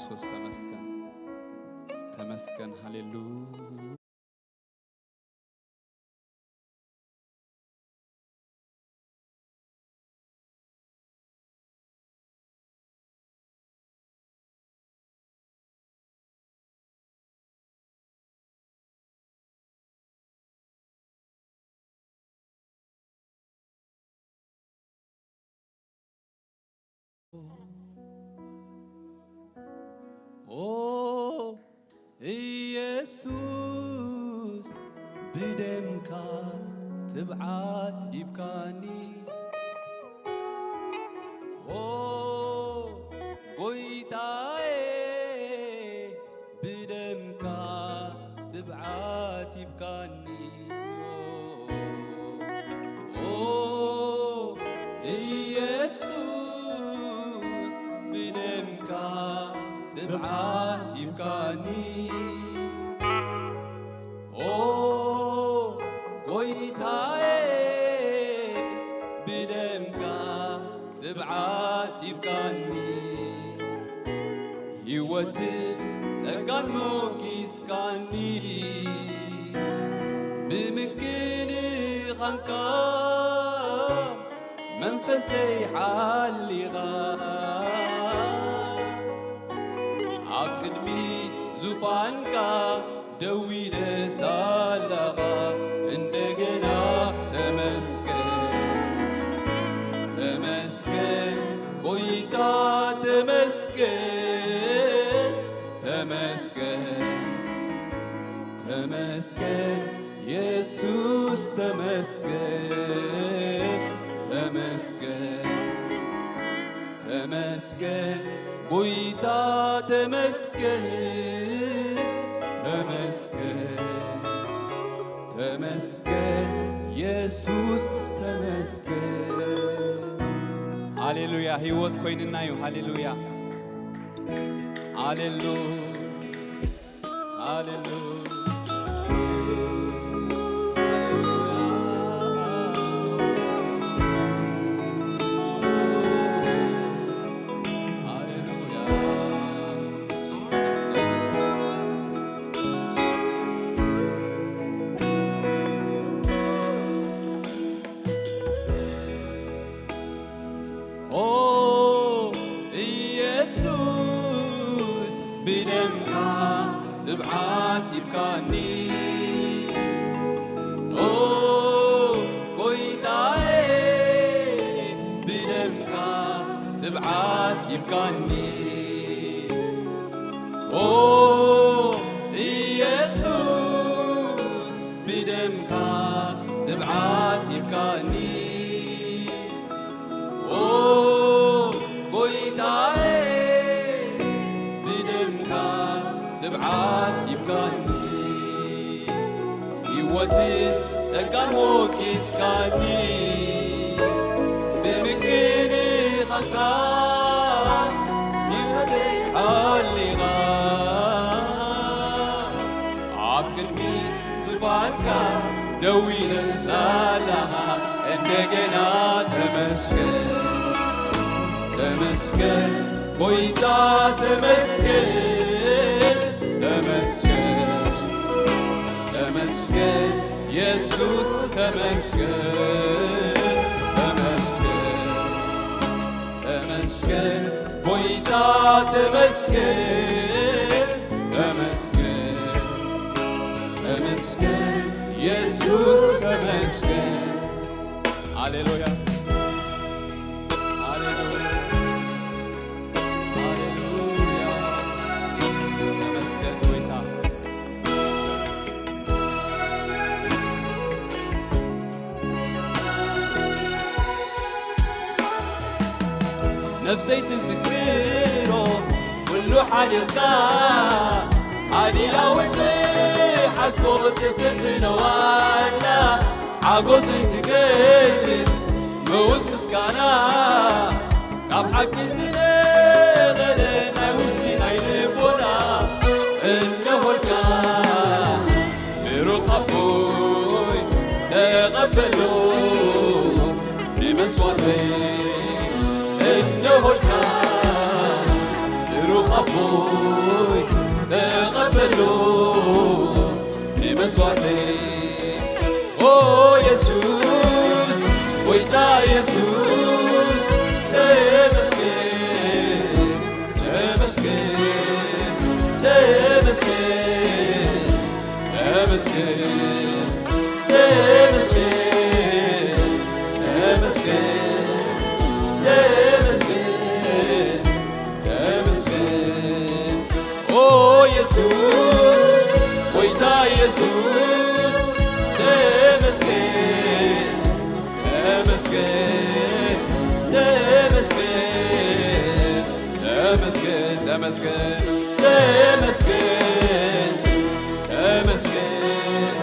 ኢየሱስ ተመስገን፣ ተመስገን፣ ሃሌሉያ። ኦ ኢየሱስ፣ ብደምካ ትብዓት ሂብካኒ። ኦ ጎይታዬ፣ ብደምካ ትብዓት ሂብካኒ። ኦ ኢየሱስ፣ ብደምካ ትብዓት ሂብካኒ። ኦ ጎይታዬ፣ ብደምካ ትብዓት ሂብካኒ። ህይወትን ጸጋን ሞጊስካኒ። ብምክንኻንካ መንፈሰይ ሓሊኻ፣ ኣብ ቅድሚ ዙፋንካ ደው ኢለ ሳላኻ፣ እንደገና ተመስገን፣ ተመስገን ጎይታ፣ ተመስገን፣ ተመስገን፣ ተመስገን የሱስ፣ ተመስገን፣ ተመስገን፣ ተመስገን ጎይታ፣ ተመስገን፣ ተመስገን፣ ተመስገን የሱስ፣ ተመስገን። ሃሌሉያ! ህይወት ኮይንና እዩ። ሃሌሉያ! ሃሌሉያ! ሃሌሉያ! ኦ ኢየሱስ፣ ብደምካ ትብዓት ሂብካኒ። ኦ ጎይታዬ፣ ብደምካ ትብዓት ሂብካኒ። ኦ ኢየሱስ፣ ብደምካ ትብዓት ሂብካኒ። ኦ ጎይታዬ፣ ብደምካ ትብዓት ሂብካኒ። ህይወትን ጸጋን ሞጊስካኒ። ብምክንኻንካ ህይወተይ ሓሊኻ፣ ኣብ ቅድሚ ዙፋንካ ደው ኢለ ሳላኻ፣ እንደገና ተመስገን፣ ተመስገን ጎይታ፣ ተመስገን፣ ተመስገን፣ ተመስገን የሱስ፣ ተመስገን፣ ተመስገን፣ ተመስገን ጎይታ፣ ተመስገን፣ ተመስገን፣ ተመስገን የሱስ፣ ተመስገን። ሃሌሉያ፣ ሃሌሉያ፣ ሃሌሉያ። ተመስገን ጎይታ። ነፍሰይ ትዝክሮ ኩሉ ሓልዮትካ፣ ሃዲያ ወዲ ሓስቦ ተሰትነዋላ፣ ሓጎሰይ ዝገልጽ ምዉዝ ምስጋና፣ ካብ ሓቂ ዝነቐለ ናይ ውሽጢ ናይ ልቦና፣ እነሆልካ ብሩኽ ኣቦይ ተቐበሎ ንመስዋዕተይ። እነሆልካ ብሩኽ ኣቦ ሆይ ተቐበሎ ንመስዋዕተይ። ኦ የሱስ፣ ጎይታ የሱስ፣ ተመስገን፣ ተመስገን፣ ተመስገን፣ ተመስገን፣ ተመስገን፣ ተመስገን፣ ተመስገን። ተመስገን ኦ የሱስ፣ ጎይታ የሱስ፣ ተመስገን፣ ተመስገን፣ ተመስገን፣ ተመስገን፣ ተመስገን፣ ተመስገን፣ ተመስገን፣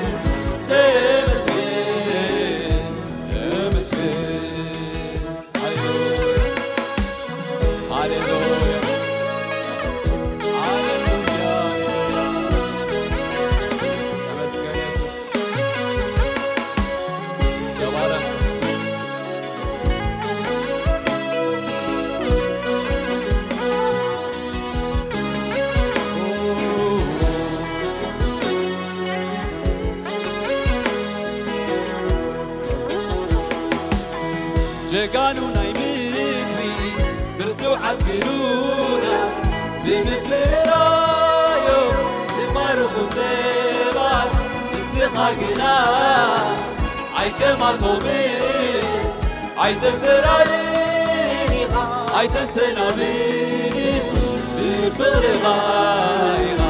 ተመስገን፣ ተመስገን። ሃሌሉያ፣ ሃሌሉያ፣ ሃሌሉያ። ተመስገን የሱስ። ተባረክ። ጀጋኑ ናይ ምድሪ ብርቱዓት ግኑና ብምፍራዮም ዝማርኹ ሰባት ንስኻ ግና ኣይከማቶምን ኣይተፈራርን ኢኻ ኣይተሰናብትን ብፍቕርኻ ኢኻ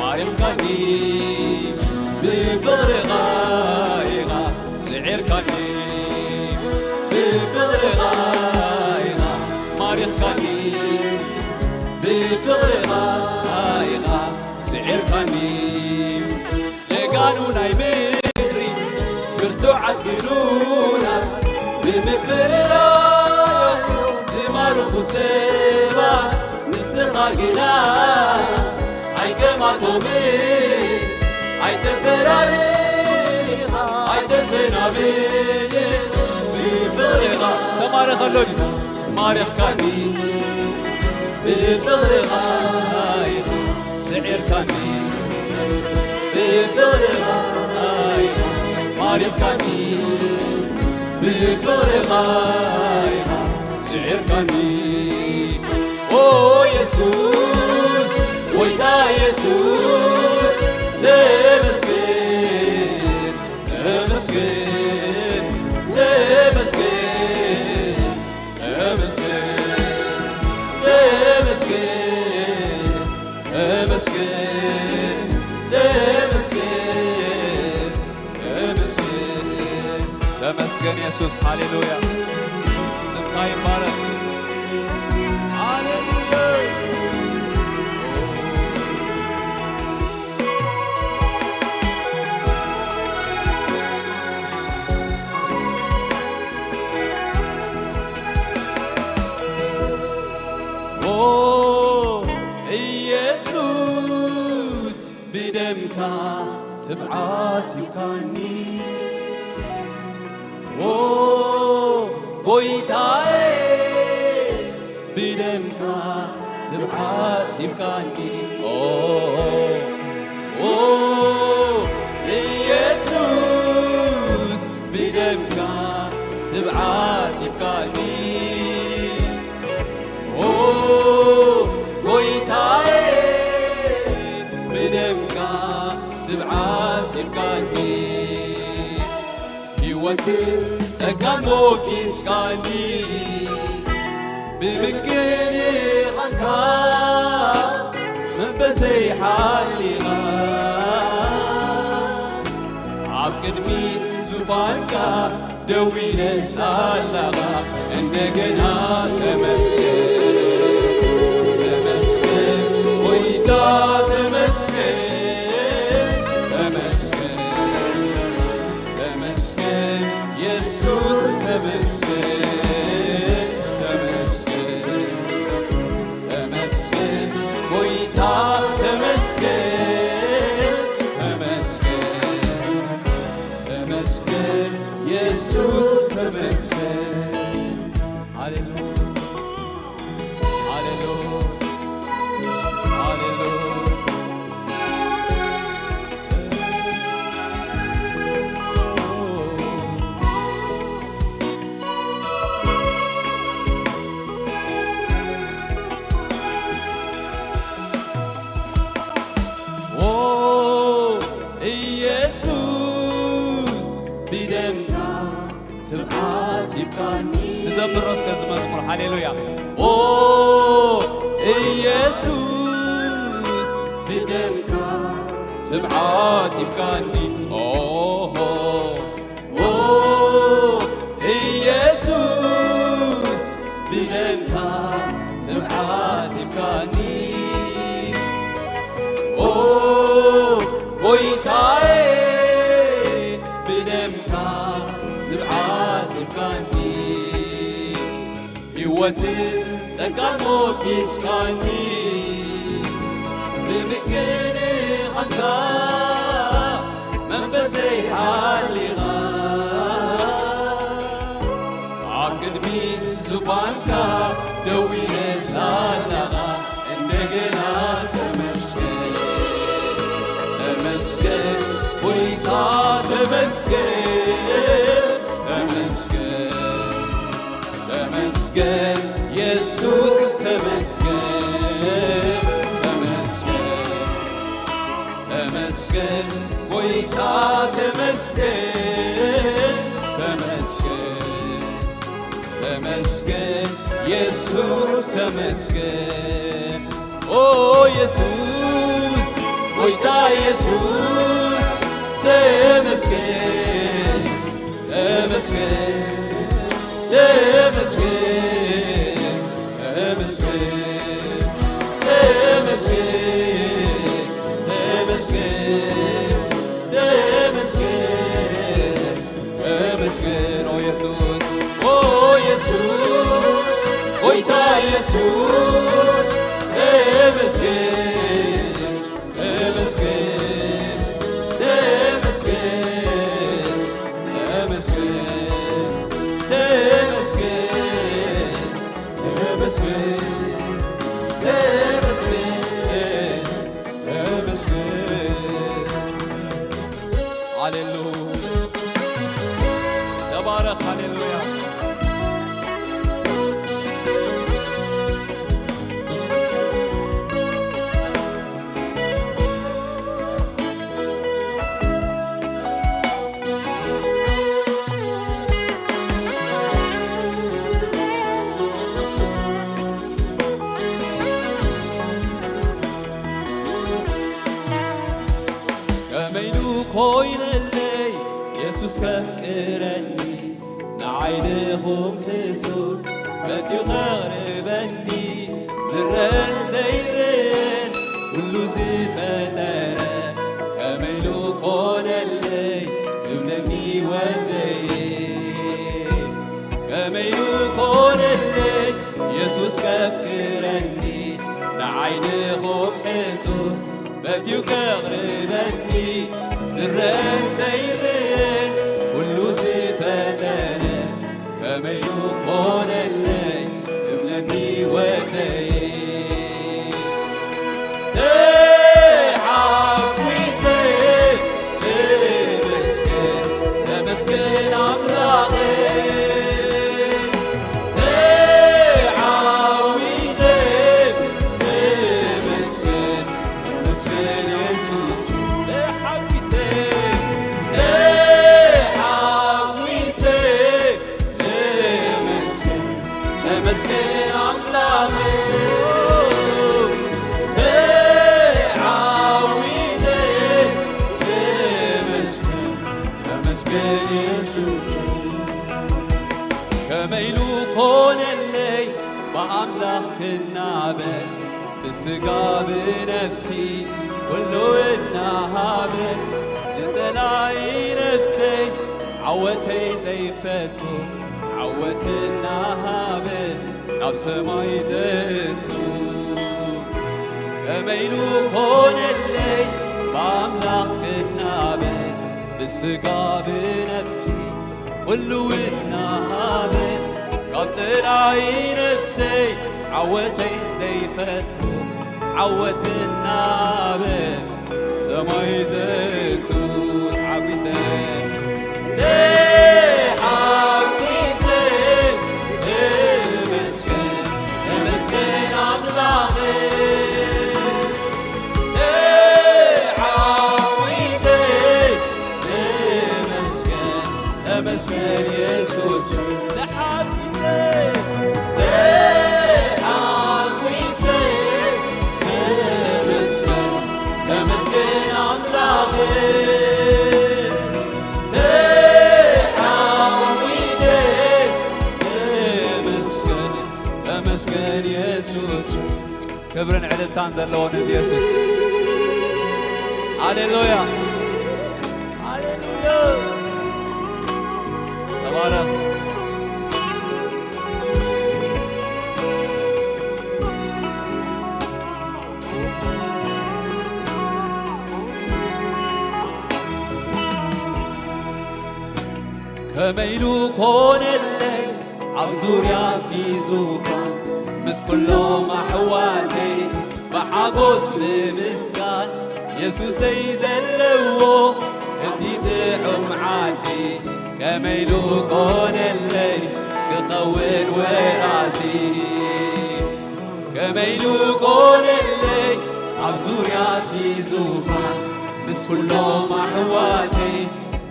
ማሪኽካኒ ብፍቕርኻ ኢኻ ስዒርካኒ ብፍቕርኻ ኢኻ ማሪኽካኒ ብፍቕርኻ ኢኻ ስዒርካኒ ጀጋኑ ናይ ምድሪ ብርቱዓት ግኑናት ብምፍርራዮም ዝማርኹ ሰባት ንስኻ ግና ኣይገማቶምን ኣይተፈራርን ኣይተሰናብትን ብፍቕርኻ ተማረኸሎኒ ማሪኽካኒ ብፍቕርኻ ኢኻ ስዒርካኒ ብፍቕርኻ ኢኻ ማሪኽካኒ ብፍቕርኻ ኢኻ ስዒርካኒ ኦ የሱስ ጎይታ የሱስ ተመስገን ተመስገን ተመስገን ተመስገን ተመስገን ተመስገን ተመስገን ተመስገን የሱስ ሃሌሉያ ስምካ ይባረክ ሃሌሉያ ኦ ኢየሱስ ብደምካ ትብዓት ሂብካኒ ኦ ጎይታዬ ብደምካ ትብዓት ሂብካኒ ኦ ኦ ኢየሱስ ብደምካ ትብዓት ሂብካኒ ኦ ጎይታዬ ብደምካ ትብዓት ሂብካኒ ህይወትን ጸጋን ሞኪስካኒ ብምክንኻንካ መንፈሰይ ሓሊኻ ኣብ ቅድሚ ዙፋንካ ደው ኢለ ሳላኻ እንደገና ተመስገን ተመስገን ጎይታ ተመስገን ተመስገን ተመስገን የሱስ ተመስገን ተመስገን ተመስገን ጎይታ ተመስገን ተመስገን ተመስገን የሱስ ተመስገን ሃሌሉያ ሃሌሉያ ትብዓት ሂብካኒ። ንዘምሮ እስከ እዚ መዝሙር፣ ሃሌሉያ። ኦ ኢየሱስ፣ ብደምካ ትብዓት ሂብካኒ። ኦሆ፣ ኦ ኢየሱስ፣ ብደምካ ትብዓት ሂብካኒ። ኦ ጎይታዬ፣ ብደምካ ትብዓት ሂብካኒ። ህይወትን ጸጋን ሞጊስካኒ። ብምክንያትካ መንፈሰይ ሃሊኻ። ኣብ ቅድሚ ዙፋንካ ደው ኢለ ሳለኻ፣ እንደገና ተመስገን፣ ተመስገን ጎይታ፣ ተመስገን፣ ተመስገን፣ ተመስገን የሱስ፣ ተመስገን፣ ተመስገን፣ ተመስገን ጎይታ፣ ተመስገን፣ ተመስገን፣ ተመስገን የሱስ፣ ተመስገን። ኦ የሱስ፣ ጎይታ የሱስ፣ ተመስገን፣ ተመስገን፣ ተመስገን፣ ተመስገን፣ ተመስገን፣ ተመስገን፣ ተመስገን። ተመስገን ኦ የሱስ፣ ኦ የሱስ፣ ጎይታ የሱስ፣ ተመስገን፣ ተመስገን፣ ተመስገን፣ ተመስገን፣ ተመስገን፣ ተመስገን፣ ተመስገን። ተመስገን። ሃሌሉያ። ተባረኽ። ሃሌሉያ። ከመይ ኢሉ ኮይነለይ የሱስ ከፍቅረኒ፣ ንዓይ ድኹም ሕሱር መትዩ ከቕርበኒ፣ ዝረን ዘይረን ኩሉ ዝፈጠረ፣ ከመይ ኢሉ ኮነለይ እምነኒ ወደየ። ከመይ ኢሉ ኮነለይ የሱስ ከፍቅረኒ፣ ንዓይ ድኹም ሕሱር መትዩ ከቕርበኒ፣ ዝረን ዘይረን ኩሉ ዝፈጠረ፣ ከመይ ኢሉ ኮነለይ እምነኒ ወደየ። ተሓጒሰ ተመስገን፣ ተመስገን ኣምላኸይ። ተዓዊተ ተመስገን፣ ተመስገን የሱስ። ተሓጒሰ፣ ተሓጒሰ ተመስገን፣ ተመስገን ኣምላኸ። ተዓዊተ ተመስገን፣ ተመስገን የሱስ። ከመይ ኢሉ ኮነለይ ብኣምላኽ ክናበ፣ ብስጋ ብነፍሲ ኩሉ እናሃበ፣ ንጸላኢ ነፍሰይ ዓወተይ ዘይፈቱ፣ ዓወት እናሃበ ናብ ሰማይ ዘእቱ። ከመይ ኢሉ ኮነለይ ብኣምላኽ ክናበ፣ ብስጋ ብነፍሲ ኩሉ እናሃበ፣ ካብ ጸላኢ ነፍሰይ ዓወተይ ዘይፈቱ፣ ዓወት እናሃበ ሰማይ ዘእቱ። ተሓጒሰ፣ ተሓጒሰ፣ ተመስገን፣ ተመስገን ኣምላኸ። ተዓዊተ፣ ተመስገን፣ ተመስገን የሱስ። ክብርን ዕልልታን ዘለዎ ነዚ የሱስ። ሃሌሉያ፣ ሃሌሉያ። ተባረኽ። ከመይ ኢሉ ኮነለይ ኣብ ዙርያ እቲ ዙፋን፣ ምስ ኩሎም ኣሕዋተይ ብሓጎስ ብምስጋን፣ የሱሰይ ዘለዎ እቲ ጥዑም ዓዲ። ከመይ ኢሉ ኮነለይ ክኸውን ወራሲ፣ ከመይ ኢሉ ኮነለይ ኣብ ዙርያ እቲ ዙፋን፣ ምስ ኩሎም ኣሕዋተይ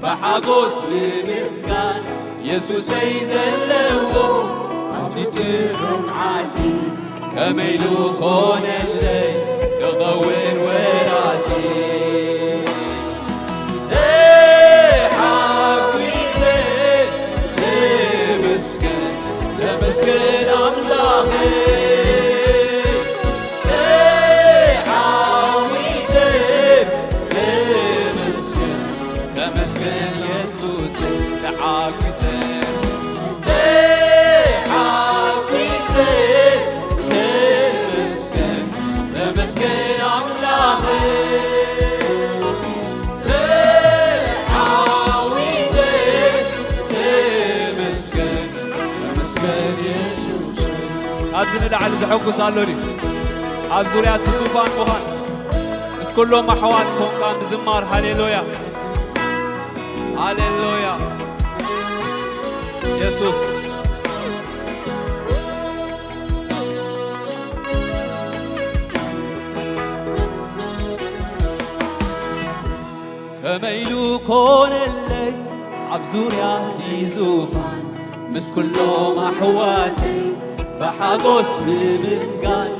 ብሓጎስ ብምስጋን፣ የሱሰይ ዘለዎ ኣብቲ ጥዑም ዓዲ። ከመይ ኢሉ ኮነለይ ክኸውን ወራሲ፣ ተሓጒሰ ተመስገን፣ ተመስገን ኣምላኸይ። ተዓዊተ ተመስገን፣ ተመስገን የሱስ። ተዓዊተ ተዓዊተ ተመስገን፣ ተመስገን ኣምላኸይ። ተዓዊተ ተመስገን፣ ተመስገን የሱስ። ካብዚ ንላዕሊ ዘሐጉስ ኣሎ ድዩ? ኣብ ዙርያ እቲ ዙፋን ምዃን፣ ምስ ኩሎም ኣሕዋት ኮንካ ምዝማር። ሃሌሉያ፣ ሃሌሉያ። የሱስ። ከመይ ኢሉ ኮነለይ ኣብ ዙርያ እቲ ዙፋን፣ ምስ ኩሎም ኣሕዋተይ ብሓጎስ ብምስጋን፣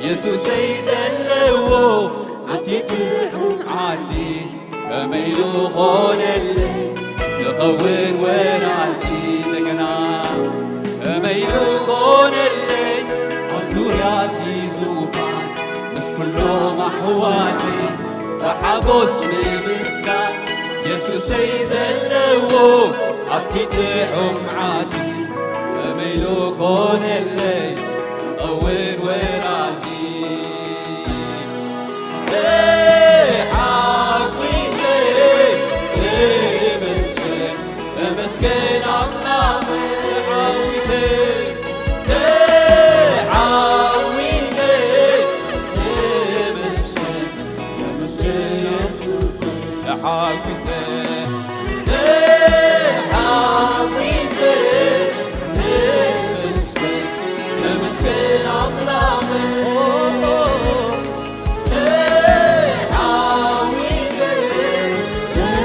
የሱሰይ ዘለዎ ኣብቲ ጥዑም ዓዲ። ከመይ ኢሉ ኮነለይ ክኸውን ወራሲ እንደገና፣ ከመይ ኢሉ ኮነለይ ኣብ ዙርያ እቲ ዙፋን፣ ምስ ኩሎም ኣሕዋተይ ብሓጎስ ብምስጋን፣ የሱሰይ ዘለዎ ኣብቲ ጥዑም ዓዲ። ከመይ ኢሉ ኮነለይ ክኸውን ወራሲ፣ ተዓዊተ ተመስገን፣ ተመስገን ኣምላኽ። ተዓዊተ፣ ተዓዊተ ተመስገን፣ ተመስገን የሱስ። ተዓዊተ፣ ተዓዊተ ተመስገን፣ ተመስገን ኣምላኽ።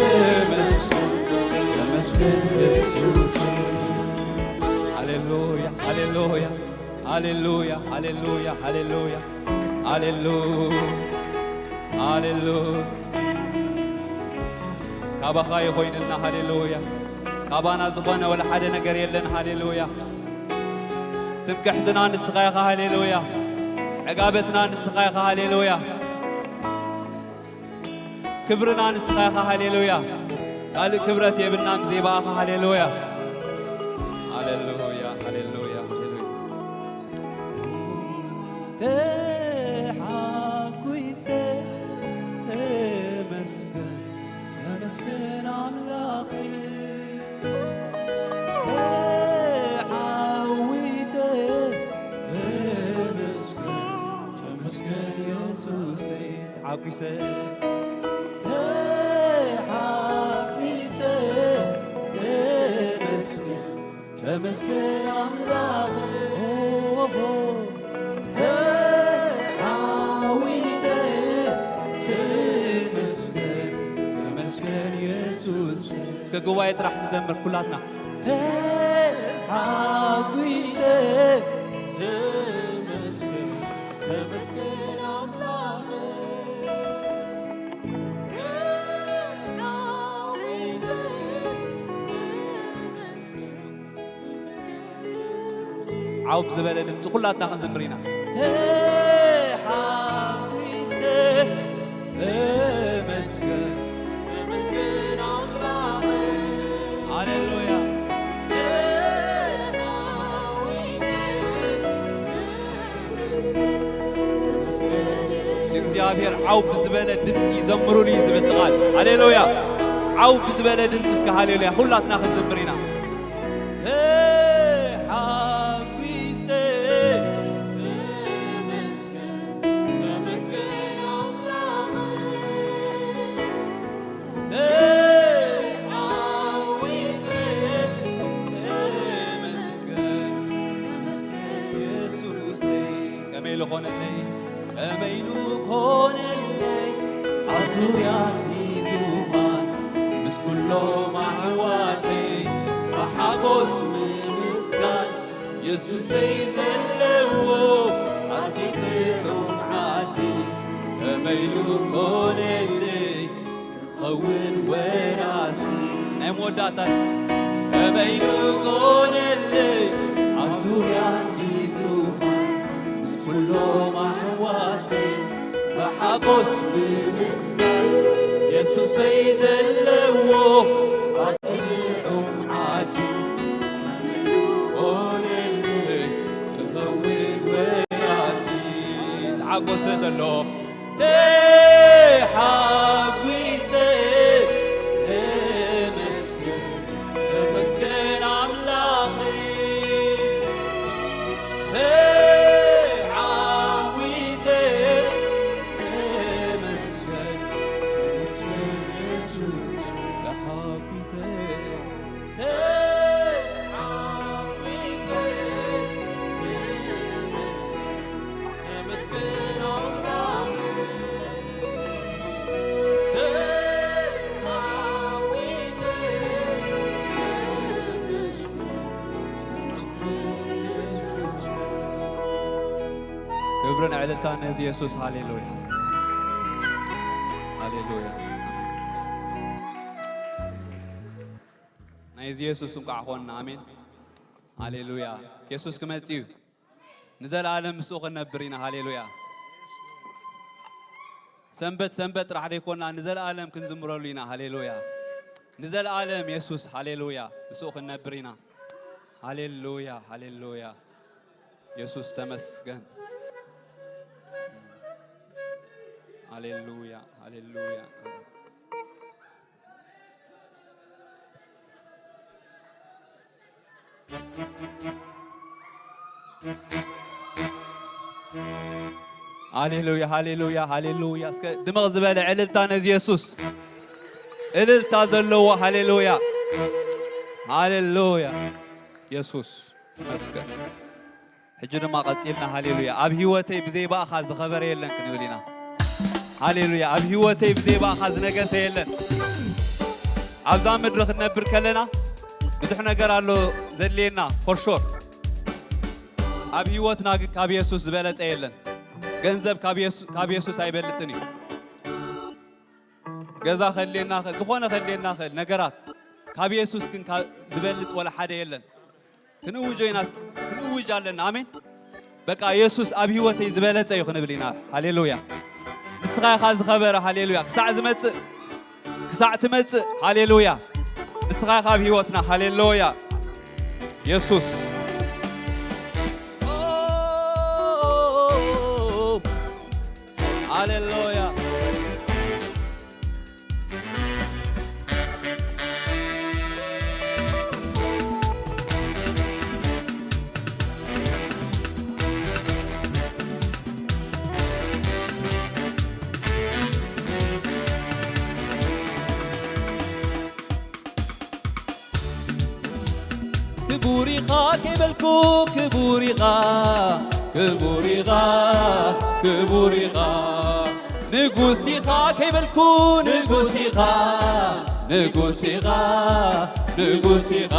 ተመስገን፣ ተመስገን የሱስ። ሃሌሉያ፣ ሃሌሉያ፣ ሃሌሉያ፣ ሃሌሉያ፣ ሃሌሉያ፣ ሃሌሉያ፣ ሃሌሉያ። ካባኻ ይኾይንልና። ሃሌሉያ። ካባና ዝኾነ ወላ ሓደ ነገር የለን። ሃሌሉያ። ትምክሕትና ንስኻ ኢኻ። ሃሌሉያ። ዕጋበትና ንስኻ ኢኻ። ሃሌሉያ። ክብርና ንስኻ ኢኻ። ሃሌሉያ። ካልእ ክብረት የብልናን ብዘይ ብኣኻ። ሃሌሉያ። ሃሌሉያ፣ ሃሌሉያ፣ ሃሌሉያ። ተሓጒሰ ተመስገን፣ ተመስገን ኣምላኸይ። ተዓዊተ ተመስገን፣ ተመስገን የሱሰይ። ተሓጒሰ ተሓጒሰ ተመስገን፣ ተመስገን ኣምላኸይ። ተዓዊተ ተመስገን፣ ተመስገን የሱስ። እስከ ጉባኤ ጥራሕ ንዘምር ኩላትና። ተሓጒሰ ተመስገን፣ ተመስገን ኣምላኸይ። ዓው ብዝበለ ድምፂ ኩላትና ክንዝምር ኢና። እግዚኣብሔር ዓው ብዝበለ ድምፂ ዘምሩሉ እዩ ዝብል ቃል። ሃሌሉያ። ዓው ብዝበለ ድምፂ እስከ ሃሌሉያ። ኩላትና ክንዝምር ኢና። ተሓጒሰ ተመስገን፣ ተመስገን ኣምላኽ። ተሓዊሰ ተመስገን፣ ተመስገን የሱሰይ። ከመይ ኢሉ ኾነለይ? ከመይ ኢሉ ኮነለይ ኣብ ዙርያ እቲ ዙፋን ምስ ኩሎም ኣሕዋተይ ብሓጎስ ምምስጋን የሱሰይ ዘለዎ ኣብቲ ጥዑም ዓዲ ከመይ ኢሉ ኮነለይ ክኸውን ወራሲ ናይ መወዳእታ ከመይ ኢሉ ኮነለይ ኣብ ዙርያ እቲ ዙፋን ምስ ኩሎም ኣሕዋተይ ብሓጎስ ብምስጋን የሱሰይ ዘለዎ ኣብቲ ጥዑም ዓዲ ከመይ ኢሉ ኮነለይ ክኸውን ወራሲ ተሓጎሰ ዘሎ ተሓጒሰ ተመስገን፣ ተመስገን ኣምላኸይ። ተሓጒሰ ተመስገን፣ ተመስገን የሱስ። ተሓጒሰ ተሓጒሰ ተመስገን፣ ተመስገን ኣምላኸይ። ክብርን ዕልልታን ነዚ የሱስ። ሃሌሉያ፣ ሃሌሉያ። ናይዚ የሱስ እንቋዕ ኾንና። ኣሜን፣ ሃሌሉያ። የሱስ ክመጽእ እዩ። ንዘለኣለም ምስኡ ክንነብር ኢና። ሃሌሉያ። ሰንበት ሰንበት ጥራሕ ደይኮና ንዘለኣለም ክንዝምረሉ ኢና። ሃሌሉያ። ንዘለኣለም የሱስ። ሃሌሉያ። ምስኡ ክንነብር ኢና። ሃሌሉያ፣ ሃሌሉያ። የሱስ ተመስገን። ሃሌሉያ፣ ሃሌሉያ። ሃሌሉያ፣ ሃሌሉያ፣ ሃሌሉያ። እስከ ድምቕ ዝበለ ዕልልታ ነዚ የሱስ። እልልታ ዘለዎ። ሃሌሉያ፣ ሃሌሉያ። የሱስ ይመስገን። ሕጂ ድማ ቀጺልና ሃሌሉያ፣ ኣብ ህይወተይ ብዘይ ብኣኻ ዝኸበረ የለን ክንብል ኢና። ሃሌሉያ፣ ኣብ ህይወተይ ብዘይ ብኣኻ ዝነገሰ የለን። ኣብዛ ምድሪ ክንነብር ከለና ብዙሕ ነገር ኣሎ ዘድልየና፣ for sure። ኣብ ህይወትና ግን ካብ የሱስ ዝበለጸ የለን። ገንዘብ ካብ የሱ-፣ ካብ የሱስ ኣይበልጽን እዩ። ገዛ ከድልየና ይኽእል፣ ዝኾነ ከድልየና ይኽእል ነገራት፣ ካብ የሱስ ግን ካ-፣ ዝበልጽ ወላ ሓደ የለን። ክንእውጆ ኢና፣ እስኪ ክንእውጅ ኣለና። ኣሜን። በቃ የሱስ ኣብ ህይወተይ ዝበለጸ እዩ ክንብል ኢና። ሃሌሉያ። ንስኻ ኢኻ ዝኸበረ። ሃሌሉያ። ክሳዕ ዝመጽእ፣ ክሳዕ ትመጽእ። ሃሌሉያ። ንስኻ ኢኻ ኣብ ህይወትና። ሃሌሉያ። የሱስ። ሃሌሉያ። ክቡር ኢኻ ከይበልኩ፣ ክቡር ኢኻ፣ ክቡር ኢኻ፣ ክቡር ኢኻ። ንጉስ ኢኻ ከይበልኩ፣ ንጉስ ኢኻ፣ ንጉስ ኢኻ፣ ንጉስ ኢኻ።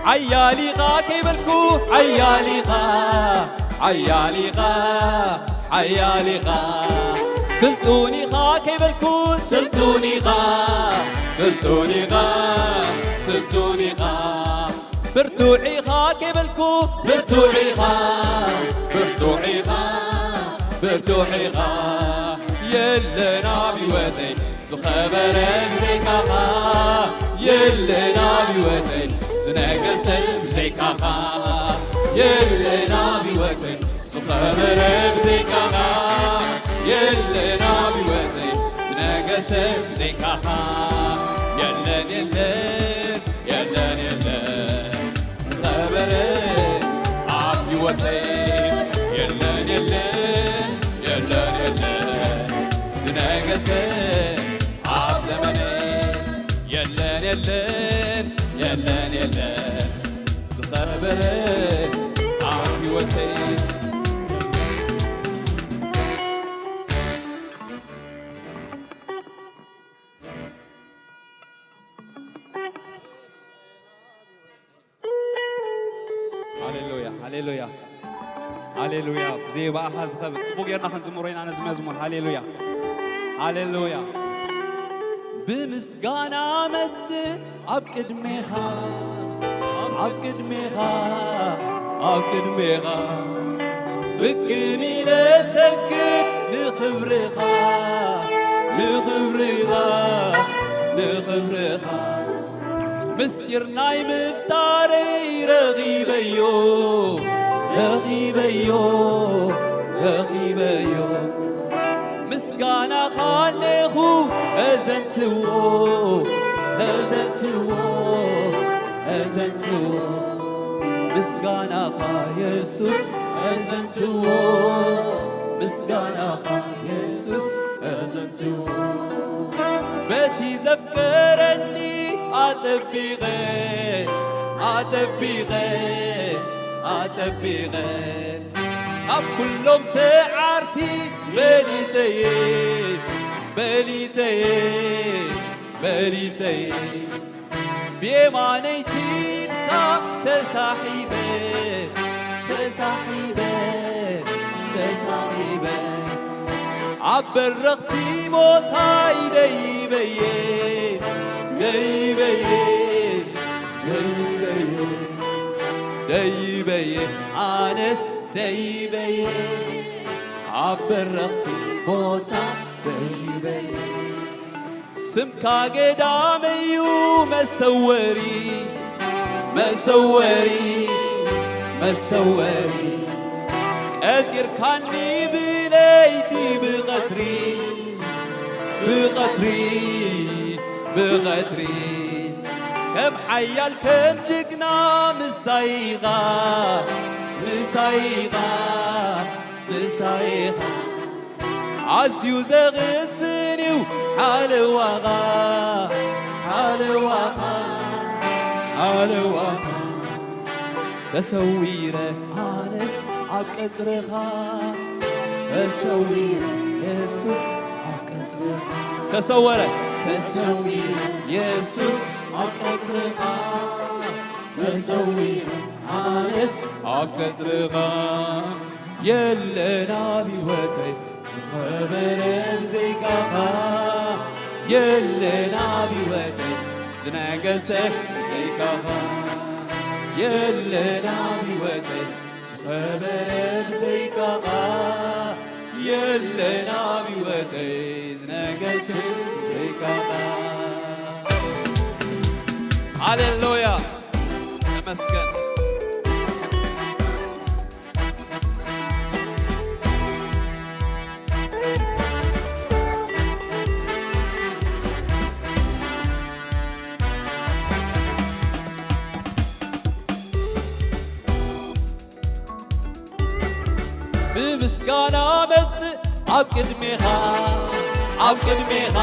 ሓያል ኢኻ ከይበልኩ፣ ሓያል ኢኻ፣ ሓያል ኢኻ፣ ሓያል ኢኻ። ስልጡን ኢኻ ከይበልኩ፣ ስልጡን ኢኻ፣ ስልጡን ኢኻ፣ ስልጡን ኢኻ። ብርቱዕ ኢኻ ከይበልኩ፣ ብርቱዕ ኢኻ፣ ብርቱዕ ኢኻ፣ ብርቱዕ ኢኻ። የለን ኣብ ህይወተይ ዝኸበረ ብዘይካኻ፣ የለን ኣብ ህይወተይ ዝነገሰ ብዘይካኻ፣ የለን ኣብ ህይወተይ ዝኸበረ ብዘይካኻ፣ የለን የለን፣ የለን፣ የለን ዝነገሰ ኣብ ዘመነይ። የለን፣ የለን፣ የለን፣ የለን ዝኸበረ ኣብ ህይወተይ። ሃሌሉያ፣ ሃሌሉያ፣ ሃሌሉያ። ብዘይ ብኣኻ ዝኸብር። ጽቡቕ ጌርና ክንዝምሮ ኢና ነዚ መዝሙር። ሃሌሉያ፣ ሃሌሉያ። ብምስጋና መጽእ ኣብ ቅድሜኻ፣ ኣብ ቅድሜኻ፣ ኣብ ቅድሜኻ። ፍግም ኢለ ሰግድ ንኽብርኻ፣ ንኽብርኻ፣ ንኽብርኻ። ምስጢር ናይ ምፍጣረይ ረኺበዮ፣ ረኺበዮ፣ ረኺበዮ። ምስጋናኻ ኣለኹ እዘንትዎ፣ እዘንትዎ፣ እዘንትዎ። ምስጋናኻ የሱስ እዘንትዎ፣ ምስጋናኻ የሱስ እዘንትዎ። በቲ ዘፍቀረኒ ኣጸቢቐ፣ ኣጸቢቐ፣ ኣጸቢቐ። ካብ ኩሎም ሰዓርቲ በሊጸየ፣ በሊጸየ፣ በሊጸየ። ብየማነይቲ ኢድካ ተሳሒበ፣ ተሳሒበ፣ ተሳሒበ። ኣብ በረኽቲ ቦታይ ደይበየ፣ ደይበየ፣ ደይበየ፣ ደይበየ፣ ኣነስ ደይበየ። ኣብ በረኽቲ ቦታ ደይበየ። ስምካ ገዳም እዩ መሰወሪ፣ መሰወሪ፣ መሰወሪ። ቀጺርካኒ ብለይቲ ብቐትሪ፣ ብቐትሪ፣ ብቐትሪ። ከም ሓያል ከም ጅግና ምሳይኻ፣ ምሳይኻ፣ ምሳይኻ። ኣዝዩ ዘቕስን እዩ ሓለዋኻ፣ ሓለዋኻ፣ ሓለዋኻ። ተሰዊረ ኣነስ ኣብ ቀጽርኻ፣ ተሰዊረ የሱስ ኣብ ቀጽርኻ። ተሰወረ፣ ተሰዊረ የሱስ ኣብ ቀጽርኻ፣ ተሰዊረ ኣነስ ኣብ ቀጽርኻ። የለን ኣብ ህይወተይ ዝኸበረ ብዘይካኻ፣ የለን ኣብ ህይወተይ ዝነገሰ ብዘይካኻ፣ የለን ኣብ ህይወተይ ዝኸበረ ብዘይካኻ፣ የለን ኣብ ህይወተይ ዝነገሰ ብዘይካኻ። ሃሌሉያ፣ ተመስገን። ብምስጋና መጽእ ኣብ ቅድሜኻ፣ ኣብ ቅድሜኻ፣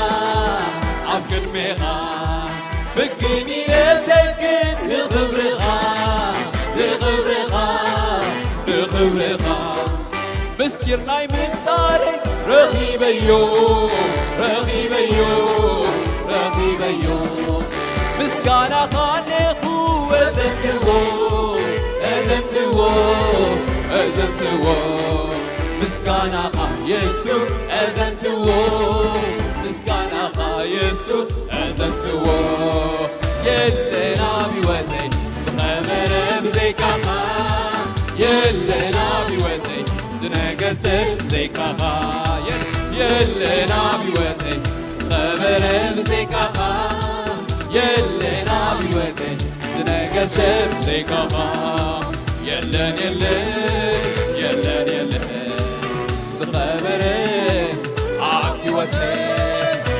ኣብ ቅድሜኻ። ፍግም ኢለ ሰግድ ንኽብርኻ፣ ንኽብርኻ፣ ንኽብርኻ። ምስጢር ናይ ምፍጣረይ ረኺበዮ፣ ረኺበዮ፣ ረኺበዮ። ምስጋናኻ ኣለኹ እዘንትዎ፣ እዘንትዎ፣ እዘንትዎ። ምስጋናኻ የሱስ እዘንትዎ፣ ምስጋናኻ የሱስ እዘንትዎ። የለን ኣብ ህይወተይ ዝኸበረ ብዘይካኻ፣ የለን ኣብ ህይወተይ ዝነገሰ ብዘይካኻ። የ-፣ የለን ኣብ ህይወተይ ዝኸበረ ብዘይካኻ፣ የለን ኣብ ህይወተይ ዝነገሰ ብዘይካኻ። የለን፣ የለን፣ የለን፣ የለን ዝኸበረ ኣብ ህይወተይ።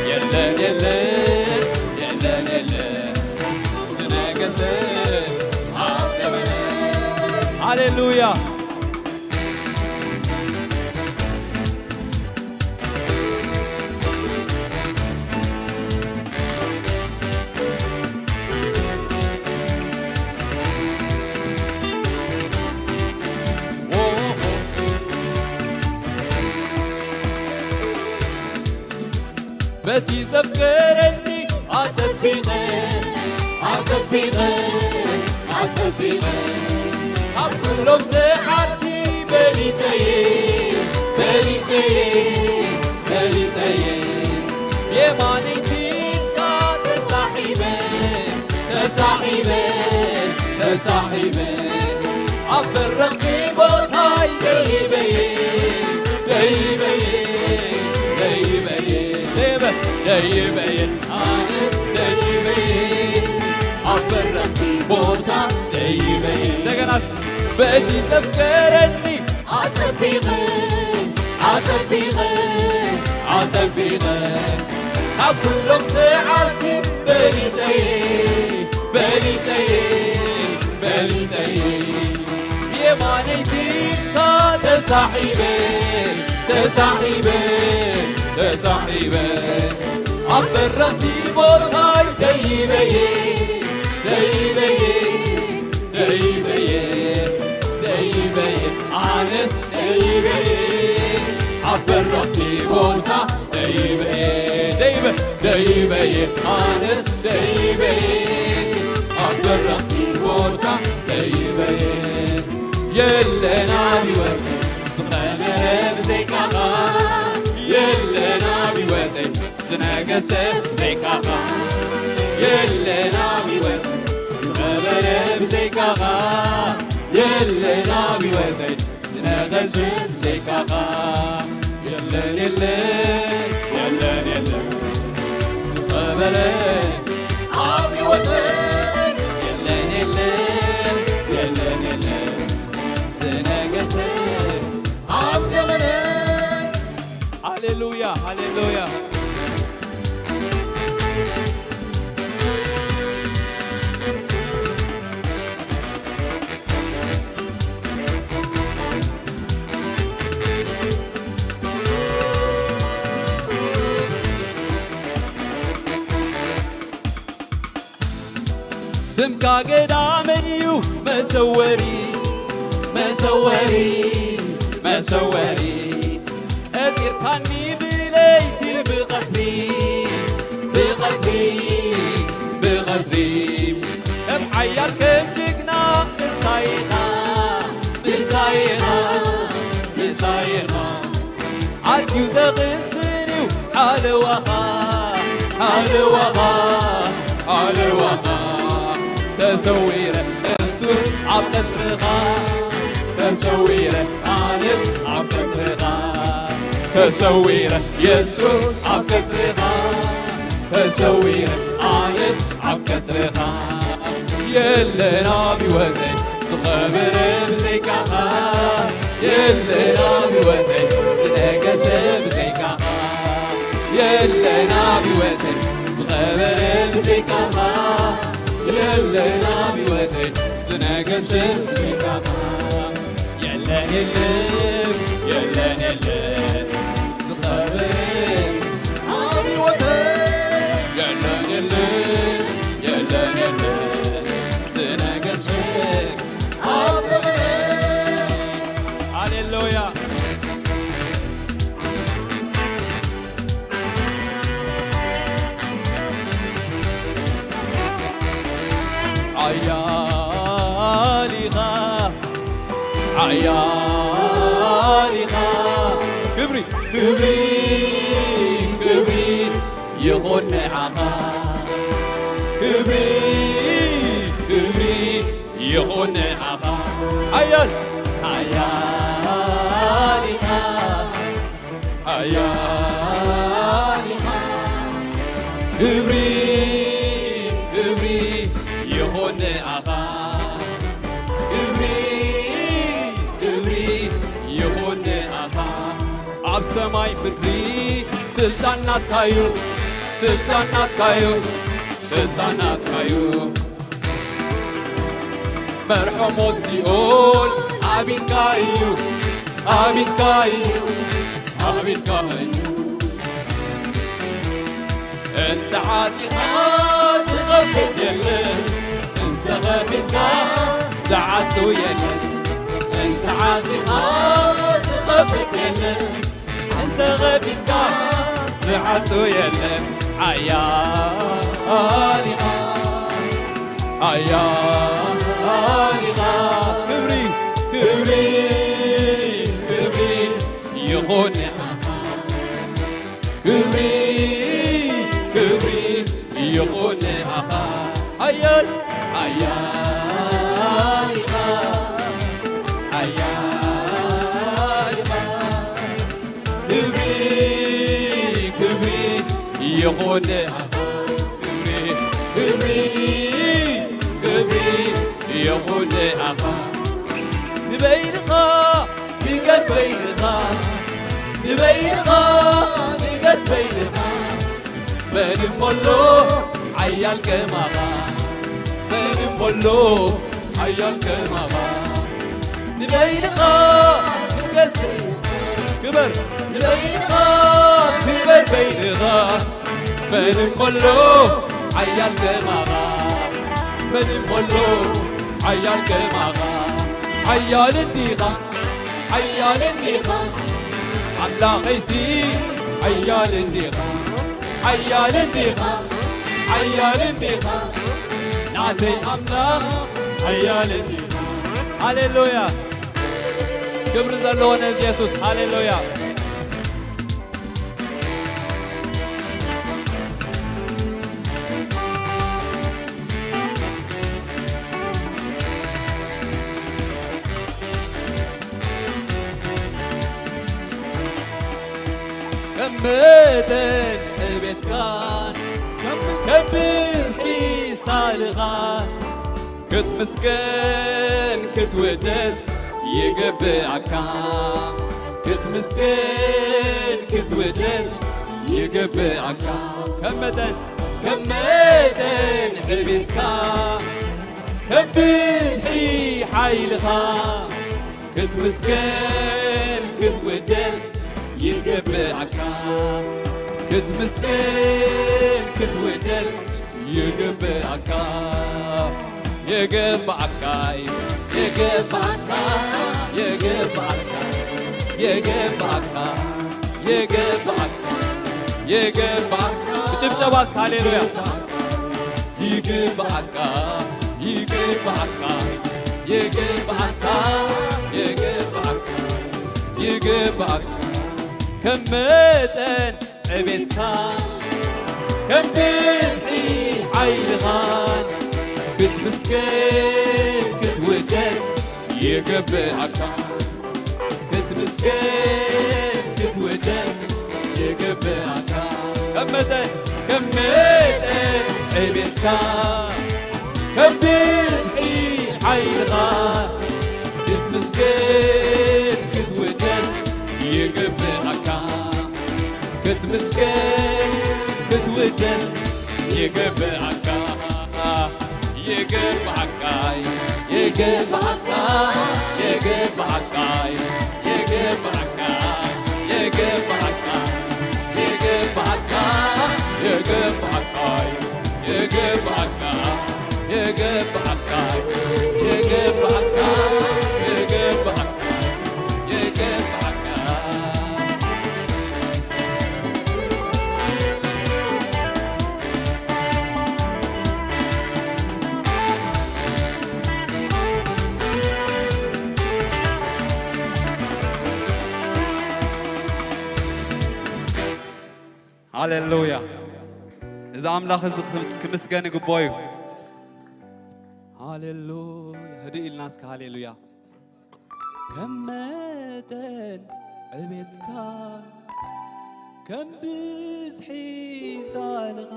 የለን፣ የለን፣ የለን፣ የለን ዝነገሰ ኣብ ዘመነይ። ሃሌሉያ። በቲ ዘፍቀረኒ ኣጸቢቐ፣ ኣጸቢቐ፣ ኣጸቢቐ፣ ካብ ኩሎም ሰዓርቲ በሊጸየ፣ በሊጸየ፣ በሊጸየ። የማነይቲ ኢድካ ተሳሒበ፣ ተሳሒበ፣ ተሳሒበ። ኣብ በረኽቲ ቦታይ ደይበየ፣ ደይበየ፣ ደይበየ። ደይበ፣ ደይበየ። ኣነስ ደይበየ። ኣብ በረኽቲ ቦታ ደይበየ። እንደገና በቲ ዘፍቀረኒ ኣጸቢቐ፣ ኣጸቢቐ፣ ኣጸቢቐ። ካብ ኩሎም ሰዓርቲ በሊጸየ፣ በሊጸየ፣ በሊጸየ። የማነይቲ ኢድካ ተሳሒበ፣ ተሳሒበ፣ ተሳሒበ። ኣብ በረኽቲ ቦታይ ደይበየ፣ ደይበየ፣ ደይበየ፣ ደይበየ። ኣነስ ደይበየ። ኣብ በረኽቲ ቦታ ደይበየ፣ ደይበ፣ ደይበየ። ኣነስ ደይበየ። ኣብ በረኽቲ ቦታ ደይበየ። የለን ኣብ ህይወተይ ዝኸበረ ብዘይካኻ። የለን ኣብ ህይወተይ ዝነገሰ ብዘይካኻ። የለን ኣብ ህይወተይ ዝኸበረ ብዘይካኻ። የለን ኣብ ህይወተይ ዝነገሰ ብዘይካኻ። የለን፣ የለን፣ የለን፣ የለን ዝኸበረ ኣብ ህይወተይ። የለን፣ የለን፣ የለን፣ የለን ዝነገሰ ኣብ ዘመነይ። ሃሌሉያ፣ ሃሌሉያ። ስምካ ገዳመይ እዩ መሰወሪ፣ መሰወሪ፣ መሰወሪ። ቀጺርካኒ ብለይቲ ብቐትሪ፣ ብቐትሪ፣ ብቐትሪ። ከም ሓያል ከም ጅግና ምሳይኻ፣ ምሳይኻ፣ ምሳይኻ። ኣዝዩ ዘቕስን እዩ ሓለዋኻ፣ ሓለዋኻ፣ ሓለዋኻ። ተሰዊረ የሱስ ኣብ ቀጽርኻ፣ ተሰዊረ ኣነስ ኣብ ቀጽርኻ፣ ተሰዊረ የሱስ ኣብ ቀጽርኻ፣ ተሰዊረ ኣነስ ኣብ ቀጽርኻ። የለን ኣብ ህይወተይ ዝኸበረ ብዘይካኻ፣ የለን ኣብ ህይወተይ ዝነገሰ ብዘይካኻ። የለን ኣብ ህይወተይ ዝኸበረ ብዘይካኻ፣ የለን ኣብ ህይወተይ ዝነገሰ ብዘይካኻ። የለን፣ የለን፣ የለን፣ የለን ዝኸበረ ኣብ ህይወተይ። የለን፣ የለን፣ የለን፣ የለን ዝነገሰ ኣብ ዘመነይ። ሃሌሉያ። ሓያል ኢኻ፣ ሓያል ኢኻ። ክብሪ፣ ክብሪ፣ ክብሪ ይኹን ንዓኻ። ክብሪ፣ ክብሪ ይኹን ንዓኻ። ሓያል፣ ሓያል ኢኻ። ሓያል ኢኻ። ክብሪ፣ ክብሪ ይኹን ንዓኻ። ክብሪ፣ ክብሪ ይኹን ንዓኻ። ኣብ ሰማይ ምድሪ ስልጣን ናትካዩ፣ ስልጣን ናትካዩ፣ ስልጣን ናትካዩ። መርሖ ሞት ሲኦል ኣብ ኢድካ እዩ፣ ኣብ ኢድካ እዩ፣ ኣብ ኢድካ እዩ። እንተ ዓጺኻ ዝኸፍት የለን፣ እንተ ኸፊትካ ዝዓጹ የለን። እንተ ዓጺኻ ዝኸፍት የለን፣ እንተ ኸፊትካ ዝዓ ዓጹ የለን። ሓያል ኢኻ፣ ሓያል ኢኻ። ክብሪ፣ ክብሪ፣ ክብሪ ይኹን። ክብሪ፣ ክብሪ ይኹን ንኣኻ። ሓያል፣ ሓያል ኢኻ፣ ሓያል ኢኻ። ክብሪ፣ ክብሪ ይኹን ንኣኻ። ክብሪ፣ ክብሪ፣ ክብሪ ይኹን ንኣኻ። ንበይንኻ ንገስ በይንኻ፣ ንበይንኻ ንገስ በይንኻ። መን እሞ ኣሎ ሓያል ከማኻ? መን እሞ ኣሎ ሓያል ከማኻ? ንበይንኻ ንገስ በይንኻ፣ ክበር ንበይንኻ፣ ክበር በይንኻ። መን እሞ ኣሎ ሓያል ከማኻ? መን እሞ ኣሎ ሓያል ከማኻ? ሓያል እንዲኻ፣ ሓያል እንዲኻ ኣምላኸይሲ፣ ሓያል እንዲኻ፣ ሓያል እንዲኻ፣ ሓያል እንዲኻ ናተይ ኣምላኽ፣ ሓያል እንዲኻ። ሃሌሉያ! ክብሪ ዘለዎ ንእዝየሱስ። ሃሌሉያ! ከም መጠን ዕቤትካን ከም ብዝሒ ሳልኻን ክትምስገን ክትውደስ ይግብኣካ። ክትምስገን ክትውደስ ይግብኣካ። ከም መጠን፣ ከም መጠን ዕቤትካ፣ ከም ብዝሒ ሓይልኻ ክትምስገን ክትውደስ ይግብኣካ። ክትምስገን ክትውደስ ይግብኣካ። ይግብኣካ፣ ይግብኣካ፣ ይግብኣካ፣ ይግብኣካ፣ ይግብኣካ፣ ይግብኣካ። ብጭብጨባ እስከ ሃሌሉያ። ይግብኣካ፣ ይግብኣካ፣ ይግብኣካ፣ ይግብኣካ፣ ይግብኣካ። ከም መጠን ዕቤትካ፣ ከም ብዝሒ ሓይልኻን ክትምስገን ክትውደስ ይግብኣካ። ክትምስገን ክትውደስ ይግብኣካ። ከም መጠን፣ ከም መጠን ዕቤትካ፣ ከም ብዝሒ ሓይልኻ ክትምስገን ክትውደስ ይግብኣካ። ክትምስገን ክትውደስ ይግብኣካ። ይግብኣካ፣ ይግብኣካ፣ ይግብኣካ፣ ይግብኣካ፣ ይግብኣካ፣ ይግብኣካ፣ ይግብኣካ፣ ይግብኣካ፣ ይግብኣካ፣ ይግብኣካ፣ ይግብኣካ፣ ይግብኣካ። ሃሌሉያ። እዚ ኣምላኽ እዚ ክም-፣ ክምስገን ይግብኦ እዩ። ሃሌሉያ። ህድእ ኢልና እስከ ሃሌሉያ። ከም መጠን ዕቤትካ፣ ከም ብዝሒ ዛልኻ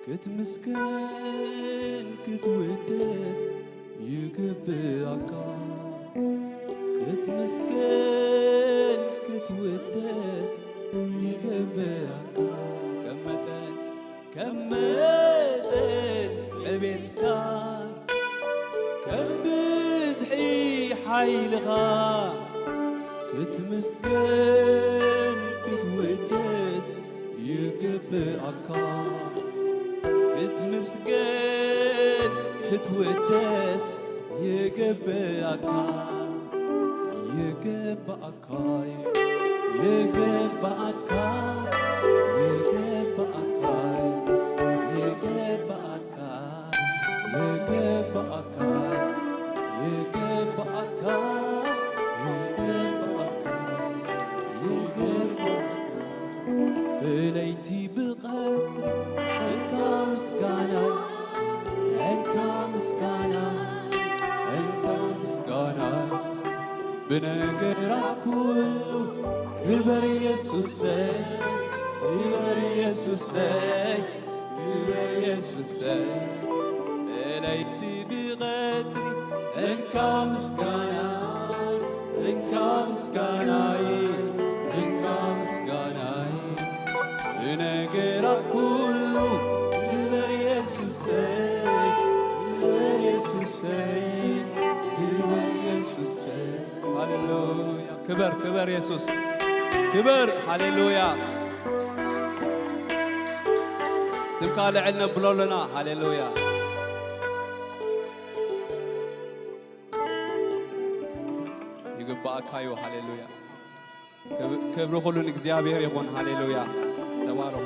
ክትምስገን ክትውደስ ይግብኣካ። ክትምስገን ክትውደስ ይግብኣካ። ከም መጠን፣ ከም መጠን ዕቤትካ፣ ከም ብዝሒ ሓይልኻ ክትምስገን ክትውደስ ይግብኣካ። ክትምስገን ክትውደስ ይግብኣካ። ይግብኣካ፣ ይግብኣካ፣ ብለይቲ ብቐትሪ እንካ ምስጋና፣ እንካ ምስጋና፣ እንካ ምስጋና። ብነገራት ኩሉ ክበር የሱሰይ፣ ክበር የሱሰይ፣ ክበር የሱሰይ። ብለይቲ ብቐትሪ እንካ ምስጋና፣ እንካ ምስጋናይ፣ እንካ ምስጋናይ። ብነገራት ኩሉ ክበር የሱሰይ፣ ክበር የሱሰይ፣ ክበር የሱሰይ። ሃሌሉያ። ክበር፣ ክበር የሱስ። ክበር። ሃሌሉያ። ስምካ ልዕል ነብሎ ኣለና። ሃሌሉያ። ይግባእካ እዩ። ሃሌሉያ። ክብ-፣ ክብሪ ኩሉ ንእግዚኣብሔር ይኹን። ሃሌሉያ። ተባረኹ።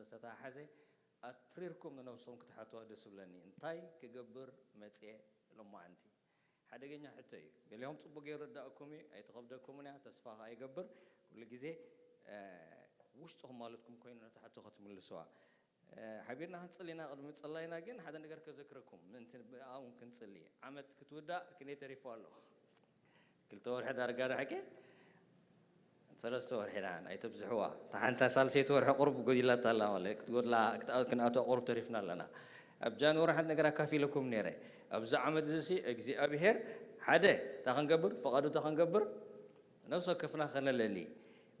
ዝተተሓሓዘ ኣትሪርኩም ንነብስኹም ክትሓትዋ ደስ ይብለኒ። እንታይ ክገብር መጽየ ሎማዓንቲ? ሓደገኛ ሕቶ እዩ። ገሊኹም ጽቡቕ ገይሩ ይርዳእኩም እዩ፣ ኣይትኸብደኩምን እያ፣ ተስፋ ከኣ ይገብር። ኩሉ ግዜ፣ እ፣ ውሽጥኹም ማለትኩም ኮይኑ ነታ ሕቶ ክትምልስዋ። እ፣ ሓቢርና ክንጽሊ ኢና፣ ቅድሚ ምጽላይና ግን ሓደ ነገር ከዘክረኩም፣ ምእንቲ ብኣውን ክንጽሊ። ዓመት ክትውዳእ ክንደይ ተሪፉ ኣሎ? ክልተ ወርሒ ዳርጋ ዶ ሓቂ? ሰለስተ ወርሒ ኢና፣ ኣይተብዝሕዋ። እታ ሓንታ ሳልሰይቲ ወርሒ ቁሩብ ጎዲላታ ኣላ ማለት፣ ክትጎድላ፣ ክት-፣ ክንኣትዋ ቁሩብ ተሪፍና ኣለና። ኣብ ጃንዋሪ ሓንቲ ነገር ኣካፊለኩም ነይረ። ኣብዚ ዓመት እዚ ሲ እግዚኣብሄር ሓደ፣ እንታይ ክንገብር? ፍቓዱ እንታይ ክንገብር? ነፍሲ ወከፍና ከነለሊ።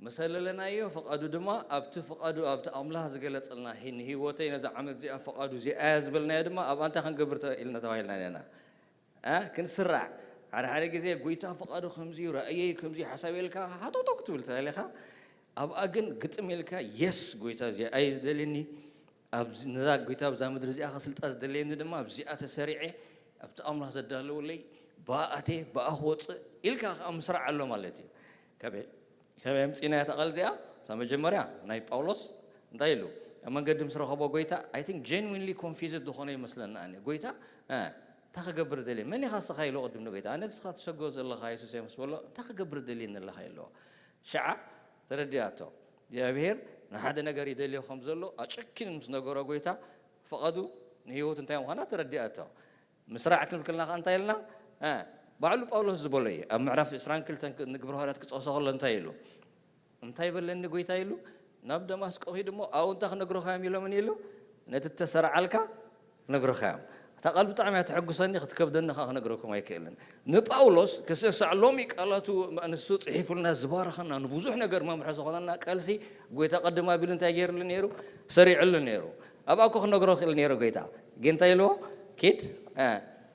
ምስ ኣለለናዮ ፍቓዱ ድማ፣ ኣብቲ ፍቓዱ፣ ኣብቲ ኣምላኽ ዝገለጸልና፣ ሂ-፣ ንህይወተይ ነዛ ዓመት እዚኣ ፍቓዱ እዚኣ እያ ዝበልናዮ ድማ፣ ኣብኣ እንታይ ክንገብር ተ-፣ ኢልና ተባሂልና ነና? እ፣ ክንስራዕ። ሓደ ሓደ ግዜ፣ "ጎይታ ፍቓዱ ከምዚ እዩ፣ ራእየይ ከምዚ እዩ፣ ሓሳብ" ኢልካ ሃቶቶ ክትብል ትኽእል ኢኻ። ኣብኣ ግን ግጥም ኢልካ፣ "የስ፣ ጎይታ እዚኣ እየ ዝደልየኒ፣ ኣብዚ፣ ነዛ ጎይታ ኣብዛ ምድሪ እዚኣ ከስልጣ ዝደልየኒ ድማ ኣብዚኣ ተሰሪዐ፣ ኣብቲ ኣምላኽ ዘዳለወለይ ብኣ ኣትየ፣ ብኣ ክወፅእ" ኢልካ ከኣ ምስራዕ ኣሎ ማለት እዩ። ካበይ፣ ካበይ ኣምፂእናያ እታ ቃል እዚኣ? እታ መጀመርያ ናይ ጳውሎስ እንታይ ኢሉ? ኣብ መንገዲ ምስ ረኸቦ ጎይታ፣ I think genuinely confused ዝኾነ ይመስለኒ ኣነ። "ጎይታ፣ እ፣ እንታይ ክገብር ደልየ? መን ኢኻ እስኻ?" ኢሉ ቅድም ንጎይታ። "ኣነ ንስኻ ትሰግዶ ዘለኻ የሱስ እየ" ምስ በሎ፣ "እንታይ ክገብር ደልየኒ ኣለኻ?" ኢልዎ። ሽዓ ተረዲኣቶ። እግዚኣብሄር ንሓደ ነገር ይደልዮ ከም ዘሎ ኣጨኪኑ ምስ ነገሮ ጎይታ፣ ፍቓዱ ንህይወቱ እንታይ ምዃና ተረዲኣቶ። ምስራዕ ክንብል ከለና ከኣ እንታይ ኢልና? እ፣ ባዕሉ ጳውሎስ ዝበሎ እዩ። ኣብ ምዕራፍ ዕስራን ክልተን ክ-፣ ንግብረ ሃዋርያት ክጠቕሶ ከሎ እንታይ ኢሉ? "እንታይ በለኒ ጎይታ?" ኢሉ፣ "ናብ ደማስቆ ኺድ እሞ ኣብኡ እንታይ ክነግሩኻ እዮም ኢሎምኒ?" ኢሉ፣ "ነቲ እተሰርዓልካ ክነግሩኻ እዮም።" እታ ቃል ብጣዕሚ እያ ተሐጉሰኒ፣ ክትከብደኒ ኸዓ ክነግረኩም ኣይክእልን። ንጳውሎስ ክስዕሳዕ ሎሚ ቃላቱ ንሱ ጽሒፉልና ዝባረኸና፣ ንብዙሕ ነገር መምርሒ ዝኾነና ቃልሲ፣ ጎይታ ቅድም ኣቢሉ እንታይ ገይሩሉ ነይሩ? ሰሪዕሉ ነይሩ። ኣብኣ እኮ ክነግሮ ክእል ነይሩ ጎይታ። ግን እንታይ ኢልዎ? "ኪድ፣ እ፣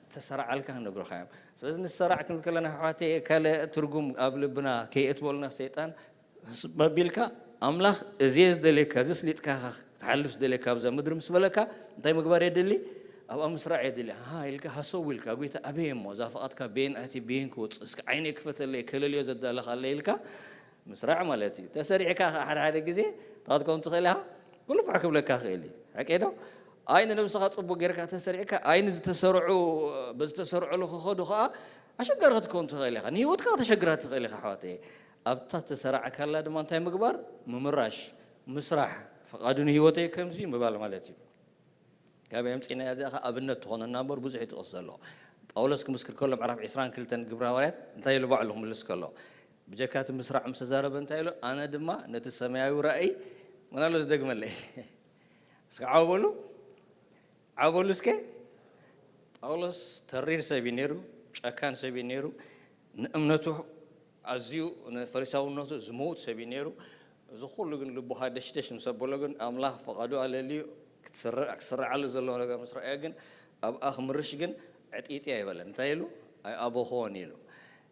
ዝተሰራዓልካ ክነግሩኻ እዮም።" ስለዚ ንሰራዕ ክንብል ከለና ኣሕዋተይ፣ ካልእ ትርጉም ኣብ ልብና ከየእትወልና ሰይጣን፣ መቢልካ ኣምላኽ እዚ እየ ዝደልየካ፣ እዚ ስሊጥካ ኢኻ ክትሓልፍ ዝደልየካ ኣብዛ ምድሪ ምስ በለካ፣ እንታይ ምግባር የድሊ? ኣብኣ ምስራዕ የድሊ። ሃ ኢልካ፣ ሃሰው ኢልካ፣ "ጎይታ ኣበይ እሞ? እዛ ፍቓድካ በየን ኣትየ በየን ክወጽእ? እስኪ ዓይነይ ክፈተለይ፣ ከለልዮ ዘዳለኻለይ" ኢልካ ምስራዕ ማለት እዩ። ተሰሪዕካ ኸዓ ሓደ ሓደ ግዜ እንታይ ክትከውን ትኽእል ኢኻ? ጉልፋዕ ክብለካ ይኽእል እዩ። ሓቀይ ዶ? ኣይ ንነብስኻ ጽቡቕ ጌርካ ተሰሪዕካ፣ ኣይ ንዝተሰርዑ፣ በዝተሰርዑሉ ክኸዱ ኸዓ ኣሸጋሪ ክትከውን ትኽእል ኢኻ። ንህይወትካ ከተሸግራ ትኽእል ኢኻ ኣሕዋተይ። ኣብታ ተሰራዕካላ ድማ እንታይ ምግባር? ምምራሽ፣ ምስራሕ። ፍቓዱ ንህይወተይ ከምዚ ምባል ማለት እዩ። ካበይ ኣምጺእናያ እዚኣ ኸዓ ኣብነት ትኾነና እምበር ብዙሕ እዩ ጥቕስ ዘሎ። ጳውሎስ ክምስክር ከሎ ምዕራፍ ዕስራን ክልተን ግብረ ሃዋርያት እንታይ ኢሉ ባዕሉ ክምልስ ከሎ? ብጀካ እቲ ምስራዕ ምስ ተዛረበ እንታይ ኢሉ? "ኣነ ድማ ነቲ ሰማያዊ ራእይ" መን ኣሎ ዝደግመለይ? እስከ ዓው በሉ። ዓው በሉ እስከ። ጳውሎስ ተሪር ሰብ እዩ ነይሩ፣ ጨካን ሰብ እዩ ነይሩ። ንእምነቱ ኣዝዩ፣ ንፈሪሳውነቱ ዝመውት ሰብ እዩ ነይሩ። እዚ ኩሉ ግን ልቡ ሃደሽደሽ ምስ ኣበሎ ግን ኣምላኽ ፍቓዱ ኣለልዩ ክትስራዕ፣ ክስራዓሉ ዘለዎ ነገር ምስ ረኣዮ ግን ኣብኣ ክምርሽ ግን ዕጢጢ ኣይበለን። እንታይ ኢሉ? ኣይኣበኹዎን ኢሉ።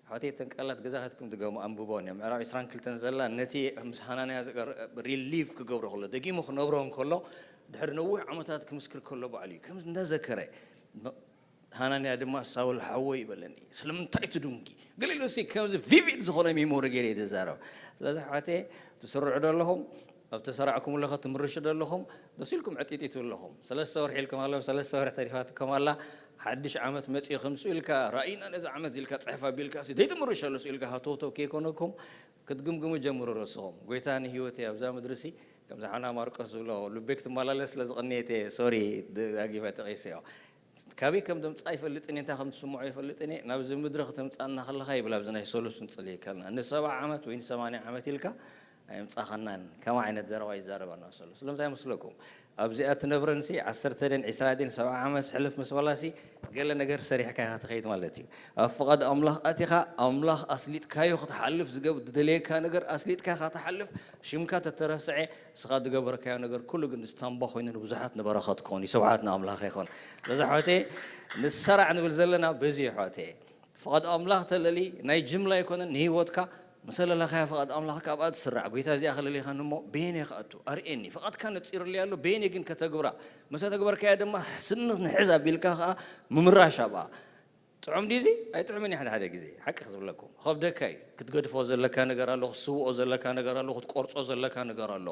ኣሕዋተይ፣ እተን ቃላት ገዛ ከድኩም ድገሙ፣ ኣንብቦን እዮም። ምዕራፍ ዕስራን ክልተን ዘላ ነቲ ምስ ሃናንያ ዝገር-፣ ሪሊቭ ክገብሮ ከሎ፣ ደጊሙ ክነብሮ ከሎ፣ ድሕሪ ነዊሕ ዓመታት ክምስክር ከሎ ባዕሉ እዩ። ከምዚ እንዳዘከረ፣ ሃናንያ ድማ፣ "ሳውል ሓወይ" ይበለኒ፣ "ስለምንታይ ትድንጊ?" ገለ ኢሉ፣ እሲ ከምዚ ቪቪድ ዝኾነ ሜሞሪ ገይረ እየ ዝዛረብ። ስለዚ ኣሕዋተይ፣ ትስርዑ ዶ ኣለኹም? ኣብ ተሰራዕኩምሉ ኸ ትምርሹ ዶ ኣለኹም? ደስ ኢልኩም ዕጢጢ ትብሉ ኣለኹም። ሰለስተ ወርሒ ኢልኩም ኣሎ፣ ሰለስተ ወርሒ ተሪፋትኩም ኣላ። ሓድሽ ዓመት መጺኡ፣ ከምሱ ኢልካ ራእይና ነዚ ዓመት ኢልካ ጽሕፍ ኣቢልካ ሲ ዘይትምርሸሉ ሲ ኢልካ ሃተውተው ከይኮነኩም፣ ክትግምግሙ ጀምሩ ርእስኹም። ጎይታ ንህይወተይ ኣብዛ ምድሪ ሲ፣ ከምዚ ሓና ማርቆስ ዝብሎ፣ ልበይ ክትመላለስ ስለ ዝቐነየት እየ፣ ሶሪ፣ ደጋጊመ ጠቒሰዮ። ካበይ ከም ዘምጽኣ ኣይፈልጥን እየ፣ እንታይ ከም ዝስምዖ ኣይፈልጥን እየ። ናብዚ ምድሪ ከተምጽኣና ከለኻ ይብል፣ ኣብዚ ናይ ሰሉስ ንጽሊ ከለና፣ ንሰብዓ ዓመት ወይ ንሰማንያ ዓመት ኢልካ ኣየምጻኻናን። ከመይ ዓይነት ዘረባ ይዛረብ ኣሎ ሰሉስ? ስለምንታይ መስለኩም? ኣብዚኣ ትነብረንሲ ዓሰርተ ድን ዕስራ ድን ሰብዓ ዓመት ሕልፍ ምስ በላሲ ገለ ነገር ሰሪሕካ ኢኻ ትኸይድ ማለት እዩ። ኣብ ፍቓድ ኣምላኽ ኣቲኻ፣ ኣምላኽ ኣስሊጥካዮ ክትሓልፍ ዝገብ-፣ ዝደለየካ ነገር ኣስሊጥካ ኢኻ ትሓልፍ። ሽምካ ተተረስዐ፣ ንስኻ ዝገበርካዮ ነገር ኩሉ ግን ስታምባ ኮይኑ ንብዙሓት ንበረኸት ክኾን እዩ። ስብሓት ንኣምላኽ ይኹን። ስለዚ ኣሕዋተይ፣ ንሰራዕ ንብል ዘለና በዚ እዩ ኣሕዋተይ። ፍቓድ ኣምላኽ ተለሊ ናይ ጅምላ ኣይኮነን፣ ንህይወትካ ምስ ኣለለኻያ ፍቓድ ኣምላኽ ካብኣ ትስራዕ። ጎይታ፣ እዚኣ ከለሊኻኒ እሞ በየነይ ክኣቱ? ኣርእየኒ። ፍቓድካ ነጺሩለይ ኣሎ፣ በየነይ ግን ከተግብራ? ምስ ኣተግበርካያ ድማ ስኒ ንሕዝ ኣቢልካ ከኣ ምምራሽ ኣብኣ። ጥዑም ድዩ እዚ? ኣይጥዑምን እዩ። ሓደ ሓደ ግዜ ሓቂ ክዝብለኩም ከብደካ እዩ። ክትገድፎ ዘለካ ነገር ኣሎ፣ ክትስውኦ ዘለካ ነገር ኣሎ፣ ክትቆርጾ ዘለካ ነገር ኣሎ።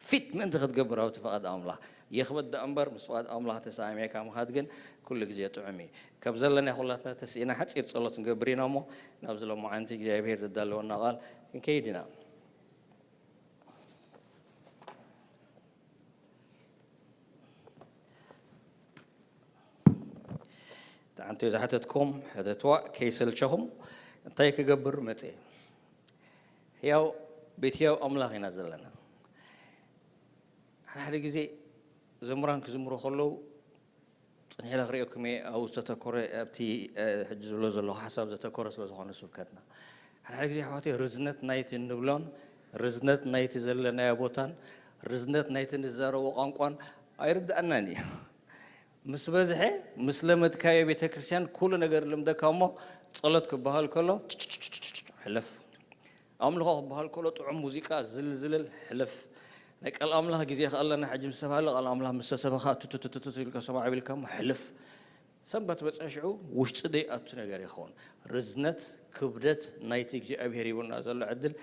ፊት ምእንቲ ክትገብር ኣብቲ ፍቓድ ኣምላኽ የኽበድ ደኣ እምበር፣ ምስ ፍቓድ ኣምላኽ ተሰማሚዕካ ምኻድ ግን ኩሉ ግዜ ጥዑም እዩ። ካብ ዘለና ኩላትና ተስኢና ሓጺር ጸሎት ንገብር ኢና እሞ፣ ናብዚ ሎማዓንቲ እግዚኣብሔር ዘዳለወና ቃል ክንከይድ ኢና። ተዓንተዮ ዝሓተትኩም ሕተትዋ ከይሰልቸኹም። እንታይ ክገብር መጽየ? ሕያው ቤት ሕያው ኣምላኽ ኢና ዘለና። ሓደ ሓደ ግዜ ዘምራን ክዝምሩ ከለዉ ጽንሕ ኢለ ክርእየኩም እየ። ኣብኡ ዝተተኮረ ኣብቲ ሕጂ ዝብሎ ዘለኹ ሓሳብ ዘተኮረ ስለ ዝኾነ ስብከትና ሓደ ሓደ ግዜ ኣሕዋተይ ርዝነት ናይቲ እንብሎን ርዝነት ናይቲ ዘለናዮ ቦታን ርዝነት ናይቲ ንዛረቦ ቋንቋን ኣይርድኣናን እዩ። ምስ በዝሐ ምስ ለመድካዮ ቤተ ክርስቲያን ኩሉ ነገር ልምደካ እሞ ጸሎት ክበሃል ከሎ ሕለፍ ኣምልኾ ክበሃል ከሎ ጥዑም ሙዚቃ ዝልዝልል ሕልፍ ናይ ቃል ኣምላኽ ግዜ ከኣለና ሕጂ ምስ ተባሃለ ቃል ኣምላኽ ምስ ተሰበኻ ቱቱቱቱቱ ኢልካ ሰማዕ ቢልካ እሞ ሕልፍ ሰንበት በፅሐ ሽዑ ውሽጢ ደይ ኣቱ ነገር ይኸውን ርዝነት ክብደት ናይቲ እግዚኣብሔር ሂቡና ዘሎ ዕድል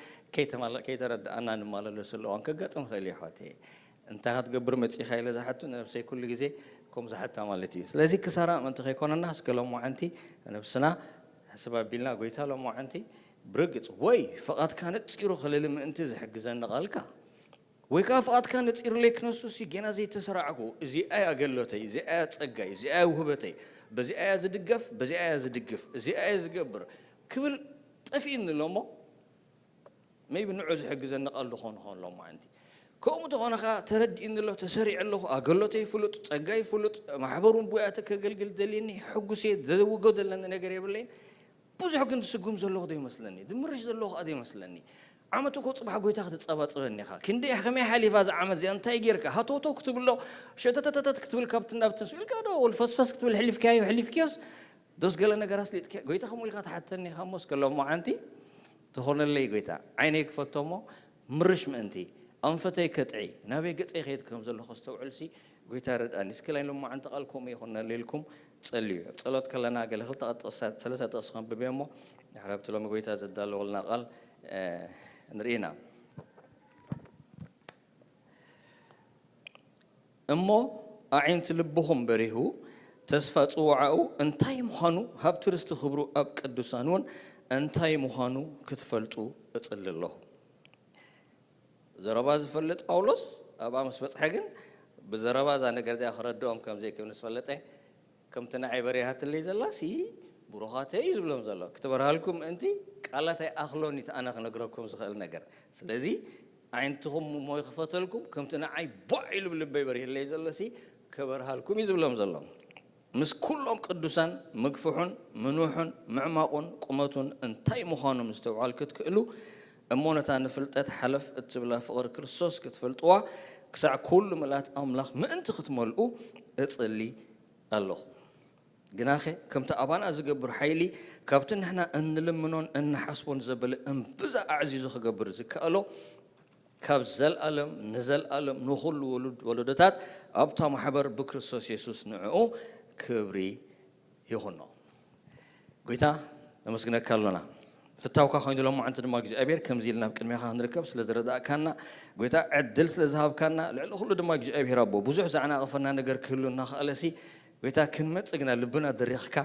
ከይተረድኣና ንማለለሱ ኣለዋን ከጋጥም ኽእል ይሓወት እንታይ ክትገብር መፂኻ ኢለ ዝሓቱ ንነብሰይ ኩሉ ግዜ ከም ዝሓታ ማለት እዩ ስለዚ ክሳራ ምእንቲ ከይኮነና እስከ ሎማዓንቲ ነብስና ሕስብ ኣቢልና ጎይታ ሎማዓንቲ ብርግጽ ወይ ፍቓድካ ነጺሩ ክልል ምእንቲ ዝሕግዘኒ ቃልካ ወይ ከዓ ፍቓድካ ነጺሩለይ ክነሱሲ ጌና ዘይተሰራዕኩ እዚኣያ ገሎተይ እዚኣያ ጸጋይ እዚኣያ ውህበተይ በዚኣያ ዝድገፍ በዚኣያ ዝድግፍ እዚኣያ ዝገብር ክብል ጠፊእኒ ኣሎ እሞ maybe ንዑ ዝሕግዘኒ ቃል ዝኾን ኾን ሎማዓንቲ ከምኡ ተኾነ ከዓ ተረዲእኒ ኣሎ ተሰሪዐ ኣለኹ ኣገሎተይ ፍሉጥ ጸጋይ ፍሉጥ ማሕበሩን ቡያተ ከገልግል ደልየኒ ሕጉሴ ዘውጎ ዘለኒ ነገር የብለይን ብዙሕ ግን ትስጉም ዘለኹ ዘይመስለኒ ድምርሽ ዘለኹ ከኣ ዘይመስለኒ ዓመት እኮ ጽባሕ ጎይታ ክትጸባጽበኒ ኢኻ ክንደይ ከመይ ሓሊፋ እዛ ዓመት እዚኣ እንታይ ጌርካ ሃተውተው ክትብሎ ሸተተተተት ክትብል ካብቲ ናብትን ስኢልካ ዶ ወልፈስፈስ ክትብል ሕሊፍካዮ ሕሊፍክዮስ ዶስ ገለ ነገር ኣስሊጥካ ጎይታ ከምኡ ኢልካ ትሓተኒ ኢኻ እሞ እስከ ሎማዓንቲ ትኾነለይ ጎይታ ዓይነይ ክፈቶ እሞ ምርሽ ምእንቲ ኣንፈተይ ከጥዒ ናበይ ገጸይ ከይድ ከም ዘለኹ ኣስተውዕልሲ ጎይታ ርድኣኒ እስከ ናይ ሎማዓንቲ ቃል ከምኡ ይኹነለይ ኢልኩም ጸልዩ ጸሎት ከለና ገለ ክልተ ጥቕስታት ሰለስተ ጥቕሲ ከንብብ እሞ ድሕሪ ኣብቲ ሎሚ ጎይታ ዘዳለወልና ቃል ንርኢና እሞ ኣዒንቲ ልብኹም በሪሁ ተስፋ ጽዋዓኡ እንታይ ምዃኑ ሃብቲ ርስቲ ክብሩ ኣብ ቅዱሳን እውን እንታይ ምዃኑ ክትፈልጡ እጽሊ ኣለኹ ዘረባ ዝፈልጥ ጳውሎስ ኣብኣ ምስ በጽሐ ግን ብዘረባ እዛ ነገር እዚኣ ክረድኦም ከም ዘይክብል ምስ ፈለጠ ከምቲ ንዓይ በሪሃትለይ ዘላሲ ብሩኻተይ እዩ ዝብሎም ዘሎ ክትበርሃልኩም ምእንቲ ቃላት ኣይኣኽሎን እቲ ኣነ ክነግረኩም ዝኽእል ነገር ስለዚ ኣዒንትኹም እሞ ይኽፈተልኩም ከምቲ ንዓይ ቧዕ ኢሉ ብልበይ በሪህለይ ዘሎሲ ክበርሃልኩም እዩ ዝብሎም ዘሎ ምስ ኩሎም ቅዱሳን ምግፍሑን ምንውሑን ምዕማቑን ቁመቱን እንታይ ምዃኑ ምስተውዓል ክትክእሉ እሞ ነታ ንፍልጠት ሓለፍ እትብላ ፍቕሪ ክርስቶስ ክትፈልጥዋ ክሳዕ ኩሉ ምልኣት ኣምላኽ ምእንቲ ክትመልኡ እጽሊ ኣለኹ። ግናኸ ከምቲ ኣባና ዝገብር ሓይሊ ካብቲ ንሕና እንልምኖን እንሓስቦን ዘበለ እምብዛ ኣዕዚዙ ክገብር ዝከኣሎ ካብ ዘልኣለም ንዘልኣለም ንኹሉ ወሉድ ወለዶታት ኣብታ ማሕበር ብክርስቶስ የሱስ ንዕኡ ክብሪ ይኹኖ። ጎይታ ነመስግነካ ኣሎና። ፍታውካ ኮይኑ ሎማዓንቲ ድማ እግዚኣብሔር ከምዚ ኢልና ኣብ ቅድሜኻ ክንርከብ ስለ ዝረዳእካና ጎይታ ዕድል ስለ ዝሃብካና ልዕሊ ኩሉ ድማ እግዚኣብሔር ኣቦ ብዙሕ ዘዕናቐፈና ነገር ክህሉ እናኸኣለሲ ጎይታ ክንመጽእ ግና ልብና ደሪኽካ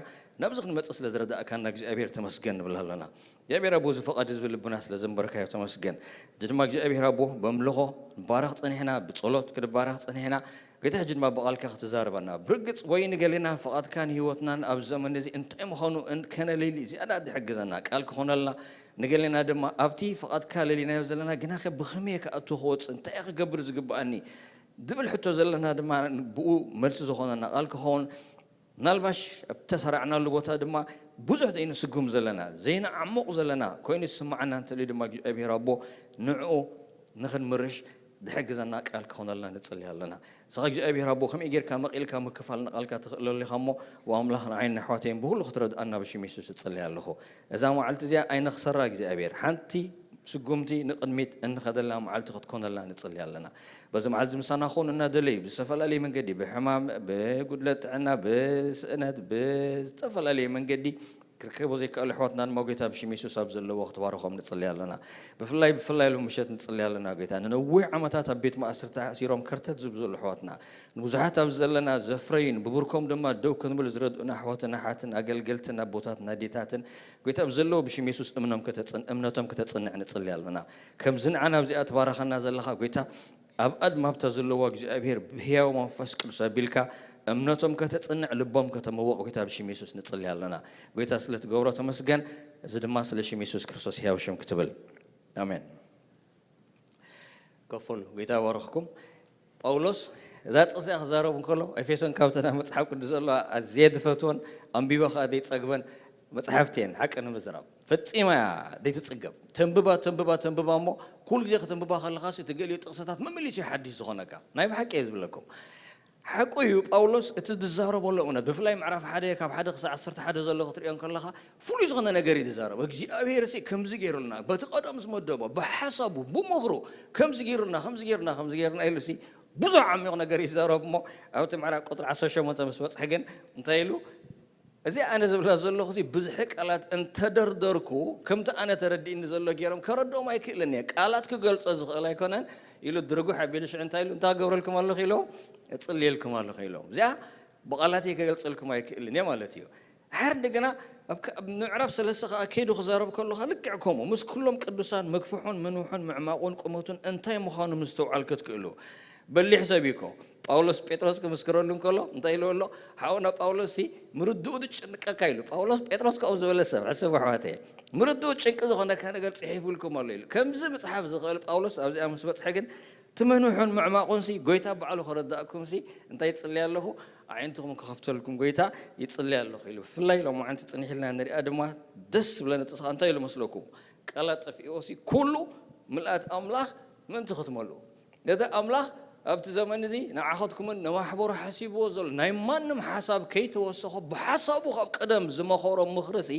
ናብዚ ክንመጽእ ስለ ዝረዳእካና እግዚኣብሔር ተመስገን ንብል ኣለና። እግዚኣብሔር ኣቦ እዚ ፈቓድ ህዝቢ ልብና ስለ ዘንበርካዮ ተመስገን። እዚ ድማ እግዚኣብሔር ኣቦ በምልኾ ንባረኽ ጸኒሕና ብጸሎት ክንባረኽ ጸኒሕና ጌታ ሕጂ ድማ ብቓልካ ክትዛረበና ብርግጽ ወይ ንገሌና ፍቓድካ ንህይወትናን ኣብ ዘመን እዚ እንታይ ምዃኑ ከነለይሊ ዝያዳ ዝሕግዘና ቃል ክኾነልና ንገሌና ድማ ኣብቲ ፍቓድካ ለሊናዮ ዘለና ግናኸ ብኸመይ ክኣቱ ክወፅእ እንታይ ክገብር ዝግብኣኒ ዝብል ሕቶ ዘለና ድማ ብኡ መልሲ ዝኾነና ቃል ክኸውን ምናልባሽ ኣብ ተሰራዕናሉ ቦታ ድማ ብዙሕ ዘይንስጉም ዘለና ዘይንዓሙቕ ዘለና ኮይኑ ዝስምዓና እንተልዩ ድማ እግዚኣብሔር ኣቦ ንዕኡ ንኽንምርሽ ዝሕግዘና ቃል ክኾነልና ንጽሊ ኣለና። ንስኻ እግዚኣብሔር ኣቦ ከመይ ጌርካ መቒልካ ምክፋል ንቓልካ ትኽእለሉ ኢኻ እሞ ወኣምላኽ ንዓይን ንኣሕዋተይን ብኹሉ ክትረድኣና ብሽም የሱስ እጽሊ ኣለኹ። እዛ መዓልቲ እዚኣ ኣይነኽሰራ እግዚኣብሔር ሓንቲ ስጉምቲ ንቕድሚት እንኸደላ መዓልቲ ክትኮነላ ንጽሊ ኣለና። በዚ መዓልቲ ምሳና ክኾኑ እናደለዩ ብዝተፈላለየ መንገዲ ብሕማም፣ ብጉድለት ጥዕና፣ ብስእነት፣ ብዝተፈላለየ መንገዲ ክርከቦ ዘይከኣሉ ኣሕዋትና ድማ ጎይታ ብሽም የሱስ ኣብ ዘለዎ ክትባርኾም ንጽሊ ኣለና። ብፍላይ ብፍላይ ሎም ምሸት ንጽሊ ኣለና ጎይታ፣ ንነዊሕ ዓመታት ኣብ ቤት ማእስርቲ ተኣሲሮም ከርተት ዝብሉ ኣሕዋትና፣ ንብዙሓት ኣብ ዘለና ዘፍረዩን ብብርኮም ድማ ደው ክንብል ዝረድኡና ኣሕዋትን ኣሓትን ኣገልገልትን ኣቦታትን ኣዴታትን ጎይታ ኣብ ዘለዎ ብሽም የሱስ እምኖም ከተጽን እምነቶም ከተጽንዕ ንጽሊ ኣለና። ከምዚ ንዓና ኣብዚኣ ትባረኸና ዘለኻ ጎይታ ኣብ ኣድማብታ ዘለዋ እግዚኣብሔር ብህያው መንፈስ ቅዱስ ኣቢልካ እምነቶም ከተጽንዕ ልቦም ከተመወቕ ጎይታ ብሽም የሱስ ንጽሊ ኣለና። ጎይታ ስለ ትገብሮ ተመስገን። እዚ ድማ ስለ ሽም የሱስ ክርስቶስ ህያው ሽም ክትብል ኣሜን። ከፈሉ ጎይታ ይባርኽኩም። ጳውሎስ እዛ ጥቕሲ እያ ክዛረብ እንከሎ ኤፌሶን ካብተን ኣብ መጽሓፍ ቅዱስ ዘለዋ ኣዝየ ዝፈትወን ኣንቢበ ከኣ ዘይጸግበን መጽሓፍቲ እየን። ሓቂ ንምዝራብ ፈጺማ እያ ዘይትጽገብ። ተንብባ ተንብባ ተንብባ እሞ ኩሉ ግዜ ከተንብባ ከለኻ እቲ ገሊኡ ጥቕስታት መመሊሱ እዩ ሓድሽ ዝኾነካ። ናይ ብሓቂ እየ ዝብለኩም። ሓቁ እዩ። ጳውሎስ እቲ ዝዛረበሉ እውነት ብፍላይ ምዕራፍ ሓደ ካብ ሓደ ክሳዕ ዓሰርተ ሓደ ዘሎ ክትሪኦ ከለኻ ፍሉይ ዝኾነ ነገር እዩ ዝዛረብ። እግዚኣብሔር ሲ ከምዚ ገይሩልና፣ በቲ ቀደም ዝመደቦ፣ ብሓሳቡ፣ ብምኽሩ ከምዚ ገይሩልና፣ ከምዚ ገይሩልና፣ ከምዚ ገይሩልና ኢሉ ሲ ብዙሕ ዓሚቕ ነገር ይዛረብ እሞ ኣብቲ ምዕራፍ ቁጥሪ ዓሰርተ ሸሞንተ ምስ በጽሐ ግን እንታይ ኢሉ እዚ ኣነ ዝብላ ዘለኹ ሲ ብዙሕ ቃላት እንተደርደርኩ ከምቲ ኣነ ተረዲእኒ ዘሎ ገይሮም ከረድኦም ኣይክእልን እየ። ቃላት ክገልጾ ዝኽእል ኣይኮነን ኢሉ ድርጉሕ ኣቢሉ ሽዑ እንታይ ኢሉ እንታይ ክገብረልኩም ኣለኹ ኢሎም እጽልየልኩም ኣለኹ ኢሎም። እዚኣ ብቓላተይ ክገልጸልኩም ኣይክእልን እየ ማለት እዩ። ድሓር እንደገና ኣብ ምዕራፍ ሰለስተ ከዓ ከይዱ ክዛረብ ከለኻ ልክዕ ከምኡ ምስ ኩሎም ቅዱሳን መግፍሑን ምንውሑን ምዕማቑን ቁመቱን እንታይ ምዃኑ ምስትውዓል ክትክእሉ በሊሕ ሰብ እኮ ጳውሎስ ጴጥሮስ ክምስክረሉ እንከሎ እንታይ ኢልዎ ኣሎ? ሓውና ጳውሎስ ሲ ምርድኡ ዝጭንቀካ ኢሉ። ጳውሎስ ጴጥሮስ ከምኡ ዝበለ ሰብ ሕሰቡ ኣሕዋተ ምርድኡ ጭንቂ ዝኾነካ ነገር ጽሒፉልኩም ኣሎ ኢሉ። ከምዚ ምጽሓፍ ዝኽእል ጳውሎስ ኣብዚኣ ምስ በጽሐ ግን ትመንሑን ምዕማቑን ሲ ጎይታ ባዕሉ ከረዳእኩም ሲ እንታይ ይጽልይ ኣለኹ ኣዒንትኹም ክኸፍተልኩም ጎይታ ይጽልይ ኣለኹ ኢሉ። ብፍላይ ሎም ዓንቲ ጽኒሕልና ንሪኣ ድማ ደስ ዝብለኒ ጥቕስኻ እንታይ ኢሉ መስለኩም? ቀላጠፊኦ ሲ ኩሉ ምልኣት ኣምላኽ ምእንቲ ክትመልኡ ነቲ ኣምላኽ ኣብቲ ዘመን እዚ ንዓኸትኩምን ንማሕበሩ ሓሲብዎ ዘሎ ናይ ማንም ሓሳብ ከይተወሰኾ ብሓሳቡ ካብ ቀደም ዝመኸሮ ምኽርሲ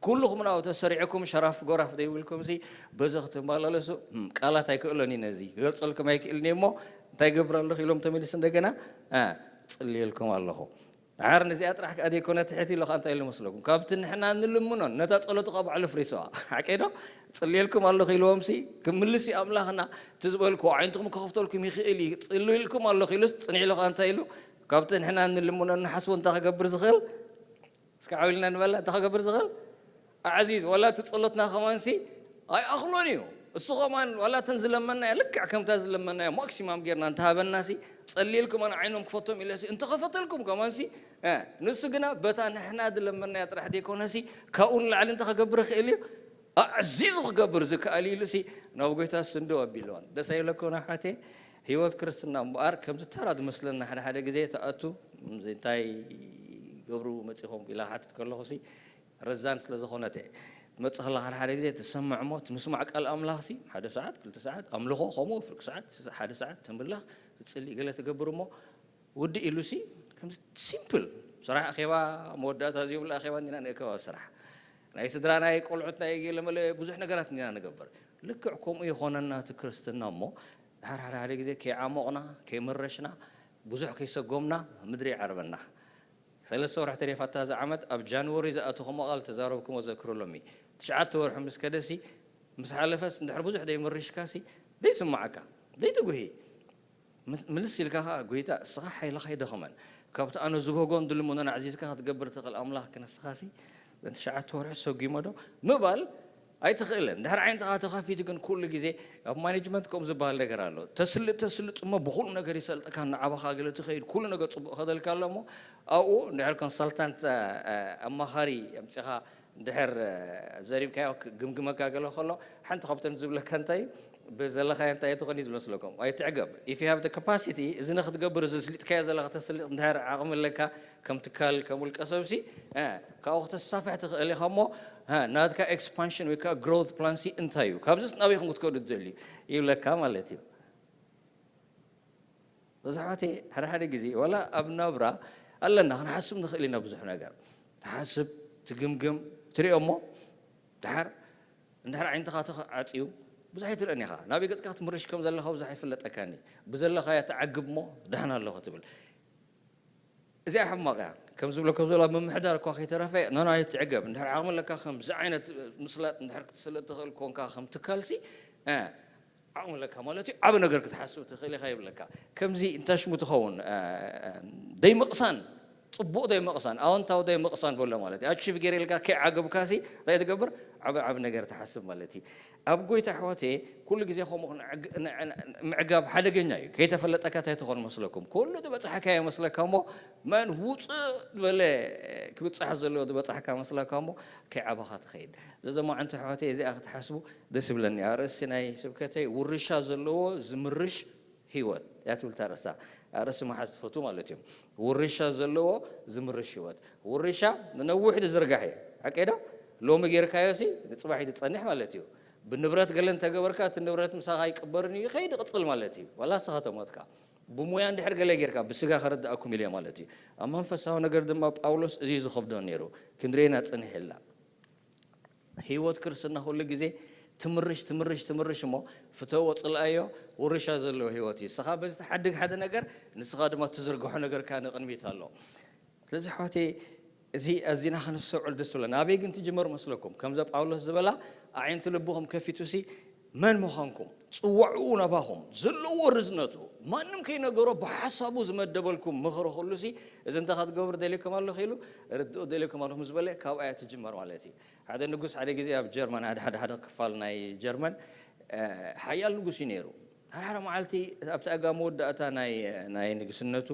ኩልኹም ናብ ተሰሪዕኩም ሸራፍ ጎራፍ ዘይብልኩምሲ በዚ ክትመላለሱ ቃላት ኣይክእሎን እዩ ነዚ ክገልፀልኩም ኣይክእልን እየ እሞ እንታይ ገብር ኣለኹ ኢሎም ተመሊሱ እንደገና ፅልየልኩም ኣለኹ። ድሓር ነዚኣ ጥራሕ ከኣ ዘይኮነ ትሕት ኢሉ ከኣ እንታይ ኢሉ መስለኩም? ካብቲ ንሕና ንልምኖን ነታ ጸሎቱ ከኣ ባዕሉ ፍሪስዋ ሓቀይ ዶ? ጽልየልኩም ኣለኹ ኢልዎም ሲ ክምልስ እዩ ኣምላኽና። እቲ ዝበልክዎ ዓይንትኹም ክኸፍተልኩም ይኽእል እዩ ጽልይልኩም ኣለኹ ኢሉስ ጽንሕ ኢሉ ከኣ እንታይ ኢሉ? ካብቲ ንሕና ንልምኖን ንሓስቦ እንታይ ክገብር ዝኽእል? እስከ ዓው ኢልና ንበላ እንታይ ክገብር ዝኽእል? ኣዕዚዝ ዋላ እቲ ጸሎትና ከማንሲ ኣይኣኽሎን እዩ። እሱ ከማን ዋላ እተን ዝለመናዮ ልክዕ ከምታ ዝለመናዮ ማክሲማም ጌርና እንተሃበናሲ ጸልየልኩም ኣነ ዓይኖም ክፈቶም ኢለሲ እንተኸፈተልኩም ከማንሲ ንሱ ግና በታ ንሕና ዝለመናያ ጥራሕ ዘይኮነሲ ካብኡ ንላዕሊ እንተ ክገብር ይኽእል እዩ ኣዕዚዙ ክገብር ዝከኣል ኢሉሲ ናብ ጎይታ ስንድው ኣቢልዋን ደስ ኣይብለኩም ኣሕዋተይ። ህይወት ክርስትና እምበኣር ከምዚ ተራ ዝመስለና ሓደ ሓደ ግዜ ትኣቱ እንታይ ገብሩ መጺኹም ኢላ ክሓትት ከለኹሲ ረዛን ስለ ዝኾነት እየ። ትመጽእ ከላ ሓደ ሓደ ግዜ ትሰምዕ እሞ እቲ ምስማዕ ቃል ኣምላኽሲ ሓደ ሰዓት ክልተ ሰዓት ኣምልኾ ከምኡ ፍርቂ ሰዓት ሓደ ሰዓት ተንብላኽ ትጽሊ ገለ ትገብር እሞ ውድእ ኢሉሲ ከምዚ ሲምፕል ስራሕ ኣኼባ መወዳእታ ዘይብሉ ኣኼባ እንዲና ንእከብ ኣብ ስራሕ ናይ ስድራ ናይ ቆልዑት ናይ ገለመለ ብዙሕ ነገራት እንዲና ንገብር። ልክዕ ከምኡ ይኾነና እቲ ክርስትና እሞ ድሓር ሓደ ሓደ ግዜ ከይዓሞቕና ከይመረሽና ብዙሕ ከይሰጎምና ምድሪ ይዓርበና። ሰለስተ ወርሒ ተሪፋታ እዛ ዓመት ኣብ ጃንወሪ ዝኣተኹሞ ቃል ተዛረብኩሞ ዘክሩ ሎሚ ትሽዓተ ወርሒ ምስ ከደሲ ምስ ሓለፈስ እንድሕር ብዙሕ ዘይምርሽካሲ ዘይስማዓካ ዘይትጉሂ ምልስ ኢልካ ከዓ ጎይታ እስኻ ሓይልኻ ይደኸመን ካብቲ ኣነ ዝብህጎን ዝልምኖን ኣዕዚዝካ ክትገብር ትኽእል ኣምላኽ ክነስኻሲ በን ትሽዓተ ወርሒ ሰጒሞ ዶ ምባል ኣይትኽእልን። ድሕሪ ዓይንትኻ ተኸፊቱ ግን ኩሉ ግዜ ኣብ ማኔጅመንት ከምኡ ዝበሃል ነገር ኣሎ። ተስልጥ ተስልጥ እሞ ብኹሉ ነገር ይሰልጥካ ንዓባኻ ገለ ትኸይድ ኩሉ ነገር ፅቡቕ ከደልካ ኣሎ እሞ ኣብኡ እንድሕር ኮንሳልታንት ኣማኻሪ ኣምፂኻ እንድሕር ዘሪብካዮ ግምግመካ ገለ ከሎ ሓንቲ ካብተን ዝብለካ እንታይ ብዘለኻዮ እንታይ ትኾን እዩ ዝመስለኩም ኣይትዕገብ if you have the capacity እዚ ንክትገብር እዚ ስሊጥካዮ ዘለካ ተስልጥ እንድሕር ዓቕሚ ኣለካ ከም ትካል ከም ውልቀ ሰብሲ ካብኡ ክተሳፍሕ ትኽእል ኢኻ እሞ ናትካ expansion ወይ ከዓ growth plan ሲ እንታይ እዩ ካብዚስ ናበይ ከም ክትከዱ ትደልዩ ይብለካ ማለት እዩ። በዚ ኣሕዋተይ ሓደ ሓደ ግዜ ዋላ ኣብ ናብራ ኣለና ክንሓስብ ንኽእል ኢና ብዙሕ ነገር ትሓስብ ትግምግም ትሪኦ እሞ ድሓር እንድሕር ዓይንትኻ ተኸ-፣ ዓጽዩ ብዙሕ ኣይትርእን ኢኻ። ናበይ ገጽካ ክትምርሽ ከም ዘለኻ ብዙሕ ኣይፍለጠካን እዩ። ብዘለኻዮ ትዓግብ እሞ ደሕና ኣለኹ ትብል። እዚኣ ሕማቕ እያ። ከም ዝብሎ ከም ዘሎ ምምሕዳር እኳ ከይተረፈ፣ ኖ፣ ኖ፣ ኣይትዕገብ። እንድሕር ዓቕሚ ኣለካ ከምዚ ዓይነት ምስላጥ እንድሕር ክትስልጥ ትኽእል ኮንካ ከም ትካልሲ፣ እ፣ ዓቕሚ ኣለካ ማለት እዩ። ዓቢ ነገር ክትሓስብ ትኽእል ኢኻ ይብለካ። ከምዚ እንታሽሙ ትኸውን፣ እ፣ እ፣ ደይምቕሳን፣ ጽቡቕ ደይምቕሳን፣ ኣወንታዊ ደይምቕሳን በሎ ማለት እዩ። ኣቺቭ ገይረ ኢልካ ከይዓገብካሲ እንታይ ትገብር? ዓቢ፣ ዓቢ ነገር ትሓስብ ማለት እዩ። ኣብ ጎይታ ኣሕዋተየ ኩሉ ግዜ ከምኡ ክንዕግ-፣ ን-፣ ን-፣ ምዕጋብ ሓደገኛ እዩ። ከይተፈለጠካ እንታይ ትኾን መስለኩም? ኩሉ ዝበጻሕካዮ መስለካ እሞ መን ውጽእ ዝበለ ክብጻሕ ዘለዎ ዝበጻሕካ መስለካ እሞ ከይዓበኻ ትኸይድ። ዘዘማዕንቲ ኣሕዋተይ እዚኣ ክትሓስቡ ደስ ይብለኒ። ኣርእስቲ ናይ ስብከተይ ውርሻ ዘለዎ ዝምርሽ ህይወት እያ ትብል እታ ኣርእስታ። ኣርእስቲ ምሓዝ ትፈቱ ማለት እዩ። ውርሻ ዘለዎ ዝምርሽ ህይወት። ውርሻ ንነዊሕ ዝዝርጋሕ እዩ። ሓቀይ ዶ? ሎሚ ጌርካዮሲ ንጽባሕ እዩ ዝጸንሕ ማለት እዩ። ብንብረት ገለ እንተገበርካ እቲ ንብረት ምሳኻ ይቅበርን እዩ፣ ይኸይድ ይቕጽል ማለት እዩ። ዋላ ንስኻ ተሞትካ። ብሙያ እንድሕር ገለ ጌርካ ብስጋ ከረድኣኩም ኢለ ማለት እዩ። ኣብ መንፈሳዊ ነገር ድማ ጳውሎስ እዚ እዩ ዝኸብዶ ነይሩ። ክንድሬና ጽንሕ ኢልና። ህይወት ክርስትና ኩሉ ግዜ ትምርሽ፣ ትምርሽ፣ ትምርሽ እሞ ፍተዎ፣ ጽልኣዮ፣ ውርሻ ዘለዎ ህይወት እዩ። ንስኻ በዚ ትሓድግ ሓደ ነገር፣ ንስኻ ድማ ትዝርግሖ ነገር ከኣ ንቕድሚት ኣሎ። ስለዚ ኣሕዋተይ፣ እዚ ኣዚና ከነስተውዕል ደስ ትብለና። ኣበይ ግን ትጅመር መስለኩም? ከምዛ ጳውሎስ ዝበላ ኣዒንቲ ልብኹም ከፊቱሲ መን ምዃንኩም፣ ጽዋዕኡ ናባኹም ዘለዎ ርዝነቱ፣ ማንም ከይነገሮ ብሓሳቡ ዝመደበልኩም ምኽሪ ኩሉሲ፣ እዚ እንታይ ክትገብሩ ደልየኩም ኣለኹ ኢሉ፣ ርድኡ ደልየኩም ኣለኹ ምስ በለ፣ ካብኣ እያ ትጅመር ማለት እዩ። ሓደ ንጉስ ሓደ ግዜ ኣብ ጀርመን፣ ሓደ፣ ሓደ፣ ሓደ ክፋል ናይ ጀርመን፣ እ፣ ሓያል ንጉስ እዩ ነይሩ። ሓደ፣ ሓደ መዓልቲ ኣብቲ ኣጋ መወዳእታ ናይ፣ ናይ ንግስነቱ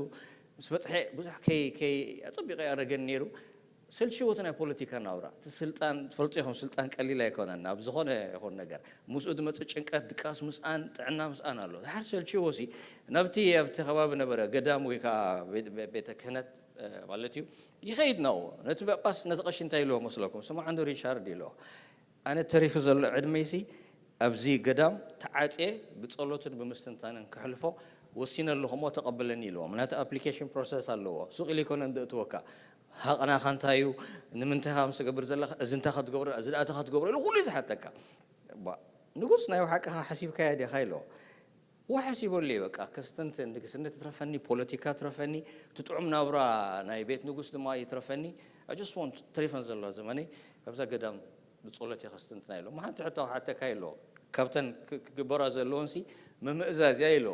ምስ በጽሐ፣ ብዙሕ ከይ-፣ ከይ-፣ ኣጸቢቑ ኣረገን ነይሩ። ሰልችዎ እቲ ናይ ፖለቲካ ናብራ። እቲ ስልጣን፣ ትፈልጡ ኢኹም፣ ስልጣን ቀሊል ኣይኮነን። ኣብ ዝኾነ ይኹን ነገር፣ ምስኡ ዝመጽእ ጭንቀት፣ ድቃስ ምስኣን፣ ጥዕና ምስኣን ኣሎ። ድሓር ሰልችዎሲ፣ ናብቲ ኣብቲ ከባቢ ነበረ ገዳም ወይ ከዓ ቤት-፣ ቤ-፣ ቤተ ክህነት፣ እ፣ ማለት እዩ፣ ይኸይድ ናብኡ። ነቲ ጳጳስ፣ ነቲ ቀሺ እንታይ ኢልዎ መስለኩም? ስምዓ እንዶ ሪቻርድ ኢልዎ። ኣነ ተሪፉ ዘሎ ዕድመይሲ ኣብዚ ገዳም ተዓጽየ ብጸሎትን ብምስትንታንን ከሕልፎ ወሲነ ኣለኹ እሞ ተቐበለኒ ኢልዎ። ምኽንያቱ ኣፕሊኬሽን ፕሮሰስ ኣለዎ። ሱቕ ኢሉ ኣይኮነን ዘእትወካ። ሃቕናኻ እንታይ እዩ? ንምንታይ ኢኻ ምስ ትገብር ዘለኻ? እዚ እንታይ ኢኻ ትገብሮ? እዚ ደኣ እንታይ ኢኻ ትገብሮ? ኢሉ ኩሉ እዩ ዝሓተካ። ባ፣ ንጉስ ናይ ብሓቅኻ ሓሲብካያ ዲኻ? ኢልዎ። ወሓሲበሉ እየ በቃ። ከስተንትን ንግስነት ይትረፈኒ፣ ፖለቲካ ይትረፈኒ፣ እቲ ጥዑም ናብራ ናይ ቤት ንጉስ ድማ ይትረፈኒ። I just want፣ ተሪፈን ዘለዋ ዘመነይ ኣብዛ ገዳም ብጸሎት እየ ከስተንትና ኢሎ። እሞ ሓንቲ ሕቶ ክሓተካ ኢሎ። ካብተን ክ-፣ ክግበራ ዘለወንሲ ምምእዛዝ እያ ኢሎ።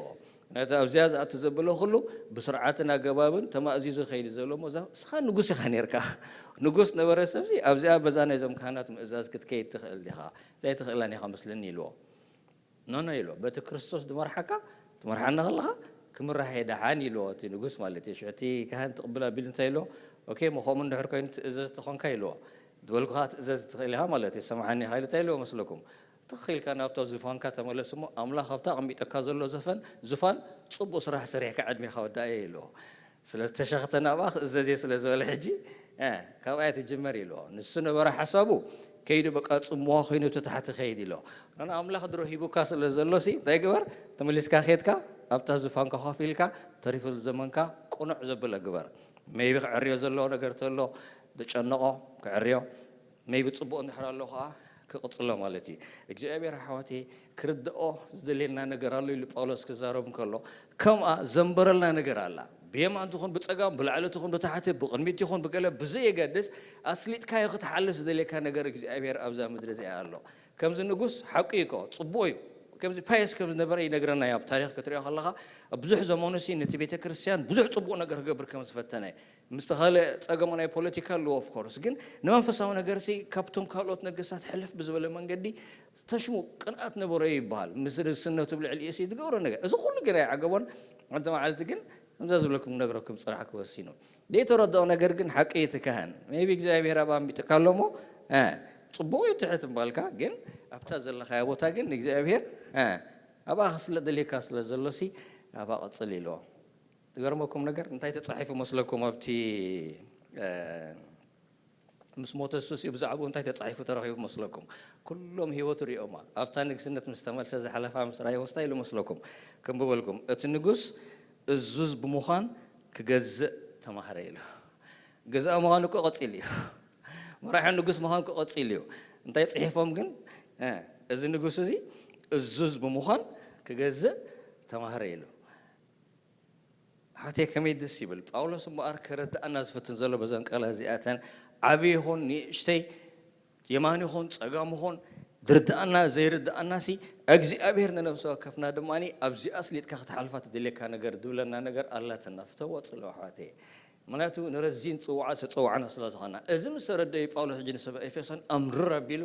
ነቲ ኣብዚኣ ዝኣቱ ዘበለ ኩሉ ብስርዓትን ኣገባብን ተማእዚዙ ከይዱ ዘሎ እሞ እዛ፣ ንስኻ ንጉስ ኢኻ ነይርካ። ንጉስ ነበረ ሰብዚ ኣብዚኣ በዛ ናይዞም ካህናት ምእዛዝ ክትከይድ ትኽእል ዲኻ? እዛ ኣይትኽእላን ኢኻ መስለኒ ኢልዎ። ኖ፣ ኖ ኢልዎ። በቲ ክርስቶስ ዝመርሓካ ትመርሓኒ ከለኻ ክምራሕ እየ ደሓን ኢልዎ እቲ ንጉስ ማለት እዩ። ሽዑ እቲ ካህን ትቕብል ኣቢሉ እንታይ ኢልዎ? ኦኬ፣ እሞ ከምኡ እንድሕር ኮይኑ ትእዘዝ ተኾንካ ኢልዎ። ዝበልኩኻ ትእዘዝ ትኽእል ኢኻ ማለት እዩ። ሰምዓኒ ኢኻ ኢሉ እንታይ ኢልዎ መስለኩም? ትኽ ኢልካ ናብታ ዙፋንካ ተመለስ እሞ ኣምላኽ ኣብታ ኣቐሚጠካ ዘሎ ዘፈን፣ ዙፋን ጽቡቕ ስራሕ ሰሪሕካ ዕድሜኻ ወዳእዮ ኢልዎ። ስለ ዝተሸኽተ ናብኣ ክእዘዝ እየ ስለ ዝበለ ሕጂ፣ እ፣ ካብኣ እያ ትጅመር ኢልዎ። ንሱ ነበረ ሓሳቡ ከይዱ በቃ ጽምዋ ኮይኑ እቲ ታሕቲ ከይድ ኢልዎ። ኖ፣ ኖ፣ ኣምላኽ ድሮ ሂቡካ ስለ ዘሎሲ እንታይ ግበር? ተመሊስካ ከድካ ኣብታ ዙፋንካ ኮፍ ኢልካ ተሪፉ ዘመንካ ቅኑዕ ዘብለ ግበር። ሜይቢ ክዕርዮ ዘለዎ ነገር ተሎ፣ ዝጨነቖ ክዕርዮ፣ ሜይቢ ጽቡቕ እንድሕር ኣሎ ኸዓ ክቕጽሎ ማለት እዩ። እግዚኣብሔር ኣሕዋተይ ክርድኦ ዝደልየና ነገር ኣሎ ኢሉ ጳውሎስ ክዛረብ እንከሎ፣ ከምኣ ዘንበረልና ነገር ኣላ። ብየማን ትኹን ብጸጋም፣ ብላዕሊ ትኹን ብታሕቲ፣ ብቕድሚት ይኹን ብገለ ብዘየገድስ፣ ኣስሊጥካዮ ክትሓልፍ ዝደልየካ ነገር እግዚኣብሔር ኣብዛ ምድሪ እዚኣ ኣሎ። ከምዚ ንጉስ ሓቁ እዩ እኮ፣ ጽቡቕ እዩ። ከምዚ ፓየስ ከም ዝነበረ ይነግረና እዩ። ኣብ ታሪኽ ክትሪኦ ከለኻ፣ ኣብ ብዙሕ ዘመኑሲ ነቲ ቤተ ክርስቲያን ብዙሕ ጽቡቕ ነገር ክገብር ከም ዝፈተነ፣ ምስ ተኻለ ጸገሙ ናይ ፖለቲካ ኣለዎ፣ ኦፍ ኮርስ፣ ግን ንመንፈሳዊ ነገርሲ ካብቶም ካልኦት ነገስታት ሕልፍ ብዝበለ መንገዲ ተሽሙ ቅንኣት ነበሮ ይበሃል። ምስ ንግስነቱ ብልዕሊኡሲ ዝገብሮ ነገር፣ እዚ ኩሉ ግን ኣይዓገቦን። ሓንቲ መዓልቲ ግን ከምዛ ዝብለኩም ክነግረኩም ጽናሕ ክወሲኑ። ዘይተረድኦ ነገር ግን ሓቂ እዩ። እቲ ካህን ሜይቢ እግዚኣብሔር ኣብኣ ኣምቢጥካ ኣሎ እሞ፣ እ፣ ጽቡቕ እዩ ትሕት እምባልካ፣ ግን ኣብታ ዘለኻያ ቦታ ግን ንእግዚኣብሔር፣ እ፣ ኣብኣ ክስለጥ ደልየካ ስለ ዘሎሲ ኣብኣ ቀጽል ኢልዎ። ዝገርመኩም ነገር እንታይ ተጻሒፉ መስለኩም ኣብቲ፣ እ፣ ምስ ሞተ ንሱሲ ብዛዕባኡ እንታይ ተጻሒፉ ተረኺቡ መስለኩም? ኩሎም ህይወቱ ሪኦማ። ኣብታ ንግስነት ምስ ተመልሰ ዝሓለፋ ምስ ረኣይዎ እንታይ ኢሉ መስለኩም? ከንብበልኩም። እቲ ንጉስ እዙዝ ብምዃን ክገዝእ ተማህረ ኢሉ። ገዛኢ ምዃኑ እኮ ቀጺሉ እዩ። መራሒ ንጉስ ምዃን እኮ ቀጺሉ እዩ። እንታይ ጽሒፎም ግን? እዚ ንጉስ እዚ እዙዝ ብምዃን ክገዝእ ተማህረ ኢሉ። ሓቴ ከመይ ደስ ይብል። ጳውሎስ እምበኣር ከረድኣና ዝፍትን ዘሎ በዘን ቃላት እዚኣተን፣ ዓብዪ ይኹን ንእሽተይ፣ የማን ይኹን ጸጋም ይኹን፣ ዝርድኣና ዘይርድኣና ሲ እግዚኣብሔር ንነፍሲ ወከፍና ድማ ኣብዚኣ ኣስሊጥካ ክትሓልፋ ትደልየካ ነገር ድብለና ነገር ኣላትና። ፍተዋ ጽልዋ ኣሕዋተይ። ምክንያቱ ንረዚን ጽውዓ ዝተጸዋዕና ስለ ዝኾና። እዚ ምስ ተረደዩ ጳውሎስ ሕጂ ንሰብ ኤፌሶን ኣምርር ኣቢሉ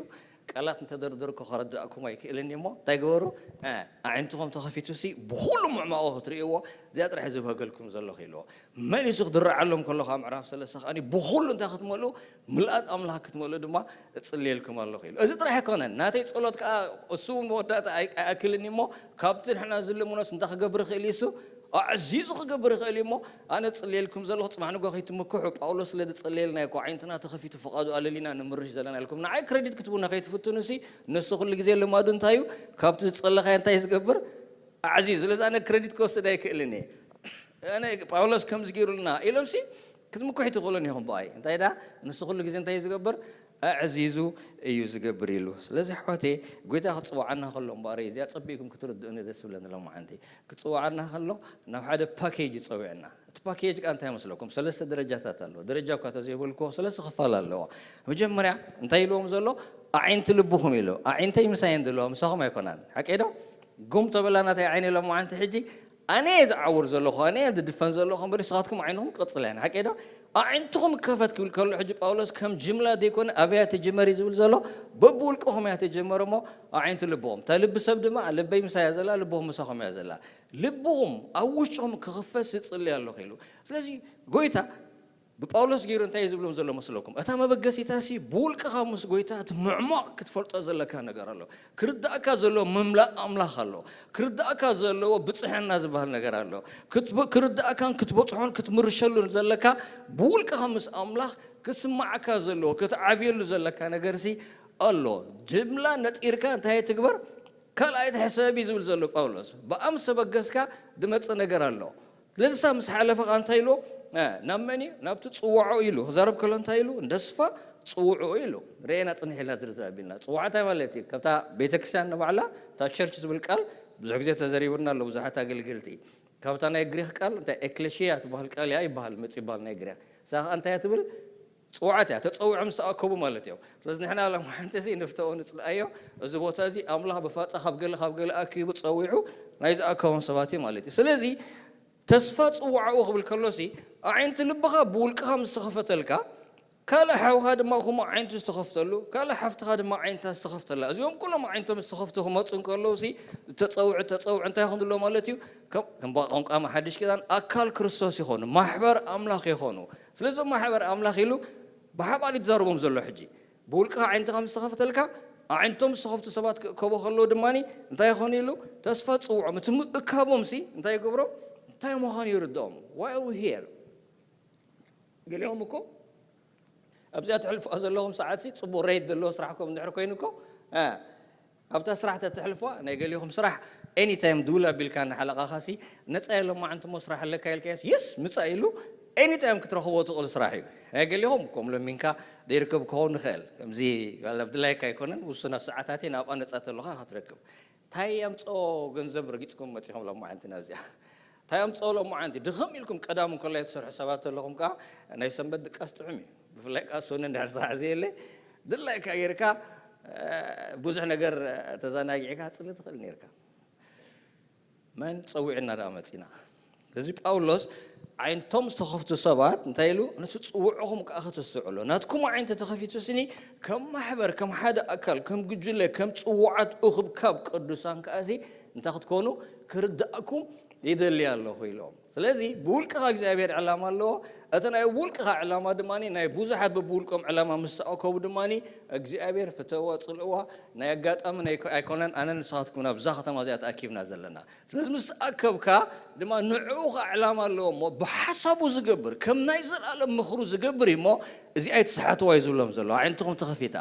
ቃላት እንተደርደርኩ ከረድኣኩም ኣይክእልን እሞ እንታይ ግበሩ? ኣዒንትኹም ተኸፊቱ ሲ ብኹሉ ምዕማቑ ክትርእይዎ እዚኣ ጥራሕ ዝብህገልኩም ዘለኹ ኢልዎ። መሊሱ ክድርዓሎም ከሎ ካብ ምዕራፍ ሰለስተ ከኣ ብኹሉ እንታይ ክትመልኡ? ምልኣት ኣምላኽ ክትመልኡ ድማ እጽልየልኩም ኣለኹ ኢሉ። እዚ ጥራሕ ኣይኮነን። ናተይ ጸሎት ከኣ እሱ እውን መወዳእታ ኣይኣክልን እሞ ካብቲ ንሕና ዝልምኖስ እንታይ ክገብር ይኽእል እዩ? እሱ ኣዕዚዙ ክገብር ይኽእል እዩ እሞ ኣነ ጽልየልኩም ዘለኹ ጽባሕ ንጎ ከይትምክሑ። ጳውሎስ ስለ ዝጸለየልና እኮ ዓይንትና ተኸፊቱ ፍቓዱ ኣለሊና ንምርሽ ዘለና ኢልኩም ንዓይ ክረዲት ክትቡና ከይትፍትኑ ሲ ንሱ ኩሉ ግዜ ልማዱ እንታይ እዩ? ካብቲ ዝጸለኻዮ እንታይ ዝገብር? ኣዕዚዙ። ስለዚ ኣነ ክረዲት ክወስድ ኣይክእልን እየ። ኣነ ጳውሎስ ከምዚ ገይሩልና ኢሎም ሲ ክትምክሑ ትኽእሉን ኢኹም ብኣይ። እንታይ ዳ ንሱ ኩሉ ግዜ እንታይ እዩ ዝገብር? ኣዕዚዙ እዩ ዝገብር ኢሉ። ስለዚ ኣሕዋተይ ጎይታ ክጽውዓና ከሎ እምበኣር እዚኣ ጸቢእኩም ክትርድኡኒ ደስ ዝብለኒ ሎማዓንቲ። ክጽውዓና ከሎ ናብ ሓደ ፓኬጅ ይጸውዕና። እቲ ፓኬጅ ከኣ እንታይ ይመስለኩም? ሰለስተ ደረጃታት ኣለዎ። ደረጃ እኳ ተዘይበልክዎ ሰለስተ ክፋል ኣለዎ። መጀመርያ እንታይ ኢልዎም ዘሎ? ኣዒንቲ ልብኹም ኢሉ። ኣዒንተይ ምሳየን ዘለዋ ምሳኹም ኣይኮናን። ሓቀይ ዶ? ጉም ተበላ ናተይ ዓይኒ ሎማዓንቲ ሕጂ ኣነ እየ ዝዓውር ዘለኹ፣ ኣነ እየ ዝድፈን ዘለኹ እምበር ንስኻትኩም ዓይንኹም ክቕጽል ኣይነ። ሓቀይ ዶ? ኣዒንትኹም ክኸፈት ክብል ከሎ ሕጂ ጳውሎስ ከም ጅምላ ዘይኮነ ኣብያ ትጅመር እዩ ዝብል ዘሎ። በብውልቅኹም እያ ትጀመር እሞ ኣዒንቲ ልብኹም። እታ ልቢ ሰብ ድማ ልበይ ምሳያ ዘላ፣ ልብኹም ምሳኹም እያ ዘላ። ልብኹም ኣብ ውሽጥኹም ክኽፈት ይጽሊ ኣለኹ ኢሉ። ስለዚ ጎይታ ብጳውሎስ ገይሩ እንታይ እዩ ዝብሎም ዘሎ መስለኩም? እታ መበገሲታ ሲ ብውልቅኻ ምስ ጎይታ እቲ ምዕሟቕ ክትፈልጦ ዘለካ ነገር ኣሎ። ክርዳእካ ዘለዎ ምምላእ ኣምላኽ ኣሎ። ክርዳእካ ዘለዎ ብጽሕና ዝበሃል ነገር ኣሎ። ክትብ-፣ ክርዳእካን ክትበጽሖን ክትምርሸሉን ዘለካ ብውልቅኻ ምስ ኣምላኽ ክስማዓካ ዘለዎ ክትዓብየሉ ዘለካ ነገር ሲ ኣሎ። ጅምላ ነጢርካ እንታይ ትግበር? ካልኣይ ትሕሰብ እዩ ዝብል ዘሎ ጳውሎስ። ብኣም ሰበገስካ ዝመጽእ ነገር ኣሎ። ስለዚ ሳ ምስ ሓለፈ ኸኣ እንታይ ኢልዎ? እ፣ ናብ መን እዩ? ናብቲ ጽውዖ ኢሉ። ክዛረብ ከሎ እንታይ ኢሉ? እንደስፋ ጽውዑ ኢሉ። ርኤና ጽንሕ ኢልና ዝርዝር ኣቢልና። ጽውዓ እንታይ ማለት እዩ? ካብታ ቤተ ክርስቲያን ንባዕላ፣ እታ ቸርች ዝብል ቃል ብዙሕ ግዜ ተዘሪቡና ኣሎ፣ ብዙሓት ኣገልገልቲ። ካብታ ናይ ግሪኽ ቃል፣ እንታይ ኤክሌሽያ ትበሃል ቃል እያ ይበሃል፣ መጽ ይበሃል ናይ ግሪኽ። እሳ ኸኣ እንታይ እያ ትብል? ጽውዓት እያ። ተጸዊዖም ዝተኣከቡ ማለት እዮም። ስለዚ ንሕና ሎም ሓንቲ እዚ ንፍተኦ ንጽልኣዮ። እዚ ቦታ እዚ ኣምላኽ ብፋጻ ካብ ገለ ካብ ገለ ኣኪቡ ጸዊዑ ናይ ዝኣከቦም ሰባት እዩ ማለት እዩ። ስለዚ ተስፋ ጽውዓኡ ክብል ከሎሲ ኣዒንቲ ልብኻ ብውልቅኻ ምስ ተኸፈተልካ፣ ካልእ ሓውኻ ድማ ከምኡ ኣዒንቱ ዝተኸፍተሉ፣ ካልእ ሓፍትኻ ድማ ኣዒንታ ዝተኸፍተላ። እዚኦም ኩሎም ኣዒንቶም ዝተኸፍቱ ክመጹ እንከለውሲ ዝተጸውዑ ተጸውዑ እንታይ ይኹን ኣሎ ማለት እዩ? ከም፣ ከም ቋንቋ ሓድሽ ኪዳን ኣካል ክርስቶስ ይኾኑ፣ ማሕበር ኣምላኽ ይኾኑ። ስለዚ ማሕበር ኣምላኽ ኢሉ ብሓባር እዩ ዝዛረቦም ዘሎ። ሕጂ ብውልቅኻ ኣዒንትኻ ምስ ተኸፍተልካ ኣዒንቶም ዝተኸፍቱ ሰባት ክእከቡ ከለዉ ድማ እንታይ ይኾኑ ኢሉ? ተስፋ ጽውዖም። እቲ ምእካቦምሲ እንታይ ይገብሮም? እንታይ ምዃኑ ይርድኦም። Why are we here? ገሊኦም እኮ ኣብዚኣ ትሕልፎ ዘለኹም ሰዓትሲ ጽቡቕ ሬት ዘለዎ ስራሕኩም እንድሕር ኮይኑ እኮ፣ እ፣ ኣብታ ስራሕ ተትሕልፏ፣ ናይ ገሊኹም ስራሕ ኤኒታይም ድውል ኣቢልካ ንሓለቓኻሲ፣ ነጻ የሎም መዓንቲ እሞ ስራሕ ኣለካ ኢልካዮስ፣ የስ፣ ምጻእ ኢሉ ኤኒታይም ክትረኽቦ ትኽእል ስራሕ እዩ። ናይ ገሊኹም ከም ለሚንካ ዘይርከብ ክኸውን ንኽእል። ከምዚ ኣብ ድላይካ ኣይኮነን፣ ውሱናት ሰዓታት እየን፣ ኣብኣ ነጻ ተለኻ ኢኻ ትረክብ። እንታይ ኣምጽኦ ገንዘብ ረጊጽኩም መጺኹም ሎም መዓንቲ ናብዚኣ? እንታይ ኣምጽኦ ሎም መዓንቲ? ድኽም ኢልኩም ቀዳም እንከሎ ትሰርሑ ሰባት ኣለኹም ከኣ ናይ ሰንበት ድቃስ ጥዑም እዩ። ብፍላይ ከኣ ሰኑይ እንድሕር ስራሕ ዘየለ ድላይካ ጌርካ፣ እ፣ ብዙሕ ነገር ተዘናጊዕካ ትጽሊ ትኽእል ኔርካ። መን ጸዊዕና ደኣ መጺና? እዚ ጳውሎስ ዓይንቶም ዝተኸፍቱ ሰባት እንታይ ኢሉ? ነቲ ጽውዕኹም ከኣ ከተስተውዕሎ። ናትኩም ኣዒንቲ ተኸፊቱ ስኒ ከም ማሕበር፣ ከም ሓደ ኣካል፣ ከም ጉጅለ፣ ከም ጽውዓት እኹብካብ ቅዱሳን ከኣሲ እንታይ ክትኮኑ? ክርድኣኩም ይደሊ ኣለኹ ኢሎም። ስለዚ ብውልቅኻ እግዚኣብሔር ዕላማ ኣለዎ። እቲ ናይ ውልቅኻ ዕላማ ድማ ናይ ብዙሓት በብውልቆም ዕላማ ምስ ተኣከቡ ድማ እግዚኣብሔር ፍተዋ፣ ጽልእዋ፣ ናይ ኣጋጣሚ ናይ ኣይኮነን። ኣነ ንስኻትኩም ናብዛ ከተማ እዚኣ ተኣኪብና ዘለና። ስለዚ ምስ ተኣከብካ ድማ ንዕኡ ኸዓ ዕላማ ኣለዎ እሞ ብሓሳቡ ዝገብር፣ ከም ናይ ዘላለም ምኽሩ ዝገብር እዩ እሞ እዚኣ ኣይትስሓትዋ እዩ ዝብሎም ዘሎ። ኣዒንትኹም ተኸፊታ።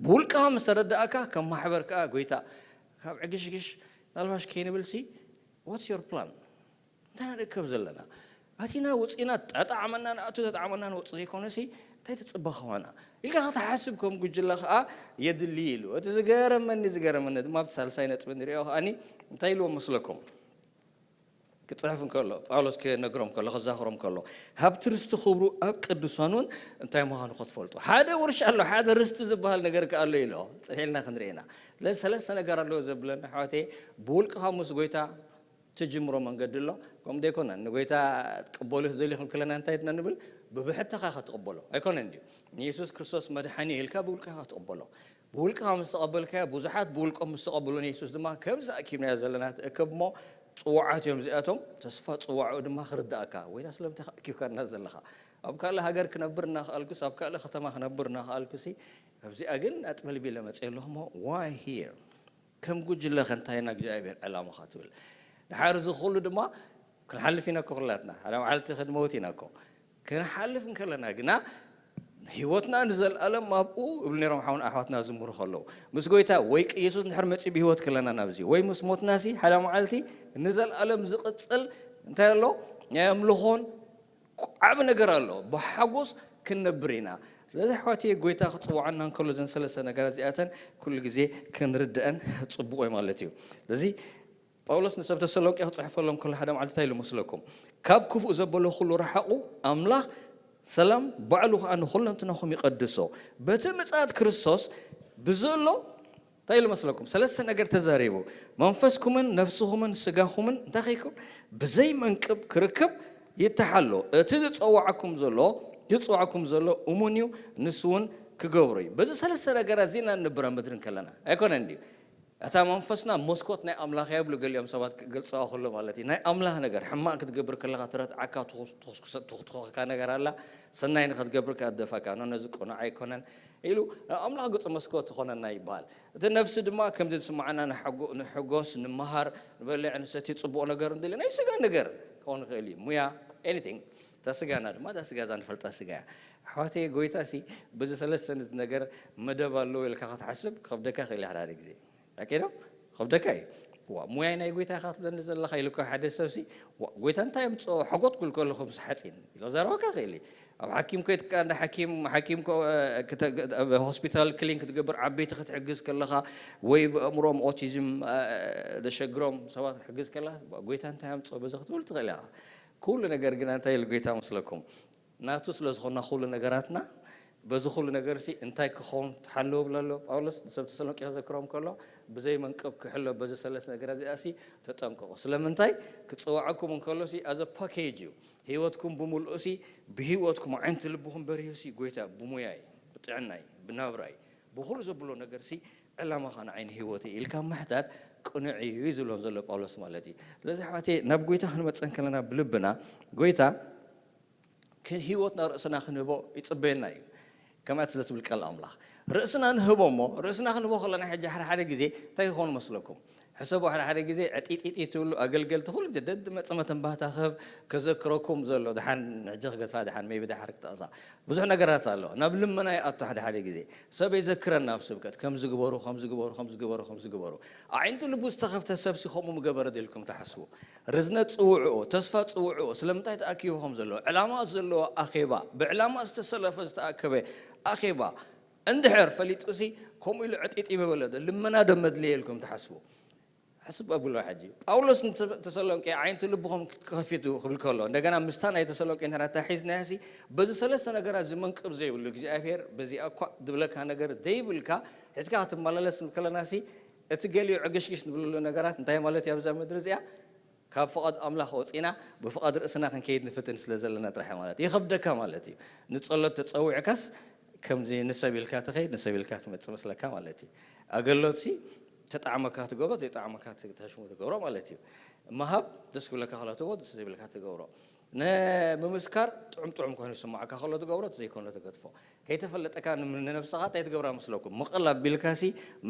ብውልቅኻ ምስ ተረዳእካ ከም ማሕበር ከኣ ጎይታ ካብ ዕግሽግሽ ናልባሽ ከይንብልሲ፣ what's your plan? እንታይ ንእከብ ዘለና? ኣቲና ውፅኢና፣ ተጣዕመና ንኣቱ፣ ተጣዕመና ንወፁ ዘይኮነሲ እንታይ ትፅበ ከማና ኢልካ ክትሓስብ ከም ጉጅለ ከዓ የድሊ ኢሉ። እቲ ዝገረመኒ ዝገረመኒ ድማ ኣብቲ ሳልሳይ ነጥቢ ንሪኦ ከዓኒ እንታይ ኢልዎም መስለኩም? ክፅሕፍ እንከሎ፣ ጳውሎስ ክነግሮም ከሎ፣ ክዛኽሮም ከሎ፣ ሃብቲ ርስቲ ክብሩ ኣብ ቅዱሳን እውን እንታይ ምዃኑ ክትፈልጡ። ሓደ ውርሻ ኣሎ፣ ሓደ ርስቲ ዝበሃል ነገር ከ ኣሎ ኢሎ። ፅንሒልና ክንርኢና። ስለዚ ሰለስተ ነገር ኣለዎ ዘብለና ኣሕዋተይ፣ ብውልቅኻ ምስ ጎይታ ትጅምሮ መንገዲ ኣሎ። ከምኡ ዘይኮነ ንጎይታ ትቅበሉ ትደልዩ ክብለና እንታይ ድና ንብል? ብብሕትኻ ኢኻ ትቅበሎ ኣይኮነን ድዩ? ንየሱስ ክርስቶስ መድሓኒ ኢልካ ብውልቅኻ ትቅበሎ። ብውልቅኻ ምስ ተቐበልካዮ፣ ብዙሓት ብውልቆም ምስ ተቐበሉ ንየሱስ ድማ ከምዚ ኣኪብናዮ ዘለና ትእከብ እሞ ጽዋዓት እዮም እዚኣቶም። ተስፋ ጽዋዕኡ ድማ ክርዳእካ፣ ጎይታ ስለምንታይ ኣኪብካና ዘለኻ? ኣብ ካልእ ሃገር ክነብር እናኸኣልኩስ፣ ኣብ ካልእ ከተማ ክነብር እናኸኣልኩሲ፣ ኣብዚኣ ግን ኣጥበልቢለ መጽየ ኣለኹ እሞ why here? ከም ጉጅለ ከ እንታይ ኢና እግዚኣብሔር ዕላማኻ ትብል? ድሓር እዚ ኩሉ ድማ ክንሓልፍ ኢና እኮ ኩላትና። ሓደ መዓልቲ ክንመውት ኢና እኮ። ክንሓልፍ እንከለና ግና ህይወትና ንዘለኣለም ኣብኡ እብሉ ነይሮም ሓውን ኣሕዋትና ዝምሩ ከለዉ። ምስ ጎይታ ወይ ቅ-፣ ኢየሱስ እንድሕር መጺኡ ብህይወት ከለና ናብዚ ወይ ምስ ሞትናሲ ሓደ መዓልቲ ንዘለኣለም ዝቕጽል እንታይ ኣሎ? ናይ ኣምልኾን ዓቢ ነገር ኣሎ። ብሓጎስ ክንነብር ኢና። ስለዚ ኣሕዋተይ ጎይታ ክጽውዓና እንከሎ እዘን ሰለስተ ነገራት እዚኣተን ኩሉ ግዜ ክንርድአን ጽቡቕ እዩ ማለት እዩ። ስለዚ ጳውሎስ ንሰብ ተሰሎንቄ ክጽሕፈሎም ከሎ ሓደ መዓልቲ እንታይ ኢሉ መስለኩም? ካብ ክፉእ ዘበሎ ኩሉ ረሓቑ፣ ኣምላኽ ሰላም ባዕሉ ኸኣ ንኹለንትናኹም ይቐድሶ። በቲ ምጽኣት ክርስቶስ ብዘሎ እንታይ ኢሉ መስለኩም? ሰለስተ ነገር ተዛሪቡ። መንፈስኩምን ነፍስኹምን ስጋኹምን እንታይ ከይኩን? ብዘይ መንቅብ ክርክብ ይተሓሎ። እቲ ዝጸዋዓኩም ዘሎ፣ ዝጸዋዓኩም ዘሎ እሙን እዩ፣ ንሱ እውን ክገብሮ እዩ። በዚ ሰለስተ ነገራት እዚ ኢና ንነብር ኣብ ምድሪ እንከለና። ኣይኮነን ድዩ? እታ መንፈስና መስኮት ናይ ኣምላኽ እያ ይብሉ ገሊኦም ሰባት ክገልጽዋ ከሎ ማለት እዩ። ናይ ኣምላኽ ነገር፣ ሕማቕ ክትገብር ከለኻ ትረትዓካ፣ ትኹስ-፣ ትኹስኩሰ-፣ ትኹትኹኸካ ነገር ኣላ፣ ሰናይ ንኽትገብር ከኣ ትደፋካ። ኖ፣ ነዚ ቅኑዕ ኣይኮነን ኢሉ፣ ኣምላኽ ገጹ መስኮት ትኾነና ይበሃል። እቲ ነፍሲ ድማ ከምዚ ዝስምዓና ንሓጎ-፣ ንሕጎስ፣ ንመሃር፣ ንበልዕ፣ ንሰቲ፣ ጽቡቕ ነገር ንደሊ፣ ናይ ስጋ ነገር ክኸውን ይኽእል እዩ። ሙያ፣ ኤኒቲንግ። እታ ስጋና ድማ፣ እታ ስጋ እዛ ንፈልጣ ስጋ እያ። ኣሕዋተይ፣ ጎይታሲ በዚ ሰለስተ ነገር መደብ ኣለዎ ኢልካ ክትሓስብ ክኸብደካ ይኽእል እዩ ሓደ ሓደ ግዜ። ኣኬዶ? ክኸብደካ እዩ። ዋ፣ ሙያይ ናይ ጎይታ ኢኻ ትብለኒ ዘለኻ ኢሉ እኮ ሓደ ሰብሲ፣ ዋ፣ ጎይታ እንታይ የምጽኦ? ሓጎት ክብል ከለኹ ምስ ሓጺን ኢሉ ክዛረበካ ይኽእል እዩ። ኣብ ሓኪም ኮይትካ እንዳ ሓኪም፣ ሓኪም ኮ-፣ ክተ-፣ ኣብ ሆስፒታል ክሊን ክትገብር ዓበይቲ ክትሕግዝ ከለኻ ወይ ብኣእምሮኦም ኦቲዝም፣ እ፣ ዘሸግሮም ሰባት ክትሕግዝ ከለኻ፣ ዋ፣ ጎይታ እንታይ የምጽኦ በዚ ክትብል ትኽእል ኢኻ። ኩሉ ነገር ግና እንታይ ኢሉ ጎይታ መስለኩም? ናቱ ስለ ዝኾንና ኩሉ ነገራትና፣ በዚ ኩሉ ነገርሲ እንታይ ክኸውን ትሓልው ብሎ ኣሎ ጳውሎስ ንሰብ ተሰሎንቄ ክዘክሮም ከሎ፣ ብዘይ መንቅብ ክሕሎ በዚ ሰለስተ ነገራት እዚኣሲ ተጠንቀቑ። ስለምንታይ? ክጽውዓኩም እንከሎሲ as a package እዩ። ህይወትኩም ብምልኡሲ፣ ብህይወትኩም ኣዒንቲ ልብኹም በሪሁሲ፣ ጎይታ ብሙያይ፣ ብጥዕናይ፣ ብናብራይ፣ ብኹሉ ዘብሎ ነገርሲ ዕላማኻ ንዓይ ንህይወተይ ኢልካ ምሕታት ቅኑዕ እዩ ዝብሎም ዘሎ ጳውሎስ ማለት እዩ። ስለዚ ኣሕዋተይ ናብ ጎይታ ክንመጽእ እንከለና ብልብና፣ ጎይታ ክ-፣ ህይወትና ርእስና ክንህቦ ይጽበየና እዩ። ከምኣ ትዘትብል ቃል ኣምላኽ። ርእስና ንህቦ እሞ፣ ርእስና ክንህቦ ከለና ሕጂ ሓደ ሓደ ግዜ እንታይ ክኸውን መስለኩም? ሕሰቡ፣ ሓደ ሓደ ግዜ ዕጢጢጢ ትብሉ ኣገልገልቲ ኩሉ ግዜ ደድመጽ መተንባህታ ክህብ ከዘክረኩም ዘሎ፣ ደሓን ሕጂ ክገድፋ፣ ደሓን ሜቢ ደሓር ክጠቕሳ። ብዙሕ ነገራት ኣሎ። ናብ ልመና ይኣቱ ሓደ ሓደ ግዜ። ሰብ የዘክረና ኣብ ስብከት፣ ከምዚ ግበሩ፣ ከምዚ ግበሩ፣ ከምዚ ግበሩ፣ ከምዚ ግበሩ። ኣዒንቱ ልቡ ዝተኸፍተ ሰብሲ ከምኡ ምገበረ ዶ ኢልኩም ትሓስቡ? ርዝነት ጽውዕኡ፣ ተስፋ ጽውዕኡ፣ ስለምንታይ ተኣኪቡ ከም ዘሎ፣ ዕላማ ዘለዎ ኣኼባ፣ ብዕላማ ዝተሰለፈ ዝተኣከበ ኣኼባ እንድሕር ፈሊጡሲ ከምኡ ኢሉ ዕጢጢ ምበለ ዶ? ልመና ዶ መድለየ ኢልኩም ትሓስቡ? ሕስብ ኣብልዎ ሕጂ። ጳውሎስ ንተሰ-፣ ተሰሎንቄ ኣዒንቲ ልብኹም ክኸፊቱ ክብል ከሎ፣ እንደገና ምስታ ናይ ተሰሎንቄ እንድሕር ኣተሓሒዝናያሲ፣ በዚ ሰለስተ ነገራት ዝመንቅብ ዘይብሉ እግዚኣብሔር በዚኣ እኳ ዝብለካ ነገር ዘይብልካ ሒዝካ ክትመላለስ ከለናሲ፣ እቲ ገሊኡ ዕግሽግሽ ንብለሉ ነገራት እንታይ ማለት እዩ? ኣብዛ ምድሪ እዚኣ ካብ ፍቓድ ኣምላኽ ወጺና ብፍቓድ ርእስና ክንከይድ ንፍትን ስለ ዘለና ጥራሕ ማለት እዩ። ይኸብደካ ማለት እዩ። ንጸሎት ተጸዊዕካስ ከምዚ ንሰብ ኢልካ ትኸይድ፣ ንሰብ ኢልካ ትመጽእ መስለካ ማለት እዩ። ኣገልግሎትሲ ተጣዕመካ ትገብሮ፣ ዘይጣዕመካ ት-፣ ተሽሙ ትገብሮ ማለት እዩ። ምሃብ ደስ ክብለካ ከሎ ትህቦ፣ ደስ ዘይብለካ ትገብሮ። ንምምስካር ጥዑም ጥዑም ኮይኑ ዝስማዓካ ከሎ ትገብሮ፣ ዘይኮነ ትገድፎ። ከይተፈለጠካ ንም-፣ ንነብስኻ እንታይ ትገብራ መስለኩም? ምቕል ኣቢልካሲ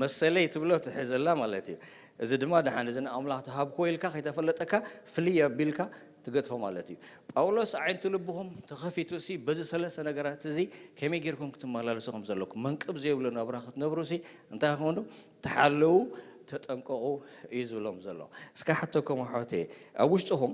መሰለይ ትብሎ ትሕዘላ ማለት እዩ። እዚ ድማ ደሓን እዚ ንኣምላኽ ተሃብኮ ኢልካ ከይተፈለጠካ ፍልይ ኣቢልካ ትገድፎ ማለት እዩ። ጳውሎስ ኣዒንቲ ልብኹም ተኸፊቱሲ በዚ ሰለስተ ነገራት እዚ ከመይ ጌርኩም ክትመላለሱ ከም ዘለኩም መንቅብ ዘይብሉ ናብራ ክትነብሩሲ እንታይ ክኾኑ? ተሓለዉ፣ ተጠንቀቑ እዩ ዝብሎም ዘሎ። እስከ ሓተኩም ኣሕዋተይ፣ ኣብ ውሽጥኹም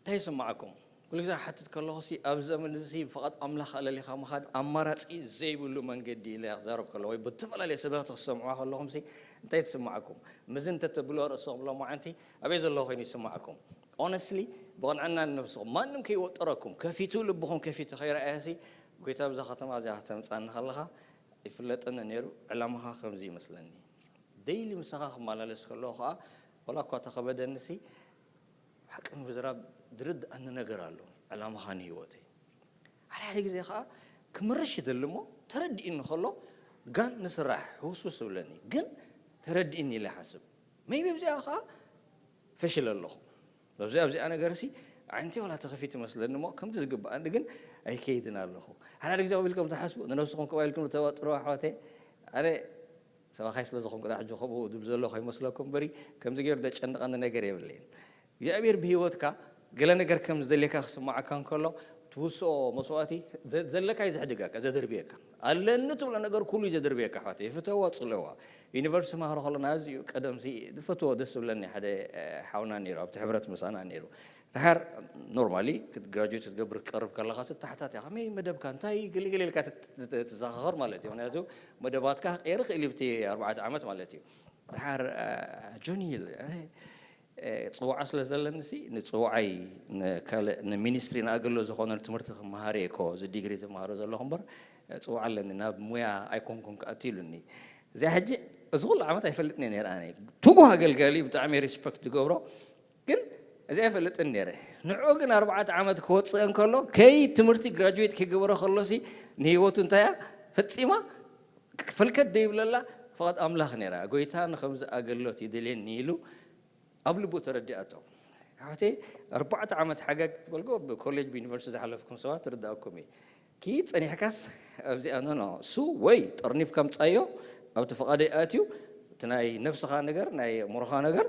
እንታይ ይስማዓኩም? ኩሉ ግዜ ክሓትት ከለኹ ሲ፣ ኣብ ዘመን እዚ ሲ ብፍቓድ ኣምላኽ ኣለሊኻ ምኻድ ኣማራጺ ዘይብሉ መንገዲ ኢለ ክዛረብ ከለኹ፣ ወይ ብዝተፈላለየ ሰበኽቲ ክሰምዕዋ ከለኹም ሲ፣ እንታይ ትስማዓኩም? ምዚ እንተተብልዎ ርእስኹም ሎማዓንቲ ኣበይ ዘለኹ ኮይኑ ይስማዓኩም? Honestly፣ ብቕንዕና ንነብስኹም፣ ማንም ከይወጠረኩም፣ ከፊቱ ልብኹም ከፊቱ ከይረኣየ ሲ፣ ጎይታ ብዛ ከተማ እዚኣ ከተምጻኒ ከለኻ ይፍለጠኒ ነይሩ፣ ዕላማኻ ከምዚ ይመስለኒ። ደይሊ ምሳኻ ክመላለስ ከለኹ ኸኣ፣ ወላ እኳ ተኸበደኒ ሲ፣ ሓቂ ንምዝራብ ዝርድኣኒ ነገር ኣሎ፣ ዕላማኻ ንህይወተይ። ሓደ ሓደ ግዜ ኸኣ ክምርሽ ይደሊ እሞ፣ ተረዲእኒ ከሎ፣ ጋን ንስራሕ ህውስውስ እብለኒ። ግን ተረዲእኒ ኢለ ይሓስብ። ሜይቢ ኣብዚኣ ኸኣ ፈሽለ ኣለኹ። በብዚኣ ኣብዚኣ ነገር ሲ፣ ዓይነተይ ዋላ ተኸፊቱ ይመስለኒ እሞ፣ ከምቲ ዝግብኣኒ ግን ኣይከይድን ኣለኹ። ሓደ ሓደ ግዜ ከምኡ ኢልኩም ትሓስቡ፣ ንነብስኹም ከምኡ ኢልኩም ተዋጥሩ ኣሕዋተይ። ኣነ ሰባኻይ ስለ ዝኾንኩ፣ ዳ ሕጂ ከምኡ ድብል ዘሎ ከይመስለኩም እምበሪ፣ ከምዚ ገይሩ ዘጨንቐኒ ነገር የብለይን። እግዚኣብሔር ብህይወትካ ገለ ነገር ከም ዝደልየካ ክስምዓካ እንከሎ፣ ትውስኦ መስዋእቲ ዘ-፣ ዘለካ እዩ ዘሕድገካ፣ ዘደርብየካ። ኣለኒ ትብሎ ነገር ኩሉ እዩ ዘደርብየካ፣ ኣሕዋተይ። ፍተዋ፣ ጽለዋ። ዩኒቨርሲቲ ማህሮ ከለና ኣዝዩ ቀደምሲ ዝፈትዎ ደስ ዝብለኒ ሓደ፣ እ፣ ሓውና ነይሩ፣ ኣብቲ ሕብረት ምሳና ነይሩ። ድሓር ኖርማሊ ክትግራጁዌት ክትገብር ክትቀርብ ከለኻ፣ ሲ ተሓታት ኢኻ። ከመይ መደብካ? እንታይ ገለ ገለ ኢልካ ትት-፣ ትት-፣ ትዘኻኸር ማለት እዩ። ምክንያቱ መደባትካ ክቕየር ይኽእል እዩ፣ ብቲ ኣርባዕተ ዓመት ማለት እዩ። ድሓር፣ እ፣ ጆኒ ኢለ፣ እ፣ እ፣ ጽውዓ ስለ ዘለኒ ሲ፣ ንጽውዓይ ንካልእ፣ ንሚኒስትሪ ንኣገልግሎት ዝኾነ ትምህርቲ ክመሃር እየ እኮ፣ እዚ ዲግሪ ዝመሃሮ ዘለኹ እምበር፣ እ፣ ጽውዓ ኣለኒ፣ ናብ ሙያ ኣይኮንኩን ክኣቱ ኢሉኒ። እዚኣ ሕጂ፣ እዚ ኩሉ ዓመት ኣይፈልጥን እየ ነይረ ኣነ። ትጉህ ኣገልጋሊ፣ ብጣዕሚ ሪስፐክት ዝገብሮ፣ ግን እዚ ኣይፈልጥን ነይረ። ንዕኡ ግን ኣርባዕተ ዓመት ክወጽእ እንከሎ፣ ከይ ትምህርቲ ግራጁዌት ከይገበረ ከሎ ሲ፣ ንህይወቱ እንታይ እያ ፈጺማ? ፈልከት ደይብለላ ፍቓድ ኣምላኽ ነይራ። ጎይታ ንኸምዚ ኣገልግሎት ይደልየኒ ኢሉ ኣብ ልቡ ተረዲኣቶ። ኣሕዋተይ፣ ኣርባዕተ ዓመት ሓጋግ ትበልጎ፣ ብኮሌጅ ብዩኒቨርሲቲ ዝሓለፍኩም ሰባት ትርዳእኩም እዩ። ኪ ጸኒሕካስ ኣብዚኣ ኖ ኖ፣ እሱ ወይ ጠርኒፍካ ምጻዮ፣ ኣብቲ ፍቓደይ ኣትዩ፣ እቲ ናይ ነፍስኻ ነገር፣ ናይ ኣእምሮኻ ነገር፣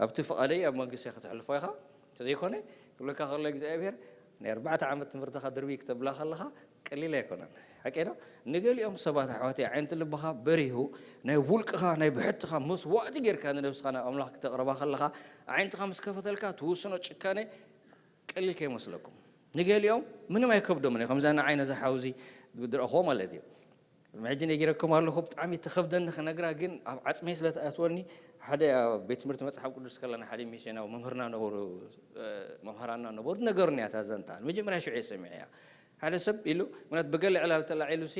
ኣብቲ ፍቓደይ ኣብ መንግስቲ ከተሕልፎ ኢኻ። እንተዘይኮነ፣ ክብለካ ከሎ እግዚኣብሔር፣ ናይ ኣርባዕተ ዓመት ትምህርትኻ ድርቢ ክተብላ ከለኻ፣ ቀሊል ኣይኮነን። ሓቂ ዶ? ንገሊኦም ሰባት ኣሕዋተይ፣ ኣዒንቲ ልብኻ በሪሁ፣ ናይ ውልቅኻ፣ ናይ ብሕትኻ መስዋእቲ ጌርካ ንነብስኻ ናብ ኣምላኽ ክተቕርባ ከለኻ፣ ኣዒንትኻ ምስ ከፈተልካ፣ ትውስኖ ጭካኔ ቀሊል ከይመስለኩም። ንገሊኦም ምንም ኣይከብዶምን እዩ፣ ከምዛ ንዓይ ነዛ ሓውዚ ዝረእኽዎ ማለት እዩ። ሕጂ ነጊረኩም ኣለኹ፣ ብጣዕሚ ትኸብደኒ ክነግራ፣ ግን ኣብ ዓጽመይ ስለ ትኣትወኒ፣ ሓደ ኣብ ቤት ትምህርቲ መጽሓፍ ቅዱስ ከለና ሓደ ሚስዮናዊ መምህርና ነበሩ፣ እ፣ መምህራንና ነበሩ፣ ነገሩኒ እያ እታ ዘንታ። ንመጀመርያ ሽዑ እየ ሰሚዐያ። ሓደ ሰብ ኢሉ፣ ምክንያቱ ብገለ ዕላል ተላዒሉ ሲ፣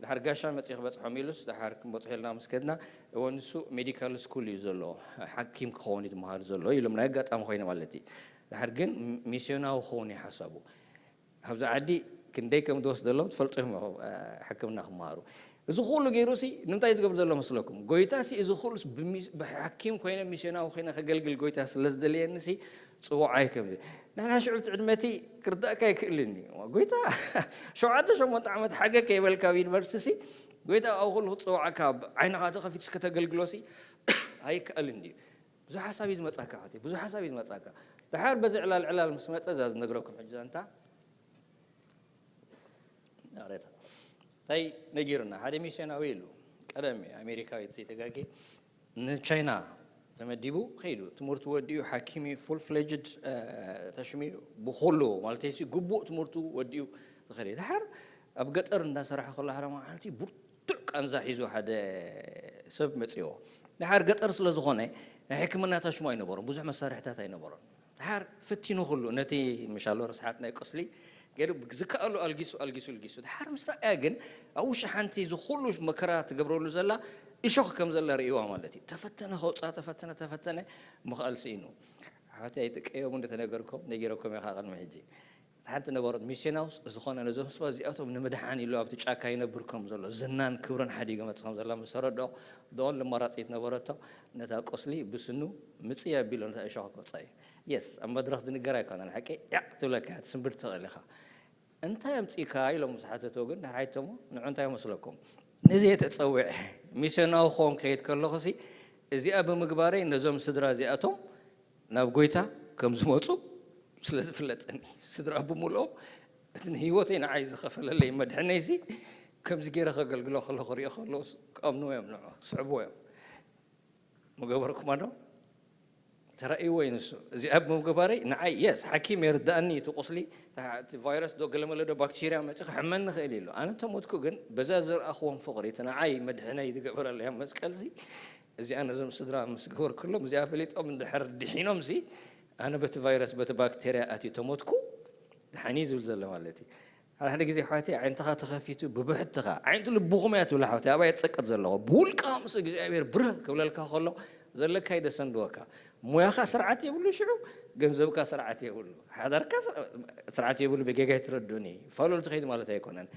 ድሓር ጋሻ መጺኡ ክበጽሖም ኢሉስ፣ ድሓር ክንበጽሖ ኢልና ምስ ከድና፣ እወ ንሱ ሜዲካል ስኩል እዩ ዘሎ፣ ሓኪም ክኸውን እዩ ዝመሃር ዘሎ ኢሎም፣ ናይ ኣጋጣሚ ኮይነ ማለት እዩ። ድሓር ግን ሚስዮናዊ ክኸውን እዩ ሓሳቡ። ኣብዚ ዓዲ ክንደይ ከም ዝወስደሎም ትፈልጡ ኢኹም፣ እ፣ ሕክምና ክመሃሩ። እዚ ኩሉ ገይሩ ሲ ንምንታይ እዩ ዝገብር ዘሎ መስለኩም? ጎይታ ሲ እዚ ኩሉ ብሚ-፣ ብሓኪም ኮይነ ሚስዮናዊ ኮይነ ከገልግል ጎይታ ስለ ዝደለየኒ ሲ ጽውዓይ ከም ንሕና ሽዑ እቲ ዕድመቲ ክርዳእካ ኣይክእልን እዩ። ጎይታ ሸውዓተ ሸሞንተ ዓመት ሓገግ ከይበልካ ኣብ ዩኒቨርሲቲ ሲ፣ ጎይታ ኣብኡ ኩሉ ክጽውዓካ፣ ዓይንኻ ተኸፊቱ እስከ ተገልግሎ ሲ ኣይከኣልን ድዩ? ብዙሕ ሓሳብ እዩ ዝመጻካ፣ ኣሕዋተይ፣ ብዙሕ ሓሳብ እዩ ዝመጻካ። ድሓር በዚ ዕላል ዕላል ምስ መጸ፣ እዛ ዝነግረኩም ሕጂ ዛንታ፣ ናቕሬታ። እንታይ ነጊሩና? ሓደ ሚስዮናዊ ኢሉ፣ ቀደም እዩ፣ ኣሜሪካዊ፣ ዘይተጋጌ፣ ንቻይና ተመዲቡ ከይዱ። ትምህርቱ ወዲኡ፣ ሓኪም እዩ፣ ፉል ፍሌጅድ፣ እ፣ ተሽሚኡ፣ ብኹሉ፣ ማለት እዩ፣ ግቡእ ትምህርቱ ወዲኡ ዝኸደ። ድሓር ኣብ ገጠር እንዳሰራሐ ከሎ፣ ሓደ መዓልቲ ብርቱዕ ቃንዛ ሒዙ ሓደ ሰብ መጺዎ። ድሓር ገጠር ስለ ዝኾነ፣ ናይ ሕክምና ታሽሙ ኣይነበሮን፣ ብዙሕ መሳርሕታት ኣይነበሮን። ድሓር ፈቲኑ ኩሉ፣ ነቲ ምሻሎ ርስሓት ናይ ቁስሊ ገይሩ ዝከኣሉ ኣልጊሱ፣ ኣልጊሱ፣ ኣልጊሱ። ድሓር ምስ ረኣያ ግን፣ ኣብ ውሽጢ ሓንቲ እዚ ኩሉ መከራ ትገብረሉ ዘላ እሾኽ ከም ዘላ ርእይዋ ማለት እዩ። ተፈተነ ከውፅኣ፣ ተፈተነ፣ ተፈተነ፣ ምኽኣል ስኢኑ። ኣሕዋተይ ኣይትቀየሙ፣ እንተተነገርኩም፣ ነጊረኩም ኢኻ ቅድሚ ሕጂ። ሓንቲ ነበረት ሚስዮናውስ ዝኾነ ነዞም ሰባት እዚኣቶም ንምድሓን ኢሉ ኣብቲ ጫካ ይነብር ከም ዘሎ፣ ዝናን ክብርን ሓዲጉ መጽእ ከም ዘላ ምስ ተረድኦ፣ the only ኣማራጺት ነበረቶ፣ ነታ ቁስሊ ብስኑ ምጽይ ኣቢሉ ነታ እሾኽ ክወጽኣ እዩ። የስ፣ ኣብ መድረኽ ዝንገር ኣይኮነን፣ ሓቂ ያቕ ትብለካ እያ፣ ትስንብድ ትኽእል ኢኻ። እንታይ ኣምጺእካ ኢሎም ምስ ሓተትዎ ግን፣ ድሕር ሓቲቶሞ፣ ንዑ እንታይ ይመስለኩም? ነዚ እየ ተጸዊዐ፣ ሚስዮናዊ ክኸውን ክኸይድ ከለኹሲ፣ እዚኣ ብምግባረይ ነዞም ስድራ እዚኣቶም ናብ ጎይታ ከም ዝመጹ ስለ ዝፍለጠኒ፣ ስድራ ብምልኦም እቲ ንህይወተይ ንዓይ ዝኸፈለለይ መድሕነይሲ ከምዚ ገይረ ከገልግሎ ከለኹ ክሪኦ ከለኹ ክኣምንዎ እዮም፣ ንዑ ክስዕብዎ እዮም። ምገበርኩማ ዶ? ተራእይዎ እዩ ንሱ። እዚ ኣብ ምግባረይ ንዓይ፣ የስ፣ ሓኪም የርዳእኒ፣ እቲ ቁስሊ፣ እቲ ቫይረስ ዶ ገለመለ ዶ ባክቴርያ መፂ ክሕመኒ ክእል ኢሉ። ኣነ እንተሞትኩ ግን በዛ ዝረኣኽዎም ፍቕሪ፣ እቲ ንዓይ መድሕነይ ዝገበረለይ ኣብ መስቀልሲ፣ እዚኣ ነዞም ስድራ ምስ ገበርኩሎም፣ እዚኣ ፈሊጦም እንድሕር ድሒኖምሲ፣ ኣነ በቲ ቫይረስ በቲ ባክቴርያ ኣትዩ ተሞትኩ፣ ደሓን እዩ ዝብል ዘሎ ማለት እዩ። ሓደ ሓደ ግዜ ኣሕዋተይ ዓይንትኻ ተኸፊቱ ብብሕትኻ፣ ዓይንቲ ልብኹም እያ ትብል ኣሕዋተይ፣ ኣብኣ እየ ዝጸቅጥ ዘለኹ። ብውልቅኻ ምስ እግዚኣብሔር ብርህ ክብለልካ ከሎ ዘለካ ይደሰንድወካ። ሞያኻ ስርዓት የብሉ፣ ሽዑ ገንዘብካ ስርዓት የብሉ፣ ሓዳርካ ስር-፣ ስርዓት የብሉ። ብጌጋ ይትረድኡኒ፣ ፋሎል ትኸይድ ማለት ኣይኮነን።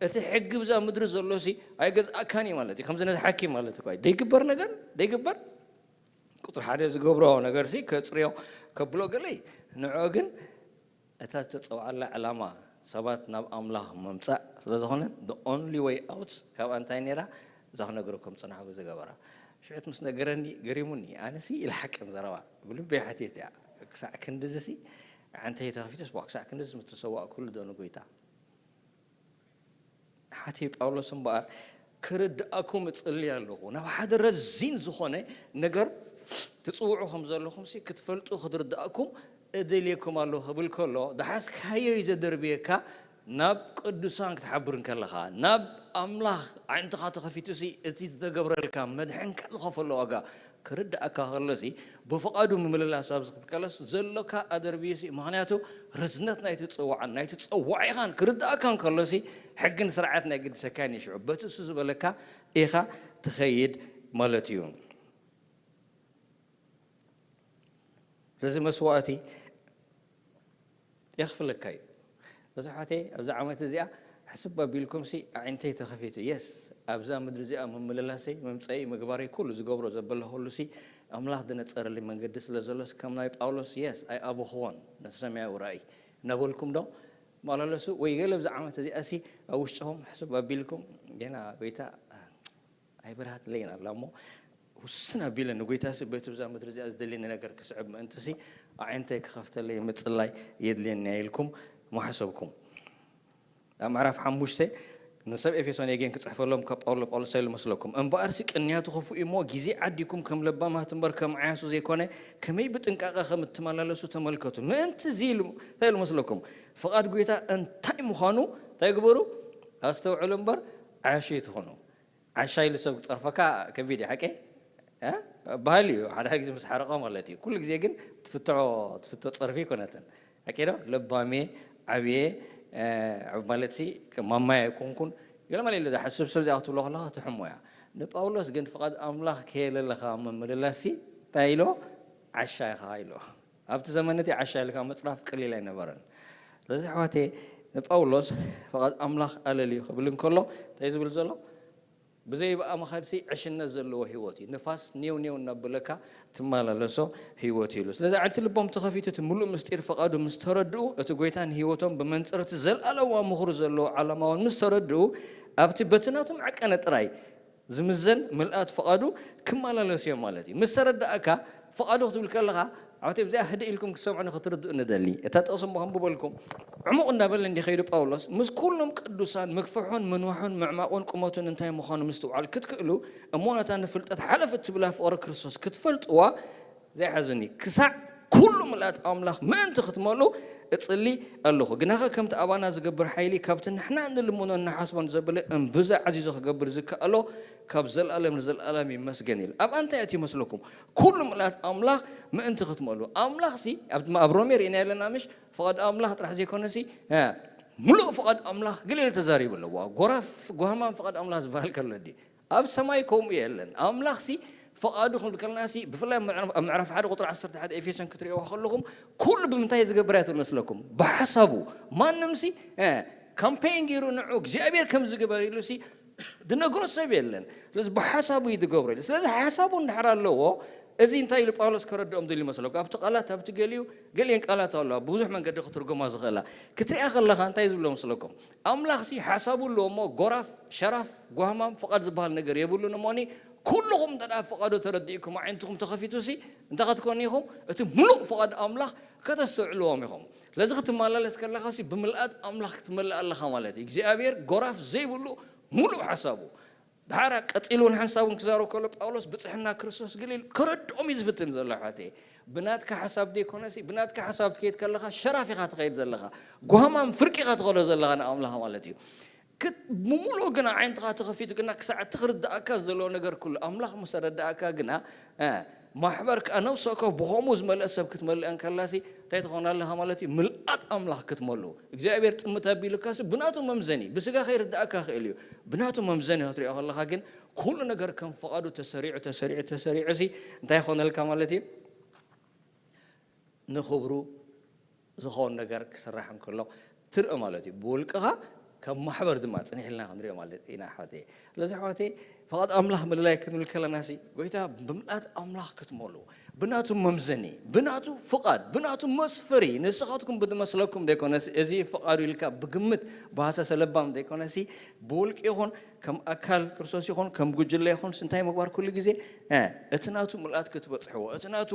እቲ ሕጊ ብዛ ምድሪ ዘሎሲ ኣይገዝኣካን እዩ ማለት እዩ። ከምዚ ነቲ ሓኪም ማለት እኮ እዩ። ዘይግበር ነገር ዘይግበር ቁፅሪ ሓደ ዝገብሮ ነገርሲ ከፅርዮ ከብሎ ገለይ ንዕኦ ግን እታ ዝተፀውዓላ ዕላማ ሰባት ናብ ኣምላኽ ምምፃእ ስለ ዝኾነት፣ the only way out ካብኣ እንታይ ነይራ? እዛ ክነግረኩም ፅናሕኩ ዝገበራ ሽዑት ምስ ነገረኒ ገሪሙኒ። ኣነሲ ኢለ ሓቅን ዘረባ ብልበይ ሓቲት እያ። ክሳዕ ክንድዝሲ ዓንተይ ተኸፊቱስ፣ ቧ፣ ክሳዕ ክንድዝስ ምተሰዋእኩሉ ዶ ንጎይታ? ሓተይ ጳውሎስ እምበኣር ክርድኣኩም እጽሊ ኣለኹ። ናብ ሓደ ረዚን ዝኾነ ነገር ትጽውዑ ከም ዘለኹምሲ ክትፈልጡ ክትርድኣኩም እደልየኩም ኣለኹ ክብል ከሎ፣ ዝሓዝካዮ እዩ ዘደርብየካ። ናብ ቅዱሳን ክትሓብር እንከለኻ፣ ናብ ኣምላኽ ኣዒንትኻ ተኸፊቱሲ እቲ ዝተገብረልካ መድሕንካ ዝኸፈሎ ዋጋ ክርድኣካ ከሎሲ፣ ብፍቓዱ ምምልላስ ኣብ ዝኽከለስ ዘሎካ ኣደርብዩሲ። ምኽንያቱ ርዝነት ናይቲ ጽዋዕን ናይቲ ጸዋዒኻን ክርድኣካ እንከሎሲ፣ ሕግን ስርዓትን ኣይግድሰካን እዩ። ሽዑ በቲ እሱ ዝበለካ ኢኻ ትኸይድ ማለት እዩ። ስለዚ መስዋእቲ የኽፍለካ እዩ። ስለዚ ኣሕዋተይ፣ ኣብዛ ዓመት እዚኣ ሕስብ ኣቢልኩምሲ ኣዒንተይ ተኸፊቱ፣ የስ፣ ኣብዛ ምድሪ እዚኣ ምምልላሰይ፣ ምምፀይ፣ ምግባረይ፣ ኩሉ ዝገብሮ ዘበለኹሉሲ ኣምላኽ ዝነፀረለይ መንገዲ ስለ ዘሎስ፣ ከም ናይ ጳውሎስ፣ የስ፣ ኣይኣበኽዎን ነቲ ሰማያዊ ራእይ እናበልኩም ዶ መላለሱ? ወይ ገለ ኣብዛ ዓመት እዚኣሲ ኣብ ውሽጥኹም ሕስብ ኣቢልኩም፣ ጌና ጎይታ ኣይበርሃትለይን ኣላ እሞ፣ ውስን ኣቢለ ንጎይታሲ በቲ ብዛ ምድሪ እዚኣ ዝደልየኒ ነገር ክስዕብ ምእንትሲ ኣዒንተይ ክኸፍተለይ ምጽላይ የድልየኒ ኢልኩም ምሓሰብኩም። ኣብ ምዕራፍ ሓሙሽተ ንሰብ ኤፌሶን የጌን ክጽሕፈሎም ካብ ጳውሎ፣ ጳውሎስ እንታይ ኢሉ መስለኩም? እምበኣርሲ ቅንያቱ ክፉእ እዩ እሞ፣ ግዜ ዓዲኩም ከም ለባማት እምበር ከም ዓያሱ ዘይኮነ፣ ከመይ ብጥንቃቐ ከም እትመላለሱ ተመልከቱ። ምእንቲ እዚ ኢሉ፣ እንታይ ኢሉ መስለኩም? ፍቓድ ጎይታ እንታይ ምዃኑ እንታይ ግበሩ? ኣስተውዕሉ እምበር ዓያሹ ኣይትኹኑ። ዓሻ ኢሉ ሰብ ክጸርፈካ ከቢድ እዩ፣ ሓቀይ? እ? በሃሊ እዩ፣ ሓደ ሓደ ግዜ ምስ ሓረቐ ማለት እዩ። ኩሉ ግዜ ግን ትፍትሖ፣ ትፍቶ ጸርፊ ኣይኮነትን። ሓቀይ ዶ? ለባሜ፣ ዓብየ፣ እ፣ ማለት ሲ፣ ማማይ ኣይኮንኩን። ገለ መለ ኢሉ ዝሓስብ ሰብ እዚኣ ክትብሎ ከለኻ ትሕሞ እያ። ንጳውሎስ ግን ፍቓድ ኣምላኽ ከየለለኻ ምምልላስ ሲ፣ እንታይ ኢሎ? ዓሻ ኢኻ ኢሎ። ኣብቲ ዘመን እቲ ዓሻ ኢልካ ምጽራፍ ቀሊል ኣይነበረን። ስለዚ ኣሕዋተይ፣ ንጳውሎስ ፍቓድ ኣምላኽ ኣለልዩ ክብል እንከሎ፣ እንታይ ዝብል ዘሎ? ብዘይ ብኣ ምኻድሲ ዕሽነት ዘለዎ ህይወት እዩ። ንፋስ ኔው ኔው እናበለካ ትመላለሶ ህይወት እዩ ኢሉ። ስለዚ ኣዕንቲ ልቦም ተኸፊቱ እቲ ምሉእ ምስጢር ፍቓዱ ምስ ተረድኡ፣ እቲ ጎይታ ንህይወቶም ብመንጽር እቲ ዘለኣለማዊ ምኽሩ ዘለዎ ዓላማ እውን ምስ ተረድኡ፣ ኣብቲ በቲ ናቶም ዕቀነ ጥራይ ዝምዘን ምልኣት ፍቓዱ ክመላለሱ እዮም ማለት እዩ። ምስ ተረዳእካ፣ ፍቓዱ ክትብል ከለኻ፣ ኣብቲ ብዚኣ ህድእ ኢልኩም ክትሰምዑ ንክትርድኡ ንደሊ። እታ ጥቕሲ እሞ ከንብበልኩም። ዕሙቕ እንዳበለ እንዲ ከይዱ ጳውሎስ፣ ምስ ኩሎም ቅዱሳን ምግፍሑን ምንዋሑን ምዕማቑን ቁመቱን እንታይ ምዃኑ ምስትውዓል ክትክእሉ፣ እሞ ነታ ንፍልጠት ሓለፍ እትብላ ፍቕሪ ክርስቶስ ክትፈልጥዋ፣ ዘይሓዝኒ፣ ክሳዕ ኩሉ ምልኣት ኣምላኽ ምእንቲ ክትመልኡ እጽሊ ኣለኹ። ግናኸ ከምቲ ኣባና ዝገብር ሓይሊ፣ ካብቲ ንሕና እንልምኖን ንሓስቦን ዘበለ እምብዛ ዓዚዙ ክገብር ዝከኣሎ፣ ካብ ዘልኣለም ንዘልኣለም ይመስገን ኢሉ። ኣብኣ እንታይ ኣትዩ መስለኩም? ኩሉ ምልኣት ኣምላኽ ምእንቲ ክትመልኡ። ኣምላኽሲ፣ ኣብ፣ ኣብ ሮሜ ርኢና ኣለና ምሽ? ፍቓድ ኣምላኽ ጥራሕ ዘይኮነሲ፣ እ፣ ምሉእ ፍቓድ ኣምላኽ ገለ ኢሉ ተዛሪቡ ኣለዎ። ጎራፍ፣ ጓህማም ፍቓድ ኣምላኽ ዝበሃል ከሎ ድዩ? ኣብ ሰማይ ከምኡ የለን። ኣምላኽሲ ፍቓዱ ክንብል ከለናሲ፣ ብፍላይ ኣብ ምዕራፍ፣ ኣብ ምዕራፍ ሓደ ቁጽሪ ዓሰርተ ሓደ ኤፌሶን ክትርእይዋ ከለኹም፣ ኩሉ ብምንታይ ዝገብር እያ ትብል መስለኩም? ብሓሳቡ። ማንምሲ፣ እ፣ ካምፔን ገይሩ ንዑ እግዚኣብሔር ከም ዝገበር ኢሉሲ ዝነግሮ ሰብ የለን። ስለዚ ብሓሳቡ እዩ ዝገብሮ ኢሉ። ስለዚ ሓሳቡ እንድሕር ኣለዎ፣ እዚ እንታይ ኢሉ ጳውሎስ ከረድኦም ደልዩ መስለኩም? ኣብቲ ቃላት፣ ኣብቲ ገሊኡ፣ ገሊአን ቃላት ኣለዋ፣ ብብዙሕ መንገዲ ክትርጎማ ዝኽእላ። ክትሪኣ ከለኻ እንታይ ዝብሎ መስለኩም? ኣምላኽሲ ሓሳቡ ኣለዎ እሞ፣ ጎራፍ፣ ሸራፍ፣ ጓህማም፣ ፍቓድ ዝበሃል ነገር የብሉን እሞኒ፣ ኩልኹም እንተ ደኣ ፍቓዱ ተረዲእኩም፣ ኣዒንትኹም ተኸፊቱሲ፣ እንታይ ክትኮኑ ኢኹም? እቲ ምሉእ ፍቓድ ኣምላኽ ከተስተውዕልዎም ኢኹም። ስለዚ ክትመላለስ ከለኻሲ፣ ብምልኣት ኣምላኽ ክትመልእ ኣለኻ ማለት እዩ። እግዚኣብሔር ጎራፍ ዘይብሉ ምሉእ ሓሳቡ። ድሓር ቀጺሉ እውን ሓንሳብ እውን ክዛረብ ከሎ ጳውሎስ ብጽሕና ክርስቶስ ገለ ኢሉ ከረድኦም እዩ ዝፍትን ዘሎ ኣሕዋተይ። ብናትካ ሓሳብ ዘይኮነሲ፣ ብናትካ ሓሳብ ትከይድ ከለኻ ሸራፍ ኢኻ ትኸይድ ዘለኻ። ጓማም ፍርቂ ኢኻ ትኸዶ ዘለኻ ንኣምላኽ ማለት እዩ። ክት-፣ ብምሉእ ግና ዓይንትኻ ተኸፊቱ ግና ክሳዕ እቲ ክርድኣካ ዘለዎ ነገር ኩሉ ኣምላኽ ምስ ኣረድኣካ ግና፣ እ፣ ማሕበር ከኣ ነፍሲ ወከፍ ብኸምኡ ዝመልአ ሰብ ክትመልእ እንከላሲ እንታይ ትኾን ኣለኻ ማለት እዩ? ምልኣት ኣምላኽ ክትመሉ። እግዚኣብሔር ጥምት ኣቢሉካሲ ብናቱ መምዘኒ፣ ብስጋ ከይርድኣካ ክእል እዩ። ብናቱ መምዘኒ ክትሪኦ ከለኻ ግን ኩሉ ነገር ከም ፍቓዱ ተሰሪዑ፣ ተሰሪዑ፣ ተሰሪዑ ሲ እንታይ ይኾነልካ ማለት እዩ? ንኽብሩ ዝኸውን ነገር ክስራሕ እንከሎ ትርኢ ማለት እዩ። ብውልቅኻ ከም ማሕበር ድማ ጽኒሕ ኢልና ክንሪኦ ማለት ኢና ኣሕዋተይ። ስለዚ ኣሕዋተይ ፍቓድ ኣምላኽ ምልላይ ክንብል ከለና ሲ ጎይታ ብምልኣት ኣምላኽ ክትመሉ ብናቱ መምዘኒ፣ ብናቱ ፍቓድ፣ ብናቱ መስፈሪ ንስኻትኩም ብዝመስለኩም ዘይኮነስ እዚ ፍቓዱ ኢልካ ብግምት ብሃሰሰ ለባም ዘይኮነሲ ብውልቂ ይኹን ከም ኣካል ክርስቶስ ይኹን ከም ጉጅለ ይኹን እንታይ ምግባር ኩሉ ግዜ፣ እ፣ እቲ ናቱ ምልኣት ክትበጽሕዎ፣ እቲ ናቱ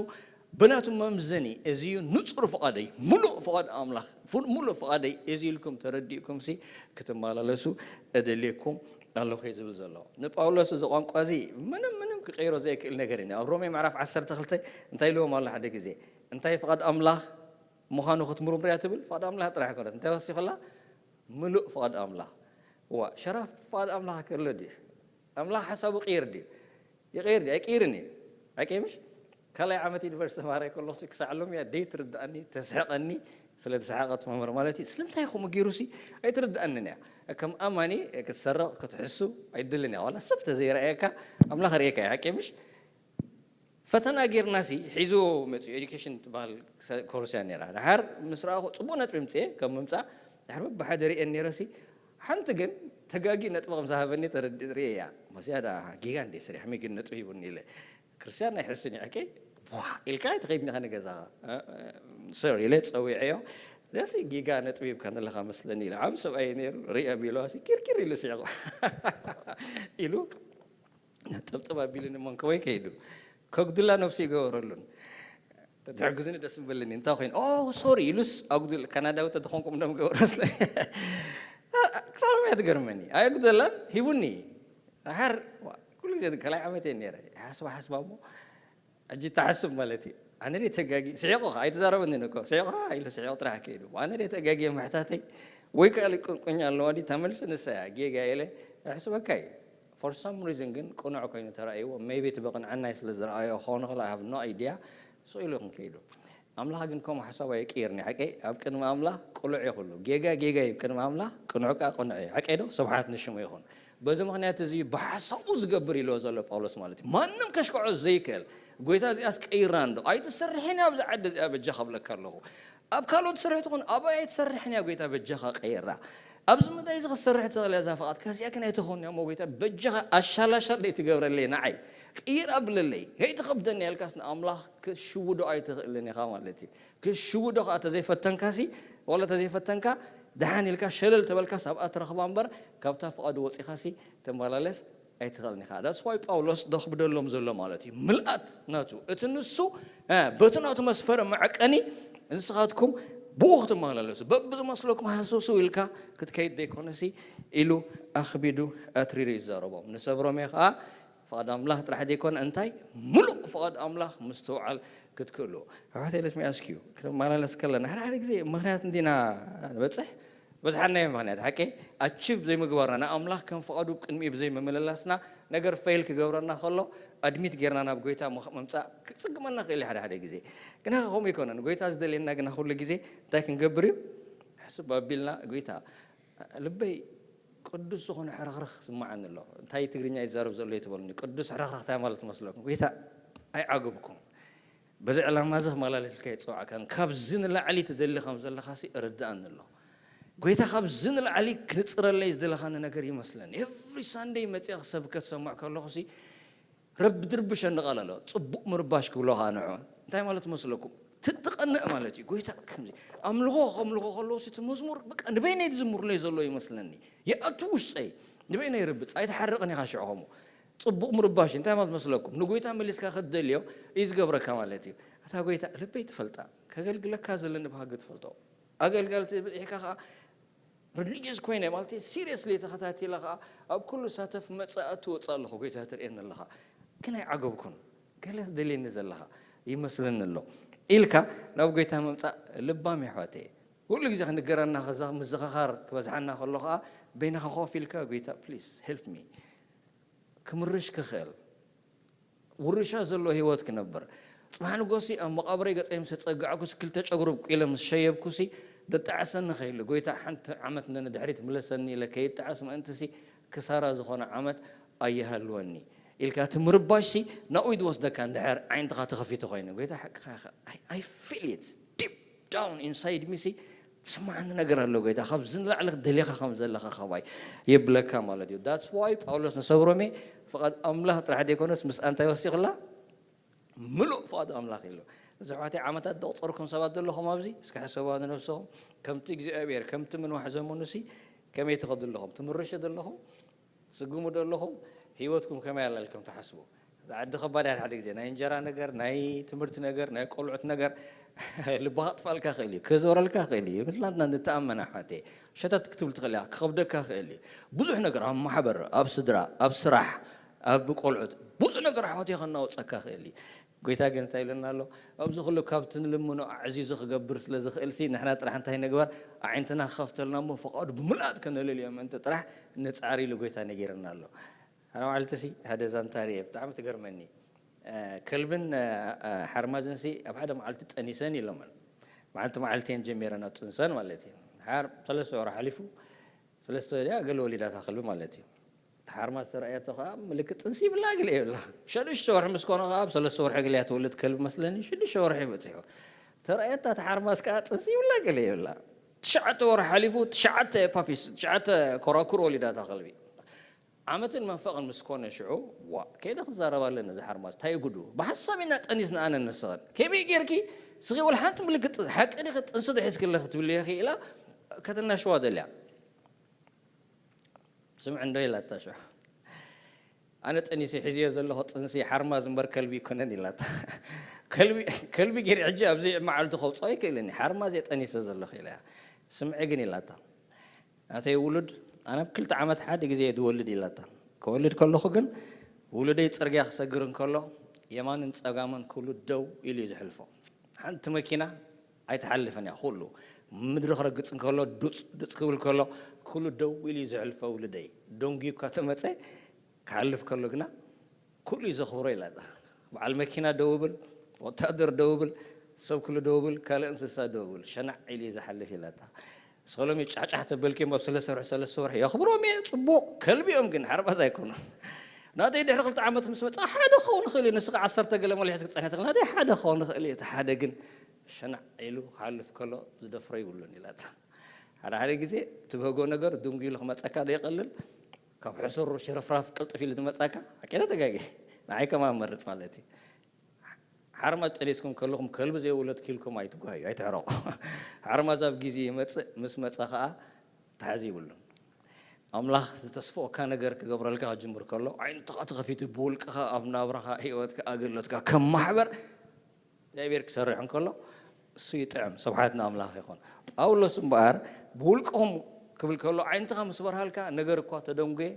ብናቱ መምዘኒ እዚ እዩ ንጹር ፍቓደይ፣ ምሉእ ፍቓድ ኣምላኽ፣ ፉል-፣ ምሉእ ፍቓደይ እዚ ኢልኩም ተረዲእኩም ሲ ክትመላለሱ እደልየኩም ኣለኹ እዩ ዝብል ዘሎ። ንጳውሎስ እዚ ቋንቋ እዚ ምንም፣ ምንም ክቀይሮ ዘይክእል ነገር እዩ። ኣብ ሮሜ ምዕራፍ ዓሰርተ ክልተ እንታይ ኢልዎም ኣሎ ሓደ ግዜ? እንታይ ፍቓድ ኣምላኽ ምዃኑ ክትምርምሩ እያ ትብል? ፍቓድ ኣምላኽ ጥራሕ ኣይኮነት። እንታይ ወሲኹላ? ምሉእ ፍቓድ ኣምላኽ። ዋ፣ ሸራፍ ፍቓድ ኣምላኽ ክህሉ ድዩ? ኣምላኽ ሓሳቡ ቅይር ድዩ? ይቕይር ድዩ? ኣይቅይርን እዩ። ሓቂ ምሽ? ካልኣይ ዓመት ዩኒቨርሲቲ ተማሃራይ ከለኹ ሲ ክሳዕ ሎሚ እያ ደይትርድኣኒ፣ ተስሕቐኒ፣ ስለ ዝሰሓቐት መምህር ማለት እዩ። ስለምንታይ ከምኡ ገይሩ ሲ ኣይትርድኣንን እያ። ከም ኣማኒ ክትሰርቕ፣ ክትሕሱ ኣይድልን እያ። ዋላ ሰብ ተዘይረኣየካ ኣምላኽ ርእየካ እዩ። ሓቂ ምሽ? ፈተና ጌርና ሲ ሒዝዎ መጽኡ። ኤዱኬሽን ትበሃል ኮርስ እያ ነይራ። ድሓር ምስ ረኣኹ ጽቡቕ ነጥቢ ምጽኤ ከም ምምጻእ ድሓር በብሓደ ርእየን ነይረ ሲ ሓንቲ ግን ተጋጊ ነጥቢ ከም ዝሃበኒ ተረዲ-፣ ርእየ እያ። መሲያ ደኣ ጌጋ እንደ ስሪሕሚ ግን ነጥቢ ሂቡኒ ኢለ። ክርስቲያን ኣይሕስን እዩ። ኦኬ፣ ቧ ኢልካ ኣይትኸይድን ኢኻ ንገዛኻ። እ፣ እ፣ ሶሪ ኢለ ጸዊዐዮ። ደሲ ጌጋ ነጥቢ ሂብካ ዘለኻ መስለኒ ኢለ። ዓቢ ሰብኣይ ነይሩ፣ ሪኣ ቢለዋ ሲ ኪርኪር ኢሉ ስዒቑ። ኢሉ ጥብጥብ ኣቢሉኒ መንከወይ ከይዱ። ከጉድላ ነብሱ ይገበረሉን። ተትሕግዙኒ ደስ ምበለኒ። እንታይ ኮይኑ? ኦ፣ ሶሪ ኢሉስ ኣጉድል፣ ካናዳዊ ተተኾንኩም ደም ገበረ ስለ። ክሳብ እያ ትገርመኒ። ኣየጉደላን ሂቡኒ። ድሓር፣ ዋ፣ ኩሉ ግዜ ካልኣይ ዓመት እየ ነይረ። ይሓስባ ሓስባ እሞ፣ ሕጂ ተሓስብ ማለት እዩ። ኣነ ድየ ተጋጊ-፣ ስሒቑ ኸዓ ኣይተዛረበንን እኮ። ስሒቑ ኢሉ ስሒቑ ጥራሕ ከይዱ። ኣነ ድየ ተጋጊየ ምሕታተይ? ወይ ከዓ ልቅንቁኝ ኣለዋ ድዩ? ተመልሲ ንሳ እያ። ጌጋ ኢለ እሕስበካ እዩ። For some reason ግን ቅኑዕ ኮይኑ ተራእይዎ። Maybe እቲ ብቕንዕናይ ስለ ዝረኣዮ ክኸውን ይኽእል፣ I have no idea። ስቕ ኢሉ ይኹን ከይዱ። ኣምላኽ ግን ከምኡ ሓሳቡ ኣይቅይርን እዩ። ሓቀይ፣ ኣብ ቅድሚ ኣምላኽ ቅኑዕ እዩ ኩሉ። ጌጋ ጌጋ እዩ፣ ቅድሚ ኣምላኽ ቅኑዕ ከኣ ቅኑዕ እዩ። ሓቀይ ዶ? ስብሓት ንሽሙ ይኹን። በዚ ምኽንያት እዚ ብሓሳቡ ዝገብር ኢልዎ ዘሎ ጳውሎስ ማለት እዩ። ማንም ከሽክዖ ዘይክእል። ጎይታ እዚኣስ ቀይራ እንዶ? ኣይትሰርሕን እያ ኣብዚ ዓዲ እዚኣ በጃኻ እብለካ ኣለኹ። ኣብ ካልኦት ስርሒ ትኹን፣ ኣብኣ ኣይትሰርሕን እያ ጎይታ በጃኻ ቀይራ። ኣብዚ መዳይ እዚ ክትሰርሕ ትኽእል እያ እዛ ፍቓድካ እዚኣ ግን ኣይትኹን እያ እሞ ጎይታ በጃኻ ኣሻላሻል ዘይትገብረለይ ንዓይ። ቅይር ኣብለለይ። ከይትኸብደኒ ኢልካስ ንኣምላኽ ክሽውዶ ኣይትኽእልን ኢኻ ማለት እዩ። ክሽውዶ ኸዓ ተዘይፈተንካሲ፣ ዋላ ተዘይፈተንካ፣ ደሓን ኢልካ ሸለል ተበልካስ ኣብኣ ትረኽባ እምበር፣ ካብታ ፍቓዱ ወጺኻሲ ትመላለስ ኣይትኽእልን ኢኻ። That's why ጳውሎስ ደኽብደሎም ዘሎ ማለት እዩ። ምልኣት ናቱ፣ እቲ ንሱ፣ እ፣ በቲ ናቱ መስፈሪ መዐቀኒ ንስኻትኩም ብኡ ክትመላለሱ፣ በብዝመስለኩም ሃሰሱ ኢልካ ክትከይድ ዘይኮነሲ ኢሉ ኣኽቢዱ ኣትሪሩ እዩ ዝዛረቦም። ንሰብ ሮሜ ኸዓ ፍቓድ ኣምላኽ ጥራሕ ዘይኮነ እንታይ ምሉእ ፍቓድ ኣምላኽ ምስትውዓል ክትክእሉ። ኣሕዋተይ፣ let me ask you፣ ክትመላለስ ከለና ሓደ ሓደ ግዜ ምኽንያት እንዲና ንበጽሕ፣ በዝሓናዮ ምኽንያት ሓቂ ኣቺቭ ዘይምግባርና ንኣምላኽ ከም ፍቓዱ ቅድሚኡ ብዘይምምልላስና ነገር ፌል ክገብረና ከሎ ኣድሚት ጌርና ናብ ጎይታ ምኽ-፣ ምምጻእ ክጽግመና ክእል እዩ ሓደ ሓደ ግዜ። ግና ከምኡ ኣይኮነን። ጎይታ ዝደልየና ግና ኩሉ ግዜ እንታይ ክንገብር እዩ? ሕስብ ኣቢልና ጎይታ ልበይ ቅዱስ ዝኾነ ሕርኽርኽ ስምዓኒ ኣሎ። እንታይ ትግርኛ ይዛረብ ዘሎ እዩ ትበሉኒ። ቅዱስ ሕርኽርኽ እንታይ ማለት መስለኩም? ጎይታ ኣይዓገብኩን። በዚ ዕላማ እዚ ክመላለስ ኢልካ ይጽዋዕካን ካብዚ ንላዕሊ ትደሊ ከም ዘለኻሲ እርድኣኒ ኣሎ። ጎይታ ካብዚ ንላዕሊ ክንጽረለይ ዝደለኻኒ ነገር ይመስለኒ። ኤቭሪ ሳንደይ መጺኣ ክሰብከ ትሰምዕ ከለኹሲ ረቢ ድርብሸኒ ቃል ኣሎ። ጽቡቕ ምርባሽ ክብሎ ኸኣ ንዑ። እንታይ ማለት መስለኩም? ትትቐንእ ማለት እዩ። ጎይታ ከምዚ ኣምልኾ ከምልኾ ከለዉ እቲ መዝሙር በቃ ንበይነይ ዝዝምሩለይ ዘሎ ይመስለኒ። ይኣቱ ውሽጠይ። ንበይነይ ይርብጽ። ኣይትሓርቕን ኢኻ ሽዑ ከምኡ። ጽቡቕ ምርባሽ እንታይ ማለት መስለኩም? ንጎይታ መሊስካ ክትደልዮ እዩ ዝገብረካ ማለት እዩ። እታ ጎይታ ልበይ ትፈልጣ። ከገልግለካ ዘለኒ ባህጊ ትፈልጦ። ኣገልጋልቲ ብዚሕካ ኸዓ ሪሊጅስ ኮይነ ማለት ሲሪየስሊ ተኸታቲለ ኸዓ ኣብ ኩሉ ሳተፍ መጻእ ትወጽእ ኣለኹ። ጎይታ ትርእየኒ ኣለኻ። ግን ኣይዓገብኩን። ገለ ትደልየኒ ዘለኻ። ይመስለኒ ኣሎ ኢልካ ናብ ጎይታ ምምፃእ ልባም የሕዋተየ። ኩሉ ግዜ ክንገረና ከዛ ምዝኽኻር ክበዝሓና ከሎ ከዓ በይንኻ ኮፍ ኢልካ፣ ጎይታ please help me ክምርሽ ክኽእል፣ ውርሻ ዘሎ ህይወት ክነብር። ፅባሕ ንጎሲ ኣብ መቓብረይ ገፀይ ምስ ተፀጋዕኩሲ፣ ክልተ ጨጉሪ ብቂለ ምስ ሸየብኩሲ፣ ደጣዕሰኒ ከይሉ፣ ጎይታ ሓንቲ ዓመት ንድሕሪት ምለሰኒ ኢለ ከይጣዕስ ምእንትሲ ክሳራ ዝኾነ ዓመት ኣይሃልወኒ ኢልካ እቲ ምርባሽሲ ናብኡ እዩ ዝወስደካ። እንድሕር ዓይንትኻ ተኸፊቱ ኮይኑ፣ ጎይታ ሓቅኻ ኢኻ። I, I feel it deep down inside me ሲ ትስማዓኒ ነገር ኣሎ ጎይታ፣ ካብዚ ንላዕሊ ደሊኻ ከም ዘለኻ ካባይ የብለካ ማለት እዩ። That's why ጳውሎስ ንሰብ ሮሜ ፍቓድ ኣምላኽ ጥራሕ ዘይኮነስ ምስ ኣንታይ ወሲኹላ? ምሉእ ፍቓድ ኣምላኽ ኢሉ። እዚ ኣሕዋተይ ዓመታት ዘቑፀርኩም ሰባት ዘለኹም ኣብዚ፣ እስኪ ሕሰቡ ንነብስኹም። ከምቲ እግዚኣብሔር፣ ከምቲ ምንዋሕ ዘመኑሲ ከመይ ትኸዱ ኣለኹም? ትምርሹ ዘለኹም? ትስጉሙ ዶ ኣለኹም? ህይወትኩም ከመይ ኣላ ኢልኩም ትሓስቡ? እዛ ዓዲ ከባድ እያ። ሓደ ግዜ ናይ እንጀራ ነገር፣ ናይ ትምህርቲ ነገር፣ ናይ ቆልዑት ነገር ልብኻ ክጥፋልካ ይኽእል እዩ፣ ክዞረልካ ይኽእል እዩ። ትላንትና ንተኣመና ኣሕዋተይ ሸተት ክትብል ትኽእል እያ፣ ክኸብደካ ይኽእል እዩ። ብዙሕ ነገር ኣብ ማሕበር፣ ኣብ ስድራ፣ ኣብ ስራሕ፣ ኣብ ቆልዑት ብዙሕ ነገር ኣሕዋተይ ከናውፀካ ይኽእል እዩ። ጎይታ ግን እንታይ ኢሉና ኣሎ? ኣብዚ ኩሉ ካብቲ ንልምኖ ኣዕዚዙ ክገብር ስለ ዝኽእል ሲ ንሕና ጥራሕ እንታይ ንግበር? ኣዒንትና ክኸፍተልና እሞ ፍቓዱ ብምልኣት ከነለልዮ ምእንቲ ጥራሕ ንጻር ኢሉ ጎይታ ነጊርና ኣሎ። ሓደ መዓልቲ ሲ ሓደ ዛንታ ርእየ ብጣዕሚ ትገርመኒ። እ፣ ከልብን እ፣ እ፣ ሓርማዝን ሲ ኣብ ሓደ መዓልቲ ጠኒሰን ኢሎመን። መዓልቲ መዓልቲ እየን ጀሚረን ኣጥንሰን ማለት እዩ። ሓር ሰለስተ ወርሒ ሓሊፉ ሰለስተ ወዲያ ገለ ወሊዳታ ከልቢ ማለት እዩ። ተሓርማዝ ተረኣየቶ ከዓ ምልክት ጥንሲ ይብላ ገለ ይብላ። ሸዱሽተ ወርሒ ምስ ኮነ ከዓ ኣብ ሰለስተ ወርሒ ገለ እያ ትወልድ ከልቢ መስለኒ፣ ሽዱሽተ ወርሒ በፂሑ። ተረኣየታ ተሓርማዝ ከዓ ጥንሲ ይብላ ገለ ይብላ። ትሽዓተ ወርሒ ሓሊፉ ትሽዓተ ፓፒስ፣ ትሽዓተ ኮራኩር ወሊዳታ ከልቢ። ዓመትን መንፈቕን ምስ ኮነ ሽዑ፣ ዋ፣ ከይደ ክዛረብ ኣለኒ እዚ ሓርማዝ፣ እንታይ ጉዱ? ብሓሳብ ኢና ጠኒስና ኣነ ንስኽን። ከመይ ጌርኪ? ስኺ ወላ ሓንቲ ምልክት ጥንሲ፣ ሓቂ ዲኺ ጥንሲ ዶ ሒዝክለ ክትብልዮ ኢኺ ኢላ ከተናሽዋ ደልያ። ስምዒ እንዶ ኢላታ ሽዑ። ኣነ ጠኒሰ ሒዝዮ ዘለኹ ጥንሲ ሓርማዝ እምበር ከልቢ ኣይኮነን ኢላታ። ከልቢ፣ ከልቢ ጌር ሕጂ ኣብዚ መዓልቲ ከውፅኦ ኣይክእልን እየ። ሓርማዝ እየ ጠኒሰ ዘለኹ ኢለያ። ስምዒ ግን ኢላታ። ናተይ ውሉድ ኣነ ኣብ ክልተ ዓመት ሓደ ግዜ እየ ዝወልድ ኢላታ። ክወልድ ከለኹ ግን ውሉደይ ፅርግያ ክሰግር እንከሎ የማንን ፀጋምን ክብሉ ደው ኢሉ እዩ ዝሕልፎ። ሓንቲ መኪና ኣይትሓልፍን እያ። ኩሉ ምድሪ ክረግፅ እንከሎ ዱፅ ዱፅ ክብል ከሎ ኩሉ ደው ኢሉ እዩ ዝሕልፎ ውሉደይ። ደንጉዩ እኳ ተመፀ ክሓልፍ ከሎ ግና ኩሉ እዩ ዘኽብሮ ኢላታ። በዓል መኪና ደው ብል፣ ወታደር ደው ብል፣ ሰብ ኩሉ ደው ብል፣ ካልእ እንስሳ ደው ብል፣ ሸናዕ ኢሉ እዩ ዝሓልፍ ኢላታ። እስኸ ሎሚ ጫሕጫሕ ተበልክዮም ኣብ ሰለስተ ወርሒ፣ ሰለስተ ወርሒ የኽብሮም እየ፣ ፅቡቕ። ከልቢኦም ግን ሓርማዝ ኣይኮኑን። ናተይ ድሕሪ ክልተ ዓመት ምስ መፃ ሓደ ክኸውን ይኽእል እዩ። ንስኻ ዓሰርተ ገለ መሊሕ ክትፀንሕ ትኽእል፣ ናተይ ሓደ ክኸውን ይኽእል እዩ። እቲ ሓደ ግን ሸናዕ ኢሉ ክሓልፍ ከሎ ዝደፍሮ ይብሉን ኢላታ። ሓደ ሓደ ግዜ ትብህጎ ነገር ድንጉ ኢሉ ክመፀካ ዶ ይቐልል? ካብ ሕሱር ሽርፍራፍ ቅልጥፍ ኢሉ ዝመፃካ፣ ሓቂ ዶ ተጋጊ? ንዓይ ከማን መርፅ ማለት እዩ። ሓርማዝ ጠኒስኩም ከለኹም ከልቢ ዘይወለድኪ ኢልኩም ኣይትጓዩ፣ ኣይትሕረቑ። ሓርማዝ ኣብ ግዜ ይመፅእ፣ ምስ መፀ ከዓ ተሓዚ ይብሉን። ኣምላኽ ዝተስፈኦካ ነገር ክገብረልካ ክጅምር ከሎ፣ ዓይንትኻ ተኸፊቱ ብውልቅኻ ኣብ ናብራኻ፣ ህይወትካ፣ ኣገልግሎትካ ከም ማሕበር እግዚኣብሔር ክሰርሕ እንከሎ እሱ ይጥዕም። ስብሓት ንኣምላኽ ይኹን። ጳውሎስ እምበኣር ብውልቅኹም ክብል ከሎ ዓይንትኻ ምስ በርሃልካ ነገር እኳ ተደንጉየ፣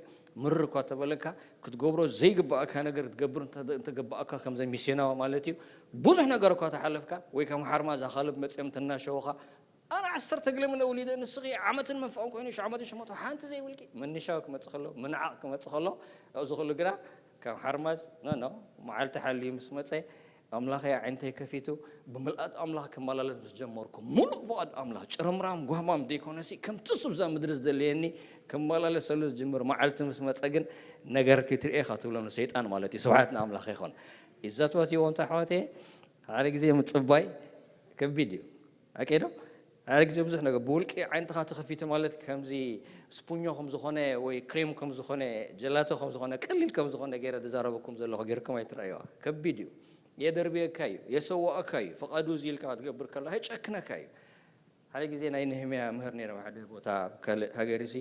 ምርር እኳ ተበለካ፣ ክትገብሮ ዘይግባኣካ ነገር ክትገብር እንተ-፣ እንተገባኣካ ከምዘ ሚስዮናዊ ማለት እዩ። ብዙሕ ነገር እኳ ተሓለፍካ ወይ ከም ሓርማዝ ኣኻልብ መፅኦም ተናሸውኻ፣ ኣነ ዓሰርተ ግለ ምለ ውሊደ ንስኺ ዓመትን መንፈቕን ኮይኑ ሸዓመትን ሸሞንተ ሓንቲ ዘይብልኪ ምንሻው ክመፅእ ከሎ፣ ምንዓቕ ክመፅእ ከሎ፣ እዚ ኩሉ ግና ከም ሓርማዝ ኖ ኖ መዓልቲ ሓልዩ ምስ መፀ ኣምላኸይ ኣዒንተይ ከፊቱ ብምልኣት ኣምላኽ ክመላለስ ምስ ጀመርኩ፣ ሙሉእ ፍቓድ ኣምላኽ ጭርምራም ጓህማም ዘይኮነሲ ከምቲ እሱ ብዛ ምድሪ ዝደለየኒ ክመላለሰሉ ዝጅምር መዓልቲ ምስ መፀ ግን ነገር ክትርኢ ኢኻ ትብሎ ንሰይጣን ማለት እዩ። ስብሓት ንኣምላኽ ይኹን። Is that what you want ኣሕዋተየ? ሓደ ግዜ ምፅባይ ከቢድ እዩ። ኣኬዶ ሓደ ግዜ ብዙሕ ነገር ብውልቂ ዓይንትኻ ተኸፊቱ ማለት ከምዚ ስፑኞ ከም ዝኾነ ወይ ክሬም ከም ዝኾነ ጀላቶ ከም ዝኾነ ቀሊል ከም ዝኾነ ገይረ ዝዛረበኩም ዘለኹ ገይርኩም ኣይትረኣዩዋ። ከቢድ እዩ። የደርብየካ እዩ፣ የሰዋእካ እዩ። ፍቓዱ እዚ ኢልካ ክትገብር ከለኻ የጨክነካ እዩ። ሓደ ግዜ ናይ ነህምያ ምህር ነይረ ኣብ ሓደ ቦታ ኣብ ካልእ ሃገር ሲ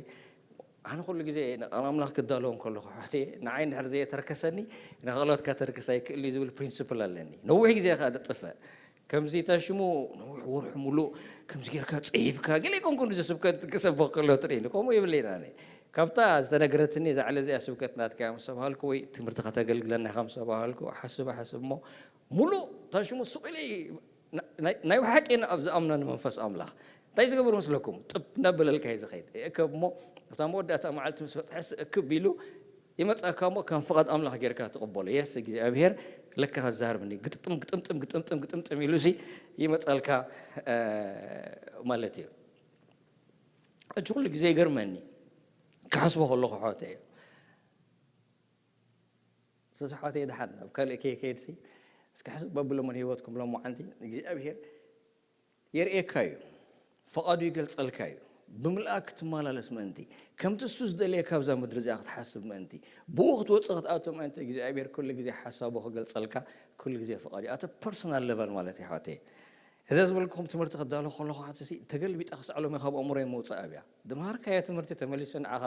ኣነ ኩሉ ግዜ ንቃል ኣምላኽ ክዳለዎም ከለኹ ኣሕዋተየ ንዓይ እንድሕር ዘየተርከሰኒ ንኻልኦት ከተርክስ ኣይክእል እዩ ዝብል ፕሪንስፕል ኣለኒ። ነዊሕ ግዜ ከኣ ዝጥፈእ ከምዚ እታ ሽሙ ነዊሕ ወርሒ ሙሉእ ከምዚ ጌርካ ጸይፍካ ገለ ይኮንኩ እዚ ስብከት ክሰብኽ ከሎ ትርእኒ ከምኡ የብለይን ኣነ። ካብታ ዝተነገረትኒ እዛ ዕለ እዚኣ ስብከት ናትካ ምስ ተባሃልኩ ወይ ትምህርቲ ከተገልግለና ኢኻ ምስ ተባሃልኩ ሓስብ ሓስብ እሞ፣ ሙሉእ ታሽሙ ሱቕ ኢለ ናይ ብሓቂ ኣብ ዝኣምኖ ንመንፈስ ኣምላኽ እንታይ ዝገብር መስለኩም? ጥብ እናበለልካ እዩ ዝኸይድ። እከብ እሞ ኣብታ መወዳእታ መዓልቲ ምስ በፅሐስ እክብ ኢሉ ይመፃካ እሞ ከም ፍቓድ ኣምላኽ ጌርካ ትቕበሎ። የስ እግዚኣብሔር ለካ ዝዛርብኒ ግጥጥም ግጥምጥም ግጥምጥም ግጥምጥም ኢሉ ሲ ይመፃልካ ማለት እዩ። እጅ ኩሉ ግዜ ይገርመኒ ክሓስቦ ከለኹ ሓወተ እዩ። ስለዚ ሓወተ ደሓን ኣብ ካልእ ከይከይድሲ እስኪ ሕስብ በብሎምን ህይወትኩም ሎማዓንቲ እግዚኣብሔር የርእየካ እዩ። ፈቓዱ ይገልጸልካ እዩ። ብምልኣ ክትመላለስ ምእንቲ ከምቲ እሱ ዝደለየ ካብዛ ምድሪ እዚኣ ክትሓስብ ምእንቲ ብኡ ክትወፅእ ክትኣቱ ምእንቲ እግዚኣብሔር ኩሉ ግዜ ሓሳቡ ክገልጸልካ ኩሉ ግዜ ፈቓዱ እዩ። ኣተ ፐርሶናል ሌቨል ማለት እዩ ሓወተ። እዚ ዝበልኩም ትምህርቲ ክዳሎ ከለኹ ሓትሲ ተገልቢጠ ክሳዕ ሎሚ ካብ ኣእምሮይ ምውፃእ ኣብያ ድምሃርካዮ ትምህርቲ ተመሊሱ ንዓኻ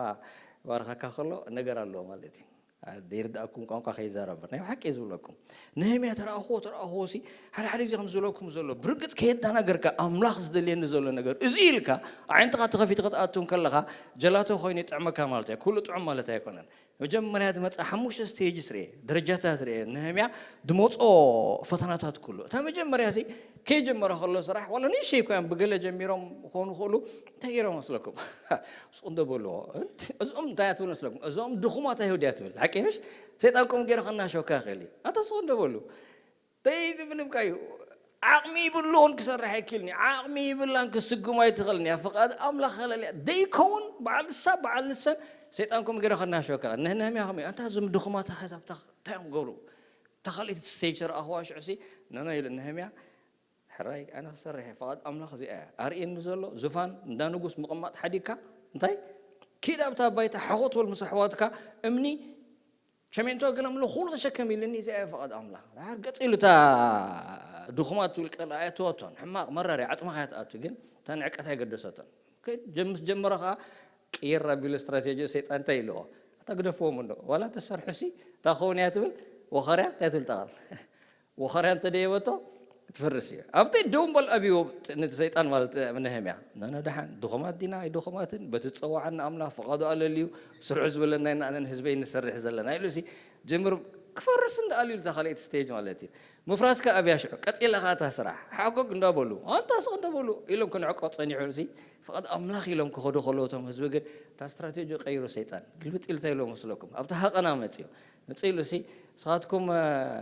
ባርኸካ ከሎ ነገር ኣለዎ ማለት እዩ። ዘይርዳእኩም ቋንቋ ከይዛረብ ናይ ሓቂ ዝብለኩም ነህምያ ተረኣኽዎ ተረኣኽዎ ሲ ሓደ ሓደ ግዜ ከም ዝብለኩም ዘሎ ብርግፅ ከየዳናገርካ ኣምላኽ ዝደልየኒ ዘሎ ነገር እዚ ኢልካ ኣዒንትኻ ተኸፊቱ ክትኣቱ ከለኻ ጀላቶ ኮይኑ ይጥዕመካ ማለት እዩ። ኩሉ ጥዑም ማለት ኣይኮነን። መጀመርያ ዝመፅእ ሓሙሽተ ስቴጅስ ርኤ ደረጃታት ርኤ ነህምያ ዝመፅኦ ፈተናታት ኩሉ እታ መጀመርያ ሲ ከይጀመረ ከሎ ስራሕ ዋላ ንእሽተይ እኳ እዮም ብገለ ጀሚሮም ክኾኑ ክእሉ እንታይ ገይሮም መስለኩም? ስቕ እንዶ በልዎ እዚኦም እንታይ ትብል መስለኩም? እዞም ድኹማት ኣይሁድ እያ ትብል ሓቂ ምሽ? ሰይጣን ከምኡ ገይሩ ከናሸወካ ይኽእል እዩ። ኣታ ስቕ እንዶ በሉ እንታይ ትብል እብካ እዩ ዓቕሚ ይብሉን ክሰርሕ ኣይክልኒ ዓቕሚ ይብላን ክስጉም ኣይትኽእልን እያ። ፍቓድ ኣምላኽ ከለልያ ደይከውን በዓል ንሳ በዓል ንሰን ሰይጣን ከምኡ ገይሩ ከናሸወካ ንህነህምያ ከምኡ እዩ። ኣንታ እዞም ድኹማት ኣሕዛብ እንታይ እዮም ክገብሩ? እታ ካልኣይቲ ስቴጅ ተረኣኽዋ ሽዑሲ ነኖ ኢሉ ነህምያ ሕራይ ኣነ ክሰርሕ እየ፣ ፍቓድ ኣምላኽ እዚኣ እያ። ኣርእየኒ ዘሎ ዙፋን እንዳ ንጉስ ምቕማጥ ሓዲግካ እንታይ ኪድ ኣብታ ባይታ ሓኾት በል ምስ ኣሕዋትካ እምኒ ሸሜንቶ ገለ ምሎ ኩሉ ተሸከም ኢልኒ እዚኣ እያ ፍቓድ ኣምላኽ። ድሓር ገጽ ኢሉ እታ ድኹማት ትብል ቃል ኣይኣተወቶን። ሕማቕ መራር እያ ዓጽምኻ እያ ትኣቱ ግን እታ ንዕቀት ኣይገደሰቶን። ምስ ጀመረ ኸዓ ቅይር ኣቢሉ ስትራቴጂ ሰይጣን እንታይ ኢልዎ? ኣታ ግደፍዎም እንዶ ዋላ ተሰርሑሲ እታ ክኸውን እያ ትብል ወኸርያ እንታይ ትብል ጠቓል ወኸርያ እንተ ደየበቶ ትፈርስ እዩ። ኣብቲ ደው እምበል ኣብይዎ ነቲ ሰይጣን ማለት ነህምያ ነነ ደሓን ድኹማት ዲና ኣይድኹማትን በቲ ዝፀዋዓና ኣምላኽ ፍቓዱ ኣለልዩ ስርሑ ዝበለና ኢና ኣነን ህዝበይ ንሰርሕ ዘለና ኢሉ ሲ ጀምር ክፈርስ እንዳ ኣልዩ እታ ካልኣይቲ ስቴጅ ማለት እዩ። ምፍራስካ ኣብያ ሽዑ ቀፂላ ከዓ እታ ስራሕ ሓጎግ እንዳበሉ ኣንታ ስቕ እንዳበሉ ኢሎም ክንዕቆ ፀኒሑ ሲ ፍቓድ ኣምላኽ ኢሎም ክኸዱ ከለዉ እቶም ህዝቢ ግን እታ ስትራቴጂ ቀይሩ ሰይጣን ግልብጥ ኢሉ እንታይ ኢልዎ መስለኩም ኣብቲ ሃቐና መፅዮ መፅእ ኢሉ ሲ ንስኻትኩም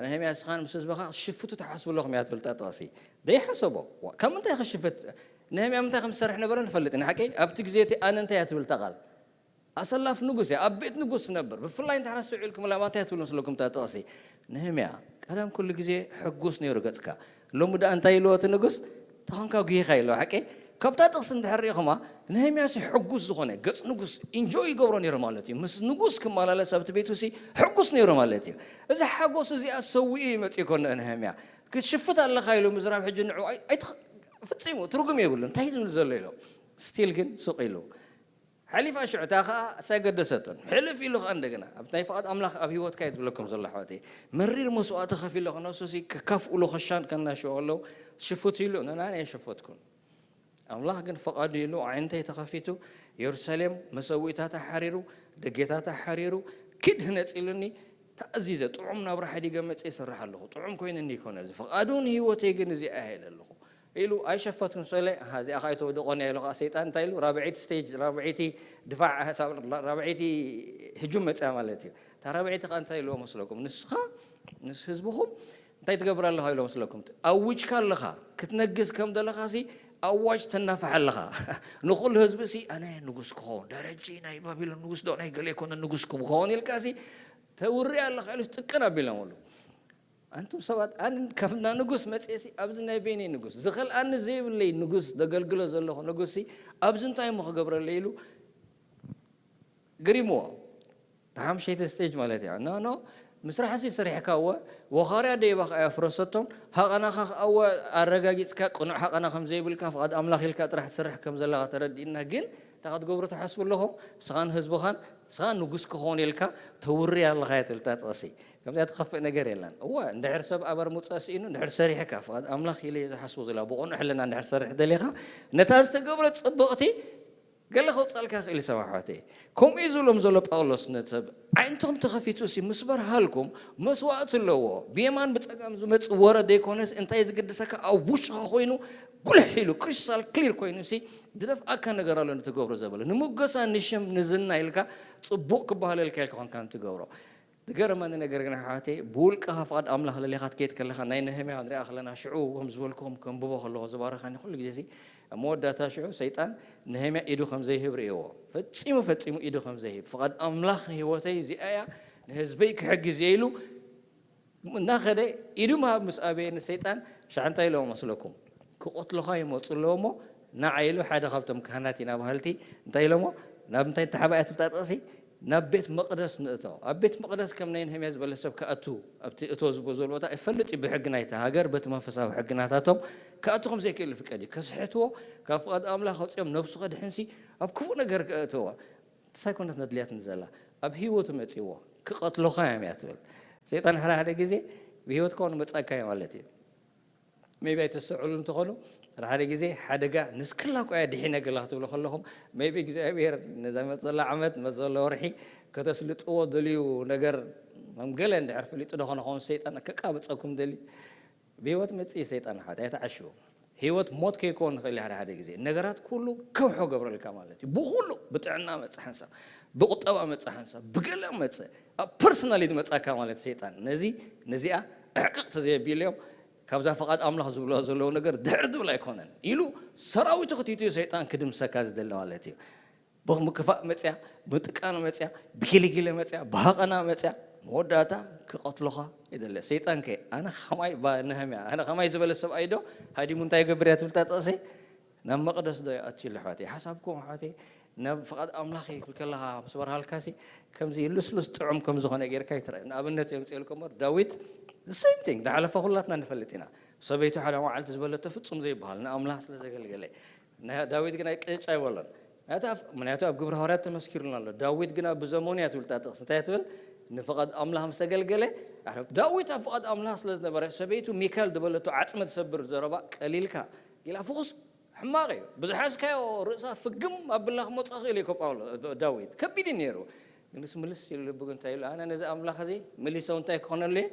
ነህምያ ንስኻን ምስ ህዝብኻ ክትሽፍቱ ትሓስቡ ኣለኹም እያ ትብል እታ ጥቕሲ። ደይሓሰቦ ካብ ምንታይ ክሽፍት ነህምያ ምንታይ ከም ዝሰርሕ ነበረ ንፈልጥ ኢና ሓቀይ ኣብቲ ግዜ እቲ ኣነ እንታይ እያ ትብል እታ ቃል ኣሰላፍ ንጉስ እያ ኣብ ቤት ንጉስ ትነብር ብፍላይ እንተ ሓረስ ስዑ ኢልኩም ላባ እንታይ እያ ትብል መስለኩም እታ ጥቕሲ ነህምያ ቀደም ኩሉ ግዜ ሕጉስ ነይሩ ገጽካ ሎሚ ደኣ እንታይ ኢልዎ እቲ ንጉስ ተኾንካ ጉሂኻ ኢልዎ ሓቂ ካብታ ጥቕሲ እንድሕር ርኢኹማ ነህምያሲ ሕጉስ ዝኾነ ገጽ ንጉስ ኢንጆይ ይገብሮ ነይሩ ማለት እዩ ምስ ንጉስ ክመላለስ ኣብቲ ቤቱ ሲ ሕጉስ ነይሩ ማለት እዩ እዚ ሓጎስ እዚኣ ሰዊኡ ይመጽእ ይኮነ ነህምያ ክትሽፍት ኣለኻ ኢሉ ምዝራብ ሕጂ ንዑ ፍጺሙ ትርጉም የብሉ እንታይ ዝብል ዘሎ ኢሎ ስቲል ግን ሱቕ ኢሉ ሓሊፋ ሽዑ እታ ኸዓ ሳይገደሰቶን ሕልፍ ኢሉ ኸዓ እንደገና ኣብ ናይ ፍቓድ ኣምላኽ ኣብ ህይወትካ እዩ ዝብለኩም ዘሎ ኣሕዋተይ መሪር መስዋእቲ ከፊሎ ክነሱሲ ከካፍእሉ ኸሻን ከናሽዎ ኣለዉ ሽፉት ኢሉ ነናን የሸፈትኩን ኣምላኽ ግን ፍቓዱ ኢሉ ዓይንተይ ተኸፊቱ የሩሳሌም መሰዊእታታ ሓሪሩ ደጌታታ ሓሪሩ ኪድ ህነፅ ኢሉኒ ተኣዚዘ ጥዑም ናብራ ሓዲገ መፀ ይሰርሕ ኣለኹ ጥዑም ኮይኑኒ ይኮነ እዚ ፍቓዱ ንህይወተይ ግን እዚ ኣሄለ ኣለኹ ኢሉ ኣይሸፈትኩን ሰለ እዚኣ ከዓ ኣይተወድቆን እያ ኢሉ ከዓ ሰይጣን እንታይ ኢሉ ራብዐይቲ ስቴጅ ራብዐይቲ ድፋዕ ራብዐይቲ ህጁም መፅያ ማለት እዩ እታ ራብዐይቲ ከዓ እንታይ ኢልዎ መስለኩም ንስኻ ምስ ህዝብኹም እንታይ ትገብር ኣለኻ ኢሎ መስለኩም ኣውጅካ ኣለኻ ክትነግስ ከም ዘለኻ ሲ ኣዋጅ ተናፍሕ ኣለኻ ንኩሉ ህዝቢ ሲ ኣነ ንጉስ ክኸውን ደረጂ ናይ ባቢሎን ንጉስ ዶ ናይ ገለ ይኮነ ንጉስ ክኸውን ኢልካ ሲ ተውሪ ኣለኻ ኢሉ ጥቅን ኣቢሎምሉ ኣንቱም ሰባት ኣነ ካብ እንዳ ንጉስ መፅኤሲ ኣብዚ ናይ በይነይ ንጉስ ዝኸልኣኒ ዘይብለይ ንጉስ ዘገልግሎ ዘለኹ ንጉስሲ ኣብዚ እንታይ እሞ ክገብረለይ ኢሉ ግሪምዎ። እታ ሓምሸይቲ ስቴጅ ማለት እያ። ኖ ኖ ምስራሕሲ ሰሪሕካ እወ ወኻርያ ደይባ ከኣ የፍረሰቶም ሃቐናኻ ከኣ እወ ኣረጋጊጽካ ቅኑዕ ሃቐና ከም ዘይብልካ ፍቓድ ኣምላኽ ኢልካ ጥራሕ ትሰርሕ ከም ዘለኻ ተረዲእና ግን እንታይ ክትገብሩ ትሓስቡ ኣለኹም? ስኻን ህዝብኻን ስኻ ንጉስ ክኸውን ኢልካ ተውሪ ኣለኻ እያ ትብል እታ ጥቕሲ። ከምዚኣ ትኸፍእ ነገር የላን። እወ እንድሕር ሰብ ኣበር ምውጻእ ስኢኑ እንድሕር ሰሪሕካ ፍቓድ ኣምላኽ ኢለ እየ ዝሓስቦ ዘላ ብቕኑዕ ሕልና እንድሕር ትሰርሕ ደሊኻ ነታ ዝተገብረት ጽብቕቲ ገለ ከውፃልካ ክእል ሰብ ኣሕዋተይ። ከምኡ እዩ ዝብሎም ዘሎ ጳውሎስ ነሰብ ዓይንትኹም ተኸፊቱ ሲ ምስ በርሃልኩም መስዋእቲ ኣለዎ። ብየማን ብፀጋም ዝመፅእ ወረ ዘይኮነስ እንታይ ዝግድሰካ ኣብ ውሽኻ ኮይኑ ጉልሕ ኢሉ ክሪስታል ክሊር ኮይኑ ሲ ዝደፍኣካ ነገር ኣሎ ንትገብሮ ዘበለ ንሙገሳ ንሽም ንዝና ኢልካ ፅቡቕ ክበሃለልካ ኢልካ ኮንካ ንትገብሮ። ዝገርመኒ ነገር ግን ኣሕዋተይ ብውልቅኻ ፍቓድ ኣምላኽ ለሊኻ ትከይድ ከለኻ ናይ ነህምያ ንሪኣ ከለና ሽዑ ከም ዝበልኩኹም ከንብቦ ከለኹ ዝባረኻኒ ኩሉ ግዜ ሲ ኣብ መወዳእታ ሽዑ ሰይጣን ነህምያ ኢዱ ከም ዘይህብ ርእዎ። ፈጺሙ ፈጺሙ ኢዱ ከም ዘይህብ ፍቓድ ኣምላኽ ንህይወተይ እዚኣ እያ ንህዝበይ ክሕግዝ እየ ኢሉ እናኸደ ኢዱ ምሃብ ምስ ኣበየ ንሰይጣን ሻዕ እንታይ ኢለዎ መስለኩም? ክቐትሉኻ ይመፁ ኣለዎ እሞ ንዓ ኢሉ ሓደ ካብቶም ካህናት ኢና በሃልቲ እንታይ ኢሎሞ ናብ እንታይ ተሓባእያ ትብታ ጥቕሲ ናብ ቤት መቕደስ ንእቶ። ኣብ ቤት መቕደስ ከም ናይ ነህምያ ዝበለ ሰብ ክኣቱ ኣብቲ እቶ ዝቦ ዘሎ ቦታ ይፈልጥ እዩ ብሕጊ ናይቲ ሃገር በቲ መንፈሳዊ ሕጊ ናታቶም ክኣቱ ከም ዘይክእል ፍቀድ እዩ። ከስሕትዎ ካብ ፍቓድ ኣምላኽ ኣውፅኦም ነብሱ ከድሕንሲ ኣብ ክፉእ ነገር ክእትዎ ሳይኮነት ነድልያት ንዘላ ኣብ ህይወቱ መፂዎ ክቐትሎኻ እዮም እያ ትብል። ሰይጣን ሓደ ሓደ ግዜ ብህይወትካ እውን መፀእካ እዩ ማለት እዩ። ሜቢ ኣይተስተውዕሉ እንተኾኑ ሓደ ሓደ ግዜ ሓደጋ ንስክላ እኮ እያ ድሒነ ገላ ክትብሉ ከለኹም ሜቢ እግዚኣብሔር ነዛ መፅ ዘላ ዓመት መፅ ዘሎ ወርሒ ከተስልጥዎ ደልዩ ነገር መምገለ እንድሕር ፈሊጡ ዶ ኾነ ኸውን ሰይጣን ከቃብፀኩም ደልዩ ብህይወት መፅእ ሰይጣን ሓት ኣይተዓሽው። ህይወት ሞት ከይከውን ንኽእል ሓደ ሓደ ግዜ ነገራት ኩሉ ከውሖ ገብረልካ ማለት እዩ። ብኩሉ ብጥዕና መፅእ ሓንሳብ ብቁጠባ መፅእ ሓንሳብ ብገለ መፅእ ኣብ ፐርሰናሊ ዝመፅኣካ ማለት ሰይጣን ነዚ ነዚኣ ዕቅቕ ተዘየቢልዮም ካብዛ ፍቓድ ኣምላኽ ዝብልዋ ዘለዉ ነገር ድሕር ዝብል ኣይኮነን ኢሉ ሰራዊቱ ክትይትዩ ሰይጣን ክድምሰካ ዝደሊ ማለት እዩ። ብምክፋእ መፅያ፣ ምጥቃን መፅያ፣ ብጊሊጊለ መፅያ፣ ብሃቐና መፅያ መወዳእታ ክቐትሉኻ ይደለ። ሰይጣን ከ ኣነ ኸማይ ባ ነህምያ ኣነ ኸማይ ዝበለ ሰብኣይ ዶ ሃዲሙ እንታይ ይገብር እያ ትብል እታ ጥቕሲ? ናብ መቕደስ ዶ ይኣቱ ኢሉ ኣሕዋተይ? ሓሳብኩም ኣሕዋተይ ናብ ፍቓድ ኣምላኽ ይብል ከለኻ ምስ በርሃልካሲ ከምዚ ልስሉስ ጥዑም ከም ዝኾነ ጌርካ ይትረአ። ንኣብነት የምፅኤልኩም እምበር ዳዊት the same thing ዝሓለፈ ኩላትና ንፈልጥ ኢና። ሰበይቱ ሓደ መዓልቲ ዝበለቶ ፍጹም ዘይበሃል ንኣምላኽ ስለ ዘገልገለ ዳዊት ግን ኣይቅጭ ኣይበሎን። ምክንያቱ ኣብ ግብረ ሃዋርያት ተመስኪሩና ኣሎ። ዳዊት ግና ብዘመኑ እያ ትብል እታ ጥቕሲ እንታይ ትብል? ንፍቓድ ኣምላኽ ምስ ኣገልገለ ዳዊት ኣብ ፍቓድ ኣምላኽ ስለ ዝነበረ ሰበይቱ ሚካል ዝበለቶ ዓፅሚ ትሰብር ዘረባ ቀሊልካ ጌላ ፍኹስ ሕማቕ እዩ። ብዝሓዝካዮ ርእሳ ፍግም ኣብላ ክመፅእ ክእል እዩ ጳውሎ ዳዊት ከቢድ እዩ ነይሩ። ግንስ ምልስ ኢሉ ልቡ ግን እንታይ ኢሉ ኣነ ነዚ ኣምላኽ እዚ መሊሰው እንታይ ክኾነሉ እየ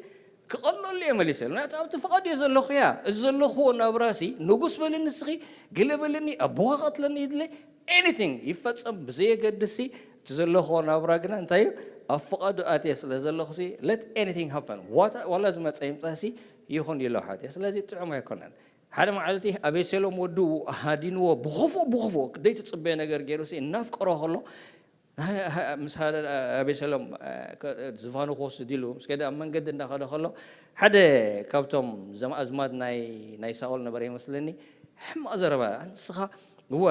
ክቐለሉ እየ መሊሰ ኢሉ ናቱ ኣብቲ ፍቓድ እየ ዘለኹ እያ እዚ ዘለኽዎ ናብራሲ ንጉስ በልኒ እስኺ ግለ በልኒ ኣቦኻ ቀትለኒ ይድለ ኤኒቲንግ ይፈፀም ብዘየገድሲ እቲ ዘለኽዎ ናብራ ግና እንታይ እዩ ኣብ ፍቓዱ ኣትየ ስለ ዘለኹሲ let anything happen ዋላ ዝመፀ ይምፃሲ ይኹን ኢሎ ሓትየ ስለዚ ጥዑም ኣይኮነን ሓደ መዓልቲ ኣቤሴሎም ወዱ ሃዲንዎ ብኽፉእ ብኽፉእ ደይትፅበዮ ነገር ገይሩሲ እናፍቀሮ ከሎ ምስ ኣቤሰሎም ዝፋኑ ክወስድ ኢሉ ምስ ከደ ኣብ መንገዲ እንዳኸደ ከሎ ሓደ ካብቶም ዘም ኣዝማድ ናይ ናይ ሳኦል ነበረ ይመስለኒ ሕማቕ ዘረባ ንስኻ እወ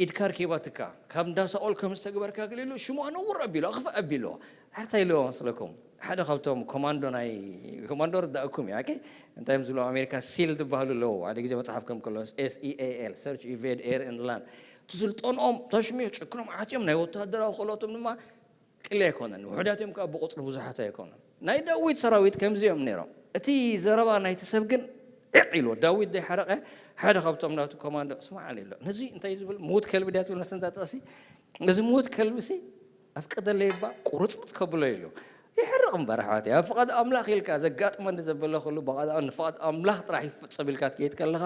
ኢድካ ርኪባትካ ካብ እንዳ ሳኦል ከም ዝተግበርካ ገለ ኢሉ ሽሙ ኣነውር ኣቢሉ ኣኽፍእ ኣቢልዎ ሓርታ ኢልዎ መስለኩም ሓደ ካብቶም ኮማንዶ ናይ ኮማንዶ ርዳእኩም እዩ ኣኬ እንታይ እዮም ዝብሉ ኣሜሪካ ሲል ዝበሃሉ ኣለዉ ሓደ ግዜ መፅሓፍ ከም ከሎ ኤስኢኤኤል search evade air and land ትስልጠንኦም ተሽሚዮ ጭክኖም ዓትዮም ናይ ወታደራዊ ክእለቶም ድማ ቅሊ ኣይኮነን ውሑዳት እዮም ከዓ ብቁፅሪ ብዙሓት ኣይኮኑን ናይ ዳዊት ሰራዊት ከምዚ እዮም ነይሮም እቲ ዘረባ ናይቲ ሰብ ግን ዕቕ ኢልዎ ዳዊት ዘይሓረቀ ሓደ ካብቶም ናቱ ኮማንዶ ስማዕ ኣሎ ነዚ እንታይ ዝብል ምውት ከልቢ ድያ ትብል መስለንታ ጥቕሲ እዚ ምውት ከልቢ ሲ ኣፍቀደለይ እባ ቁርፅርፅ ከብሎ ኢሉ ይሕርቕ እምበር ኣሕዋተይ ኣብ ፍቓድ ኣምላኽ ኢልካ ዘጋጥመኒ ዘበለ ኩሉ ብቓል ንፍቓድ ኣምላኽ ጥራሕ ይፍፀም ኢልካ ትከይድ ከለኻ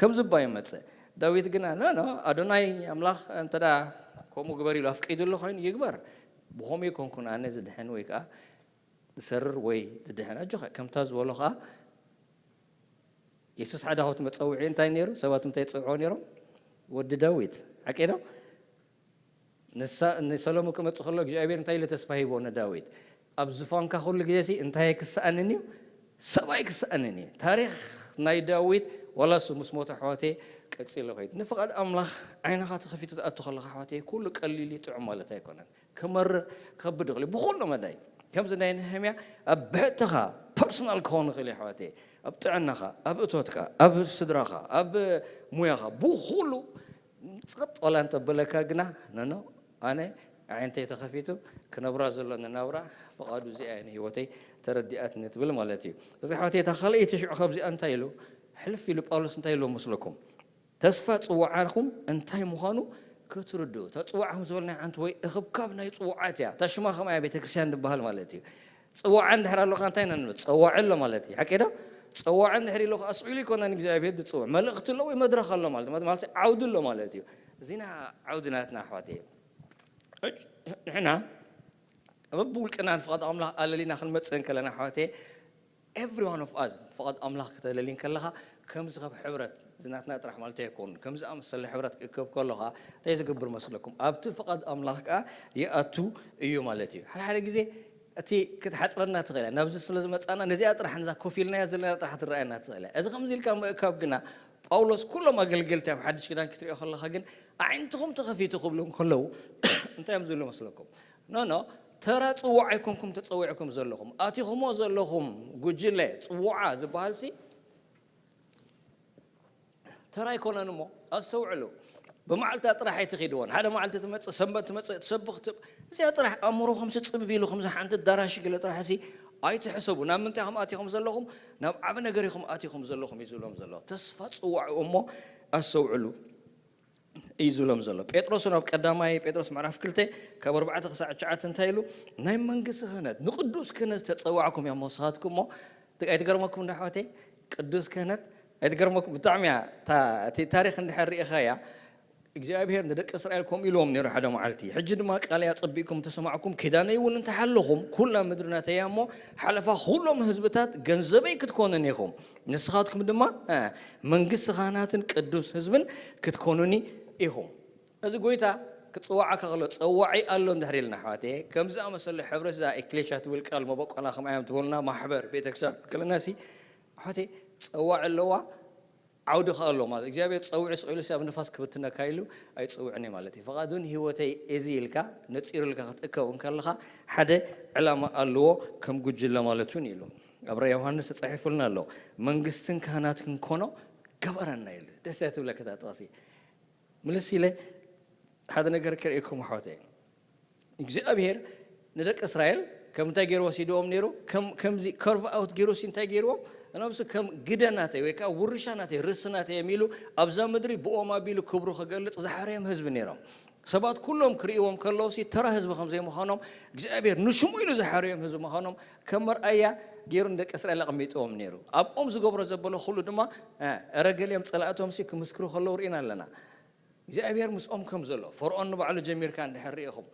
ከምዚ እባ ይመፅእ ዳዊት ግና ኖ ኖ ኣዶናይ ኣምላኽ እንተ ከምኡ ግበር ኢሉ ኣፍቂዱሉ ኮይኑ ይግበር ብኸምኡ ይኮንኩን ኣነ ዝድሕን ወይ ከዓ ዝሰርር ወይ ዝድሕን ኣጆኻ ከምታ ዝበሎ ከዓ የሱስ ሓደ ካብቲ መፀውዒ እንታይ ነይሩ ሰባት እንታይ ይፅውዕዎ ነይሮም ወዲ ዳዊት ሓቂ ዶ ንሰሎሞን ክመፅእ ከሎ እግዚኣብሔር እንታይ ኢሉ ተስፋ ሂቦ ንዳዊት ኣብ ዝፋንካ ኩሉ ግዜ ሲ እንታይ ክሰኣንን እዩ ሰብኣይ ክሰኣንን እዩ ታሪክ ናይ ዳዊት ዋላ እሱ ምስ ሞተ ኣሕዋተየ ቀፂሉ ከይድ ንፍቓድ ኣምላኽ ዓይንኻ ተኸፊቱ ትኣቱ ከለኻ ኣሕዋተየ ኩሉ ቀሊል እዩ ጥዑም ማለት ኣይኮነን ክመርር ከብድ ይኽእል እዩ ብኹሉ መዳይ ከምዚ ናይ ነህምያ ኣብ ብሕትኻ ፐርሶናል ክኸውን ይኽእል እዩ ኣሕዋተየ ኣብ ጥዕናኻ ኣብ እቶትካ ኣብ ስድራኻ ኣብ ሙያኻ ብኹሉ ፅቕጥ ዋላ እንተበለካ ግና ነኖ ኣነ ኣዒንተይ ተኸፊቱ ክነብራ ዘሎ ንናብራ ፍቓዱ እዚኣ እየ ንህይወተይ ተረዲኣትኒ ትብል ማለት እዩ። እዚ ኣሕዋተይ እታ ካልኣይቲ ሽዑ ካብዚኣ እንታይ ኢሉ ሕልፍ ኢሉ ጳውሎስ እንታይ ኢልዎ መስለኩም? ተስፋ ፅውዓኹም እንታይ ምዃኑ ክትርድኡ። እታ ጽዋዕ ከም ዝበልናያ ሓንቲ ወይ እኽብካብ ናይ ጽዋዓት እያ። እታ ሽማ ከምኣ እያ ቤተክርስትያን ዝበሃል ማለት እዩ። ጽዋዓ እንድሕር ኣለኻ እንታይ ኢና ንብል? ጸዋዒ ኣሎ ማለት እዩ። ሓቂ ዶ? ጸዋዒ እንድሕር ኢሉ ከኣ ስኢሉ ኣይኮነን እግዚኣብሔር ዝጽውዕ። መልእኽቲ ኣሎ ወይ መድረኽ ኣሎ ማለት እዩ። ማለት ዓውዲ ኣሎ ማለት እዩ። እዚና ዓውዲ ናትና ኣሕዋተይ። ንሕና በብውልቅና ንፍቓድ ኣምላኽ ኣለሊና ክንመጽእ እንከለና ኣሕዋተይ፣ every one of us ፍቓድ ኣምላኽ ከተለሊ እንከለኻ ከምዚ ካብ ሕብረት እዚ ናትና ጥራሕ ማለት ኣይኮኑን። ከምዚ ኣመሰለ ሕብረት ክእከብ ከሎ ኸኣ እንታይ ዝገብር መስለኩም? ኣብቲ ፍቓድ ኣምላኽ ከኣ ይኣቱ እዩ ማለት እዩ። ሓደ ሓደ ግዜ እቲ ክትሓጽረና ትኽእል እያ። ናብዚ ስለ ዝመጻና ነዚኣ ጥራሕ ነዛ ኮፍ ኢልናያ ዘለና ጥራሕ ትረኣየና ትኽእል እያ። እዚ ከምዚ ኢልካ ምእካብ ግና ጳውሎስ ኩሎም ኣገልገልቲ ኣብ ሓድሽ ኪዳን ክትሪኦ ከለኻ ግን ኣዒንትኹም ተኸፊቱ ክብሉ እንከለዉ እንታይ እዮም ዝብሉ መስለኩም? ኖ ኖ ተራ ጽዋዕ ኣይኮንኩም ተጸዊዕኩም ዘለኹም ኣቲኹሞ ዘለኹም ጉጅለ ጽዋዓ ዝበሃል ሲ ተራ ኣይኮነን እሞ ኣስተውዕሉ። ብመዓልታ ጥራሕ ኣይትኺድዎን። ሓደ መዓልቲ ትመጽእ፣ ሰንበት ትመጽእ፣ ትሰብኽ፣ ት- እዚኣ ጥራሕ ኣእምሮኹም ሲ ጽብብ ኢሉ ከምዚ ሓንቲ ዳራሽ ገለ ጥራሕ ሲ ኣይትሕሰቡ። ናብ ምንታይ ኢኹም ኣቲኹም ዘለኹም? ናብ ዓቢ ነገር ኢኹም ኣቲኹም ዘለኹም እዩ ዝብሎም ዘሎ። ተስፋ ጽዋዕኡ እሞ ኣስተውዕሉ እዩ ዝብሎም ዘሎ። ጴጥሮስ ናብ ቀዳማይ ጴጥሮስ ምዕራፍ ክልተ ካብ ኣርባዕተ ክሳዕ ትሽዓተ እንታይ ኢሉ? ናይ መንግስቲ ክህነት ንቅዱስ ክህነት ዝተጸዋዕኩም እዮም ንስኻትኩም እሞ ኣይትገርመኩም እንዳ ኣሕዋተይ ቅዱስ ክህነት ኣይትገርመኩም ብጣዕሚ እያ እታ- እቲ ታሪክ እንድሕር ርኢኻያ እግዚኣብሔር ንደቂ እስራኤል ከምኡ ኢልዎም ነይሩ ሓደ መዓልቲ ሕጂ ድማ ቃለይ ኣጸቢቕኩም ተሰማዕኩም ኪዳነይ እውን እንተሓለኹም ኩላ ምድሪ ናተይ እያ እሞ ሓለፋ ኩሎም ህዝብታት ገንዘበይ ክትኮኑን ኢኹም ንስኻትኩም ድማ እ፣ መንግስቲ ካህናትን ቅዱስ ህዝብን ክትኮኑኒ ኢኹም እዚ ጎይታ ክጽዋዓካ ከሎ ጸዋዒ ኣሎ እንድሕር ኢልና ኣሕዋተየ ከምዚ ኣመሰለ ሕብረት እዛ ኤክሌሽያ ትብል ቃል መበቆላ ከምኣ እዮም ትበሉና ማሕበር ቤተክርስትያን ክልናሲ ኣሕዋተይ ጸዋዒ ኣለዋ ዓውዲ ከኣ ኣሎ ማለት እግዚኣብሔር ጸውዒ ስቕ ኢሉ ኣብ ንፋስ ክብትነካ ኢሉ ኣይጽውዕን እዩ ማለት እዩ ፍቓዱን ህይወተይ እዚ ኢልካ ነጺሩ ኢልካ ክትእከብ እንከለኻ ሓደ ዕላማ ኣለዎ ከም ጉጅለ ማለት እውን ኢሉ ኣብ ራ ዮሃንስ ተጻሒፉልና ኣሎ መንግስትን ካህናት ክንኮኖ ገበረና ኢሉ ደስ እያ ትብለካ እታ ጥቕሲ ምልስ ኢለ ሓደ ነገር ከርእየኩም ኣሕዋተይ እግዚኣብሔር ንደቂ እስራኤል ከም እንታይ ገይሩ ወሲድዎም ነይሩ ከምዚ ከርቭ ኣውት ገይሩ ሲ እንታይ ገይርዎም ነብሱ ከም ግደ ናተይ ወይ ከዓ ውርሻ ናተይ ርሲ ናተይ እዮም ኢሉ ኣብዛ ምድሪ ብኦም ኣቢሉ ክብሩ ክገልፅ ዝሓረዮም ህዝቢ ነይሮም ሰባት ኩሎም ክርእዎም ከለዉ ሲ ተራ ህዝቢ ከም ዘይምዃኖም እግዚኣብሔር ንሽሙ ኢሉ ዝሓረዮም ህዝቢ ምዃኖም ከም መርኣያ ገይሩ ንደቂ እስራኤል ኣቐሚጥዎም ነይሩ ኣብኦም ዝገብሮ ዘበሎ ኩሉ ድማ ረገሊኦም ፀላእቶም ሲ ክምስክሩ ከለዉ ርኢና ኣለና እግዚኣብሔር ምስኦም ከም ዘሎ ፈርኦን ንባዕሉ ጀሚርካ እንድሕር ርኢኹም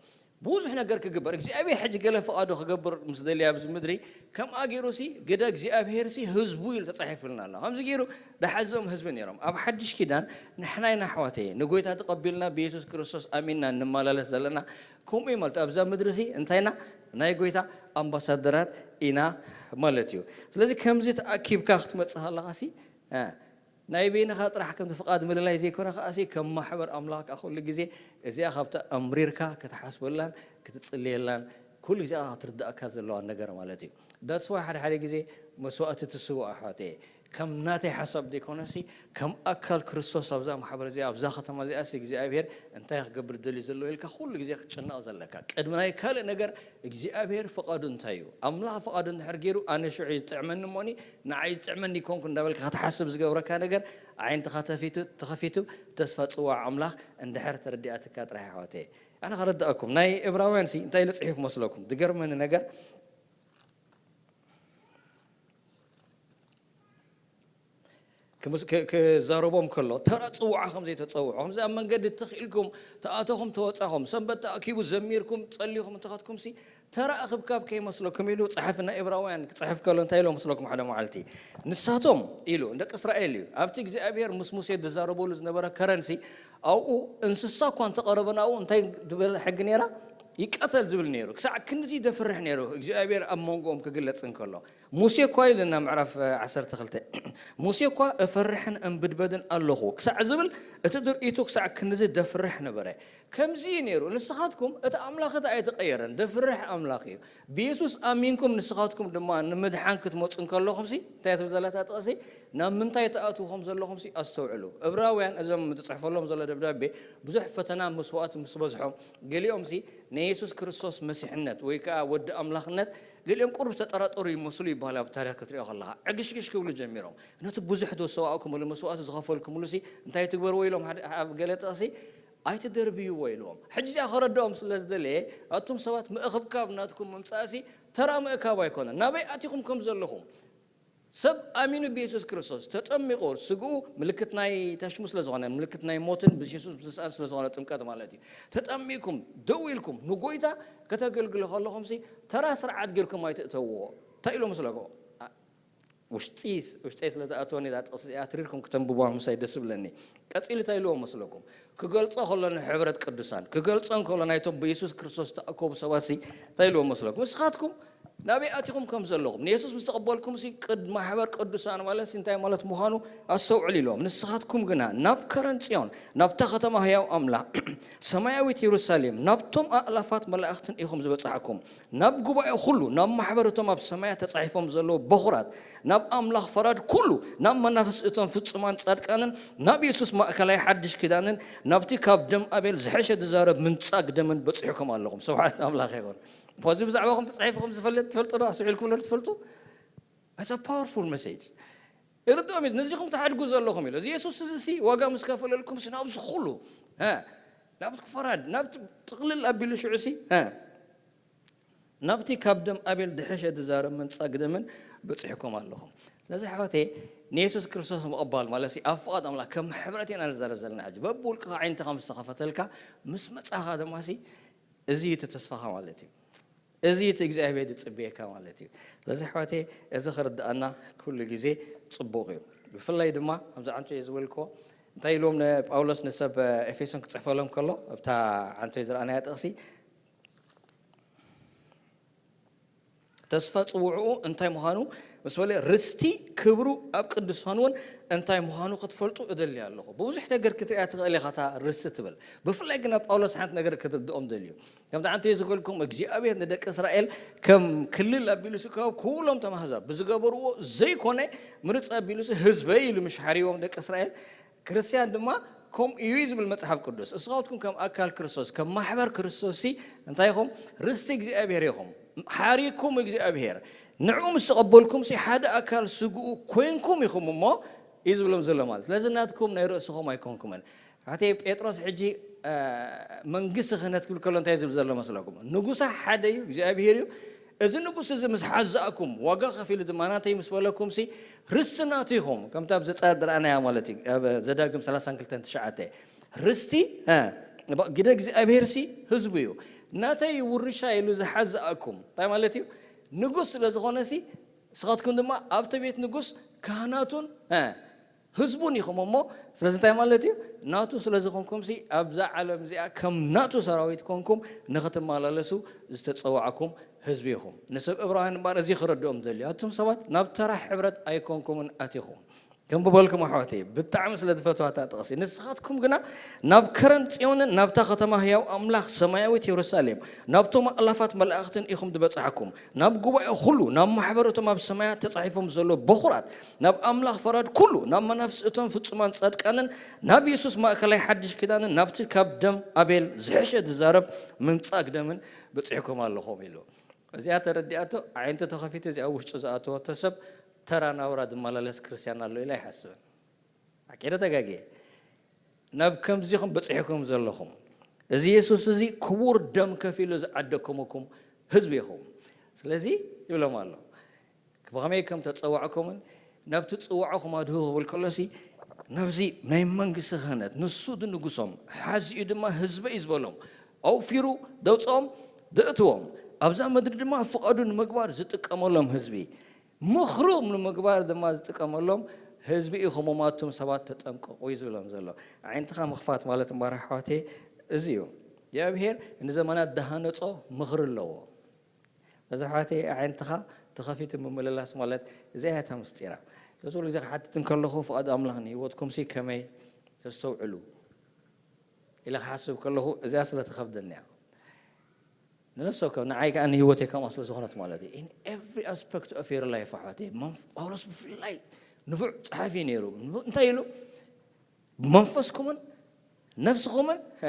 ብዙሕ ነገር ክግበር እግዚኣብሔር ሕጂ ገለ ፍቓዱ ክገብር ምስ ደልያ ኣብዚ ምድሪ ከምኣ ገይሩ ሲ ግደ እግዚኣብሔር ሲ ህዝቡ ኢሉ ተጻሒፉልና ኣሎ ከምዚ ገይሩ ደሓዞም ህዝቢ ነይሮም ኣብ ሓድሽ ኪዳን ንሕናይ ናሕዋተየ ንጎይታ ተቐቢልና ብየሱስ ክርስቶስ ኣሚንና እንመላለስ ዘለና ከምኡ እዩ ማለት ኣብዛ ምድሪ ሲ እንታይና ናይ ጎይታ ኣምባሳደራት ኢና ማለት እዩ ስለዚ ከምዚ ተኣኪብካ ክትመጽእ ከለኻ ሲ ናይ በይንኻ ጥራሕ ከምቲ ፍቓድ ምልላይ ዘይኮነ ከኣሲ ከም ማሕበር ኣምላኽ ከዓ ኩሉ ግዜ እዚኣ ካብቲ ኣምሪርካ ክትሓስበላን ክትጽልየላን ኩሉ ግዜ ከዓ ክትርዳእካ ዘለዋ ነገር ማለት እዩ that's why ሓደ ሓደ ግዜ መስዋእቲ ትስውእ ኣሕዋተየ ከም ናተይ ሓሳብ ዘይኮነሲ ከም ኣካል ክርስቶስ ኣብዛ ማሕበር እዚኣ ኣብዛ ከተማ እዚኣሲ እግዚኣብሔር እንታይ ክገብር ደልዩ ዘለዎ ኢልካ ኩሉ ግዜ ክትጨነቕ ዘለካ ቅድሚ ናይ ካልእ ነገር እግዚኣብሔር ፍቓዱ እንታይ እዩ ኣምላኽ ፍቓዱ እንድሕር ገይሩ ኣነ ሽዑ ይጥዕመኒ እሞኒ ንዓይ ይጥዕመኒ ይኮንኩ እንዳበልካ ክትሓስብ ዝገብረካ ነገር ዓይንትኻ ተፊቱ ተኸፊቱ ተስፋ ጽዋዕ ኣምላኽ እንድሕር ተረዲኣትካ ጥራሕ ኣሕዋተየ ኣነ ከረዳእኩም ናይ እብራውያን ሲ እንታይ ኢሉ ጽሒፍ መስለኩም ዝገርመኒ ነገር ክዛረቦም ከሎ ተራ ጽውዓ ከም ዘይተጸውዑ ከምዚ ኣብ መንገዲ ተኽኢልኩም ተኣተኹም ተወጻኹም ሰንበት ተኣኪቡ ዘሚርኩም ጸሊኹም እንተኸትኩም ሲ ተራ እኽብካብ ከይመስለኩም ኢሉ ጸሓፊ ናይ እብራውያን ክጽሕፍ ከሎ እንታይ ኢሎ መስለኩም ሓደ መዓልቲ ንሳቶም ኢሉ ንደቂ እስራኤል እዩ ኣብቲ እግዚኣብሔር ምስ ሙሴ ዝዛረበሉ ዝነበረ ከረንሲ ኣብኡ እንስሳ እኳ እንተቐረበ ናብኡ እንታይ ዝበለ ሕጊ ነይራ ይቀተል ዝብል ነይሩ ክሳዕ ክንድዚ ደፍርሕ ነይሩ እግዚኣብሔር ኣብ መንጎኦም ክግለጽ እንከሎ ሙሴ እኳ ኢልና ምዕራፍ ዓሰርተ ክልተ ሙሴ እኳ እፈርሕን እንብድበድን ኣለኹ ክሳዕ ዝብል እቲ ድርኢቱ ክሳዕ ክንድዚ ደፍርሕ ነበረ ከምዚ እዩ ነይሩ ንስኻትኩም እቲ ኣምላኽ እቲ ኣይተቐየረን ደፍርሕ ኣምላኽ እዩ ብየሱስ ኣሚንኩም ንስኻትኩም ድማ ንምድሓን ክትመፁ እንከለኹም ሲ እንታይ ትብል ዘለታ ጥቕሲ ናብ ምንታይ ተኣትውኹም ዘለኹም ሲ ኣስተውዕሉ እብራውያን እዞም ዝፅሕፈሎም ዘሎ ደብዳቤ ብዙሕ ፈተና መስዋእቲ ምስ በዝሖም ገሊኦም ሲ ንየሱስ ክርስቶስ መሲሕነት ወይ ከዓ ወዲ ኣምላኽነት ገሊኦም ቁሩብ ዝተጠራጠሩ ይመስሉ ይበሃል ኣብ ታሪክ ክትሪኦ ከለኻ ዕግሽግሽ ክብሉ ጀሚሮም ነቲ ብዙሕ ዝወሰዋእኩምሉ መስዋእቲ ዝኸፈልኩምሉ ሲ እንታይ ትግበርዎ ኢሎም ኣብ ገለ ጥቕሲ ኣይትደርብይዎ ኢልዎም። ሕጂ እዚኣ ከረድኦም ስለ ዝደለየ፣ ኣቱም ሰባት ምእኽብካብ ናትኩም ምምጻእሲ ተራ ምእካብ ኣይኮነን። ናበይ ኣቲኹም ከም ዘለኹም፣ ሰብ ኣሚኑ ብየሱስ ክርስቶስ ተጠሚቑ፣ ስግኡ ምልክት ናይ ተሽሙ ስለ ዝኾነ፣ ምልክት ናይ ሞትን ብየሱስ ምትንሳእን ስለ ዝኾነ ጥምቀት ማለት እዩ። ተጠሚቕኩም ደው ኢልኩም ንጎይታ ከተገልግሉ ከለኹምሲ ተራ ስርዓት ጌርኩም ኣይትእተውዎ። እንታይ ኢሉ መስለኩም? ውሽጢ ውሽጠይ ስለ ዝኣተወኒ እዛ ጥቕሲ እዚኣ ትሪርኩም ክተንብቧ ምሳይ ደስ ይብለኒ። ቀጺሉ እንታይ ኢልዎ መስለኩም? ክገልጾ ከሎ ንሕብረት ቅዱሳን ክገልጾ እንከሎ ናይቶም ብየሱስ ክርስቶስ ዝተኣከቡ ሰባት ሲ እንታይ ኢልዎ መስለኩም? ንስኻትኩም ናበይ ኣቲኹም ከም ዘለኹም ንየሱስ ምስ ተቐበልኩም ሲ ቅድ ማሕበር ቅዱሳን ማለት ሲ እንታይ ማለት ምዃኑ ኣስተውዕሉ ኢልዎም። ንስኻትኩም ግና ናብ ከረን ጽዮን ናብታ ከተማ ህያው ኣምላኽ ሰማያዊት የሩሳሌም ናብቶም ኣእላፋት መላእኽትን ኢኹም ዝበጻሕኩም። ናብ ጉባኤ ኩሉ ናብ ማሕበር እቶም ኣብ ሰማያት ተጻሒፎም ዘለዉ በኹራት ናብ ኣምላኽ ፈራድ ኩሉ ናብ መናፍስ እቶም ፍጹማን ጻድቃንን ናብ የሱስ ማእከላይ ሓድሽ ኪዳንን ናብቲ ካብ ደም ኣቤል ዝሐሸ ዝዛረብ ምንጻግ ደምን በጺሕኩም ኣለኹም። ስብሓት ኣምላኽ ይኹን። እዚ ብዛዕባኹም ተጻሒፉ ከም ዝፈልጥ ትፈልጡ ዶ? ኣስዒልኩም ዶ ትፈልጡ? That's a powerful message። ይርድኦም እዩ። ነዚኹም ትሓድጉ ዘለኹም ኢሉ። እዚ የሱስ እዚ ሲ ዋጋ ምስ ከፈለልኩም ሲ ናብዚ ኩሉ፣ እ፣ ናብቲ ፈራድ፣ ናብቲ ጥቕልል ኣቢሉ ሽዑ ሲ፣ እ፣ ናብቲ ካብ ደም ኣቤል ድሕሸ ዝዛረብ ምንጻግ ደምን በጺሕኩም ኣለኹም። ስለዚ ኣሕዋተይ፣ ንየሱስ ክርስቶስ ምቕባል ማለት ሲ ኣብ ፍቓድ ኣምላኽ ከም ሕብረት ኢና ንዛረብ ዘለና ሕጂ። በብውልቅኻ ዓይንትኻ ምስ ተኸፈተልካ፣ ምስ መጻኻ ድማ ሲ እዚ እዩ እቲ ተስፋኻ ማለት እዩ። እዚ እቲ እግዚኣብሔር ዝጽበየካ ማለት እዩ። ስለዚ ኣሕዋተይ፣ እዚ ክርድኣና ኩሉ ግዜ ጽቡቕ እዩ። ብፍላይ ድማ ኣብዚ ዓንቶ እየ ዝበልክዎ፣ እንታይ ኢልዎም ንጳውሎስ ንሰብ ኤፌሶን ክጽሕፈሎም ከሎ፣ ኣብታ ዓንቶ ዝረኣናያ ጥቕሲ፣ ተስፋ ጽውዕኡ እንታይ ምዃኑ ምስ በለ፣ ርስቲ ክብሩ ኣብ ቅዱሳን እውን እንታይ ምዃኑ ክትፈልጡ እደሊ ኣለኹ። ብብዙሕ ነገር ክትሪኣ ትኽእል ኢኻ እታ ርስቲ ትብል። ብፍላይ ግን ኣብ ጳውሎስ ሓንቲ ነገር ክትርድኦም ደልዩ። ከምቲ ዓንተ ዝበልኩም እግዚኣብሔር ንደቂ እስራኤል ከም ክልል ኣቢሉሲ ካብ ኩሎም ተማህዛብ ብዝገበርዎ ዘይኮነ ምርፅ ኣቢሉሲ ህዝበይ ኢሉ ምሽ ሓሪዎም ደቂ እስራኤል። ክርስቲያን ድማ ከምኡ እዩ ዝብል መጽሓፍ ቅዱስ። እስኻትኩም ከም ኣካል ክርስቶስ፣ ከም ማሕበር ክርስቶስ ሲ እንታይ ኢኹም? ርስቲ እግዚኣብሔር ኢኹም። ሓሪኩም እግዚኣብሔር። ንዕኡ ምስ ተቐበልኩም ሲ ሓደ ኣካል ስግኡ ኮይንኩም ኢኹም እሞ እዩ ዝብሎም ዘሎ ማለት። ስለዚ ናትኩም ናይ ርእስኹም ኣይኮንኩምን። ኣተይ ጴጥሮስ ሕጂ፣ እ፣ መንግስቲ ክህነት ክብል ከሎ እንታይ ዝብል ዘሎ መስለኩም? ንጉሳ ሓደ እዩ፣ እግዚኣብሔር እዩ። እዚ ንጉስ እዚ ምስ ሓዛእኩም፣ ዋጋ ከፊሉ ድማ ናተይ ምስ በለኩም ሲ ርስቲ ናቱ ኢኹም። ከምቲ ኣብ ዘጸኣት ዝረኣናያ ማለት እዩ። ኣብ ዘዳግም ሰላሳን ክልተን ትሽዓተ። ርስቲ፣ እ፣ ግደ እግዚኣብሔር ሲ ህዝቡ እዩ። ናተይ ውርሻ ኢሉ ዝሓዛእኩም። እንታይ ማለት እዩ? ንጉስ ስለ ዝኾነ ሲ ንስኻትኩም ድማ ኣብቲ ቤት ንጉስ ካህናቱን፣ እ፣ ህዝቡን ኢኹም እሞ፣ ስለዚ እንታይ ማለት እዩ? ናቱ ስለ ዝኾንኩም ሲ ኣብዛ ዓለም እዚኣ ከም ናቱ ሰራዊት ኮንኩም ንኽትመላለሱ ዝተጸዋዕኩም ህዝቢ ኢኹም። ንሰብ ዕብራውያን እምበኣር እዚ ክረድኦም ደልዩ። ኣቱም ሰባት ናብ ተራ ሕብረት ኣይኮንኩምን ኣቲኹም። ከም ብበልኩም ኣሕዋተይ፣ ብጣዕሚ ስለ ዝፈትዋ እታ ጥቕሲ። ንስኻትኩም ግና ናብ ከረን ጽዮንን ናብታ ከተማ ህያው ኣምላኽ ሰማያዊት የሩሳሌም ናብቶም ኣእላፋት መላእኽትን ኢኹም ዝበጻሕኩም። ናብ ጉባኤ ኩሉ፣ ናብ ማሕበር እቶም ኣብ ሰማያት ተጻሒፎም ዘለዉ በኹራት፣ ናብ ኣምላኽ ፈራድ ኩሉ፣ ናብ መናፍስ እቶም ፍጹማን ጻድቃንን፣ ናብ የሱስ ማእከላይ ሓድሽ ኪዳንን፣ ናብቲ ካብ ደም ኣቤል ዝሕሸ ዝዛረብ ምንጻግ ደምን በጺሕኩም ኣለኹም ኢሉ። እዚኣ ተረዲኣቶ፣ ኣዒንቱ ተኸፊቱ፣ እዚኣ ውሽጡ ዝኣተወቶ ሰብ ተራ ናብራ ዝመላለስ ክርስትያን ኣሎ ኢለ ኣይሓስብን። ኣቂደ ተጋግየ። ናብ ከምዚኹም በጺሕኩም ዘለኹም፣ እዚ የሱስ እዚ ክቡር ደም ከፊሉ ዝዓደከመኩም ህዝቢ ኢኹም። ስለዚ ይብሎም ኣሎ፣ ብኸመይ ከም ተጸዋዕኩምን ናብቲ ጽዋዕኹም ኣድህቡ ክብል ከሎሲ፣ ናብዚ ናይ መንግስቲ ክህነት፣ ንሱ ድንጉሶም፣ ሓዚኡ ድማ ህዝበይ ዝበሎም፣ ኣውፊሩ ደውጽኦም፣ ደእትዎም፣ ኣብዛ ምድሪ ድማ ፍቓዱ ንምግባር ዝጥቀመሎም ህዝቢ፣ ምኽሩ ንምግባር ድማ ዝጥቀመሎም ህዝቢ ኢኹም፣ እሞ ኣቱም ሰባት ተጠንቀቑ እዩ ዝብሎም ዘሎ። ኣዒንትኻ ምኽፋት ማለት እምበኣር ኣሕዋተይ እዚ እዩ። እግዚኣብሄር ንዘመናት ዝሃነጾ ምኽሪ ኣለዎ። በዚ ኣሕዋተይ ኣዒንትኻ ተኸፊቱ ምምልላስ ማለት እዚኣ እያ እታ ምስጢራ። ስለዚ ኩሉ ግዜ ክሓትት እንከለኹ ፍቓድ ኣምላኽ ንህይወትኩምሲ ከመይ ተስተውዕሉ ኢለ ክሓስብ ከለኹ እዚኣ ስለ ትኸብደኒ እያ። ንነፍሲ ወከፍ ንዓይ ከኣ ንህይወተይ ከምኣ ስለ ዝኾነት ማለት እዩ። In every aspect of your life ኣሕዋተይ፣ መንፍ-፣ ጳውሎስ ብፍላይ ንፉዕ ጸሓፊ እዩ ነይሩ። እንታይ ኢሉ? ብመንፈስኩምን ነፍስኹምን፣ ሀ፣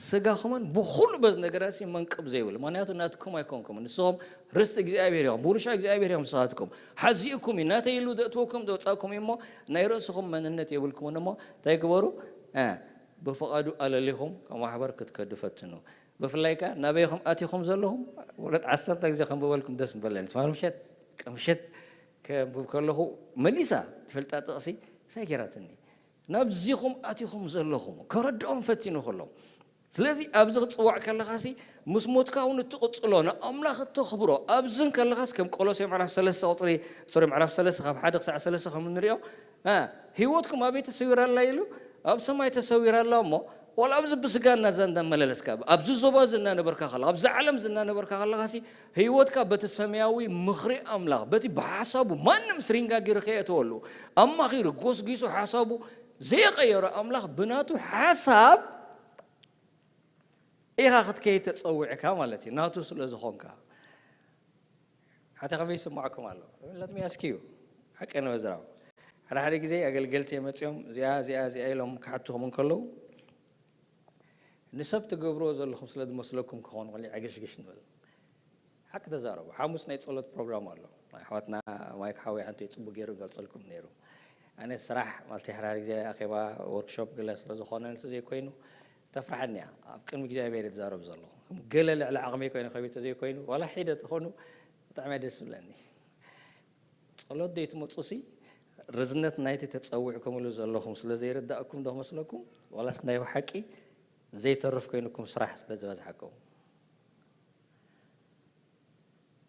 ስጋኹምን ብኹሉ በዚ ነገራት ሲ መንቅብ ዘይብሉ። ምኽንያቱ ናትኩም ኣይኮንኩምን። ንስኹም ርስቲ እግዚኣብሔር ኢኹም፣ ውርሻ እግዚኣብሔር ኢኹም ንስኻትኩም። ሓዚእኩም እዩ፣ ናተይ ኢሉ ዘእትወኩም ዘውጻእኩም እዩ እሞ ናይ ርእስኹም መንነት የብልኩምን እሞ እንታይ ግበሩ? ሀ፣ ብፍቓዱ ኣለሊኹም ካብ ማሕበር ክትከዱ ፈትኑ። ብፍላይ ከኣ ናበይኹም ኣቲኹም ዘለኹም ወለት ዓሰርተ ግዜ ከንብበልኩም ደስ ምበለኒ። ትማል ምሸት፣ ቅምሸት ከንብብ ከለኹ መሊሳ ትፈልጣ ጥቕሲ ሳይ ገይራትኒ። ናብዚኹም ኣቲኹም ዘለኹም ከረድኦም ፈቲኑ ከሎ። ስለዚ ኣብዚ ክትጽዋዕ ከለኻሲ ምስ ሞትካ እውን እትቕጽሎ ንኣምላኽ እተኽብሮ ኣብዝን ከለኻስ ከም ቆሎሴ ምዕራፍ ሰለስተ ቁጽሪ ሶሪ ምዕራፍ ሰለስተ ካብ ሓደ ክሳዕ ሰለስተ ከም እንሪኦ እ፣ ህይወትኩም ኣበይ ተሰዊራ ኣላ ኢሉ ኣብ ሰማይ ተሰዊራ ኣላ እሞ ዋላ ኣብዚ ብስጋ እናዛ እንዳመላለስካ ኣብዚ ዞባ እዚ እናነበርካ ከለኻ ኣብዚ ዓለም እዚ እናነበርካ ከለኻሲ ህይወትካ በቲ ሰማያዊ ምኽሪ ኣምላኽ በቲ ብሓሳቡ ማንም ስሪንጋ ጊሩ ከየእተወሉ ኣማኺሩ ጎስጊሱ ሓሳቡ ዘየቐየሮ ኣምላኽ ብናቱ ሓሳብ ኢኻ ክትከይድ ተጸዊዕካ ማለት እዩ ናቱ ስለ ዝኾንካ። ሓታ ከመይ ይስማዕኩም ኣሎ? Let me ask you ሓቂ ንምዝራብ ሓደ ሓደ ግዜ ኣገልገልቲ መፅኦም እዚኣ እዚኣ እዚኣ ኢሎም ክሓትኹም እንከለዉ ንሰብ ትገብርዎ ዘለኹም ስለ ዝመስለኩም ክኸውን ይኽእል እዩ። ዕግሽግሽ ንበል። ሓቂ ተዛረቡ። ሓሙስ ናይ ጸሎት ፕሮግራም ኣሎ። ኣሕዋትና ማይክ ሓወይ ሓንቲ ጽቡቅ ገይሩ ገልጸልኩም ነይሩ። ኣነ ስራሕ ማለት ሓደ ሓደ ግዜ ኣኼባ ወርክሾፕ ገለ ስለ ዝኾነ እንተ ዘይኮይኑ ተፍርሓኒ እያ። ኣብ ቅድሚ እግዚኣብሔር እየ ዝዛረብ ዘለኹ። ከም ገለ ልዕሊ ዓቕመይ ኮይነ ከቢድ ተዘይኮይኑ ዋላ ሒደ ተኾኑ ብጣዕሚ እያ ደስ ዝብለኒ። ጸሎት ዘይትመጹሲ ርዝነት ናይቲ ተጸዊዕኩምሉ ዘለኹም ስለ ዘይርዳእኩም ዶ መስለኩም? ዋላስ ናይ ብሓቂ ዘይተርፍ ኮይንኩም ስራሕ ስለ ዝበዝሓኩም?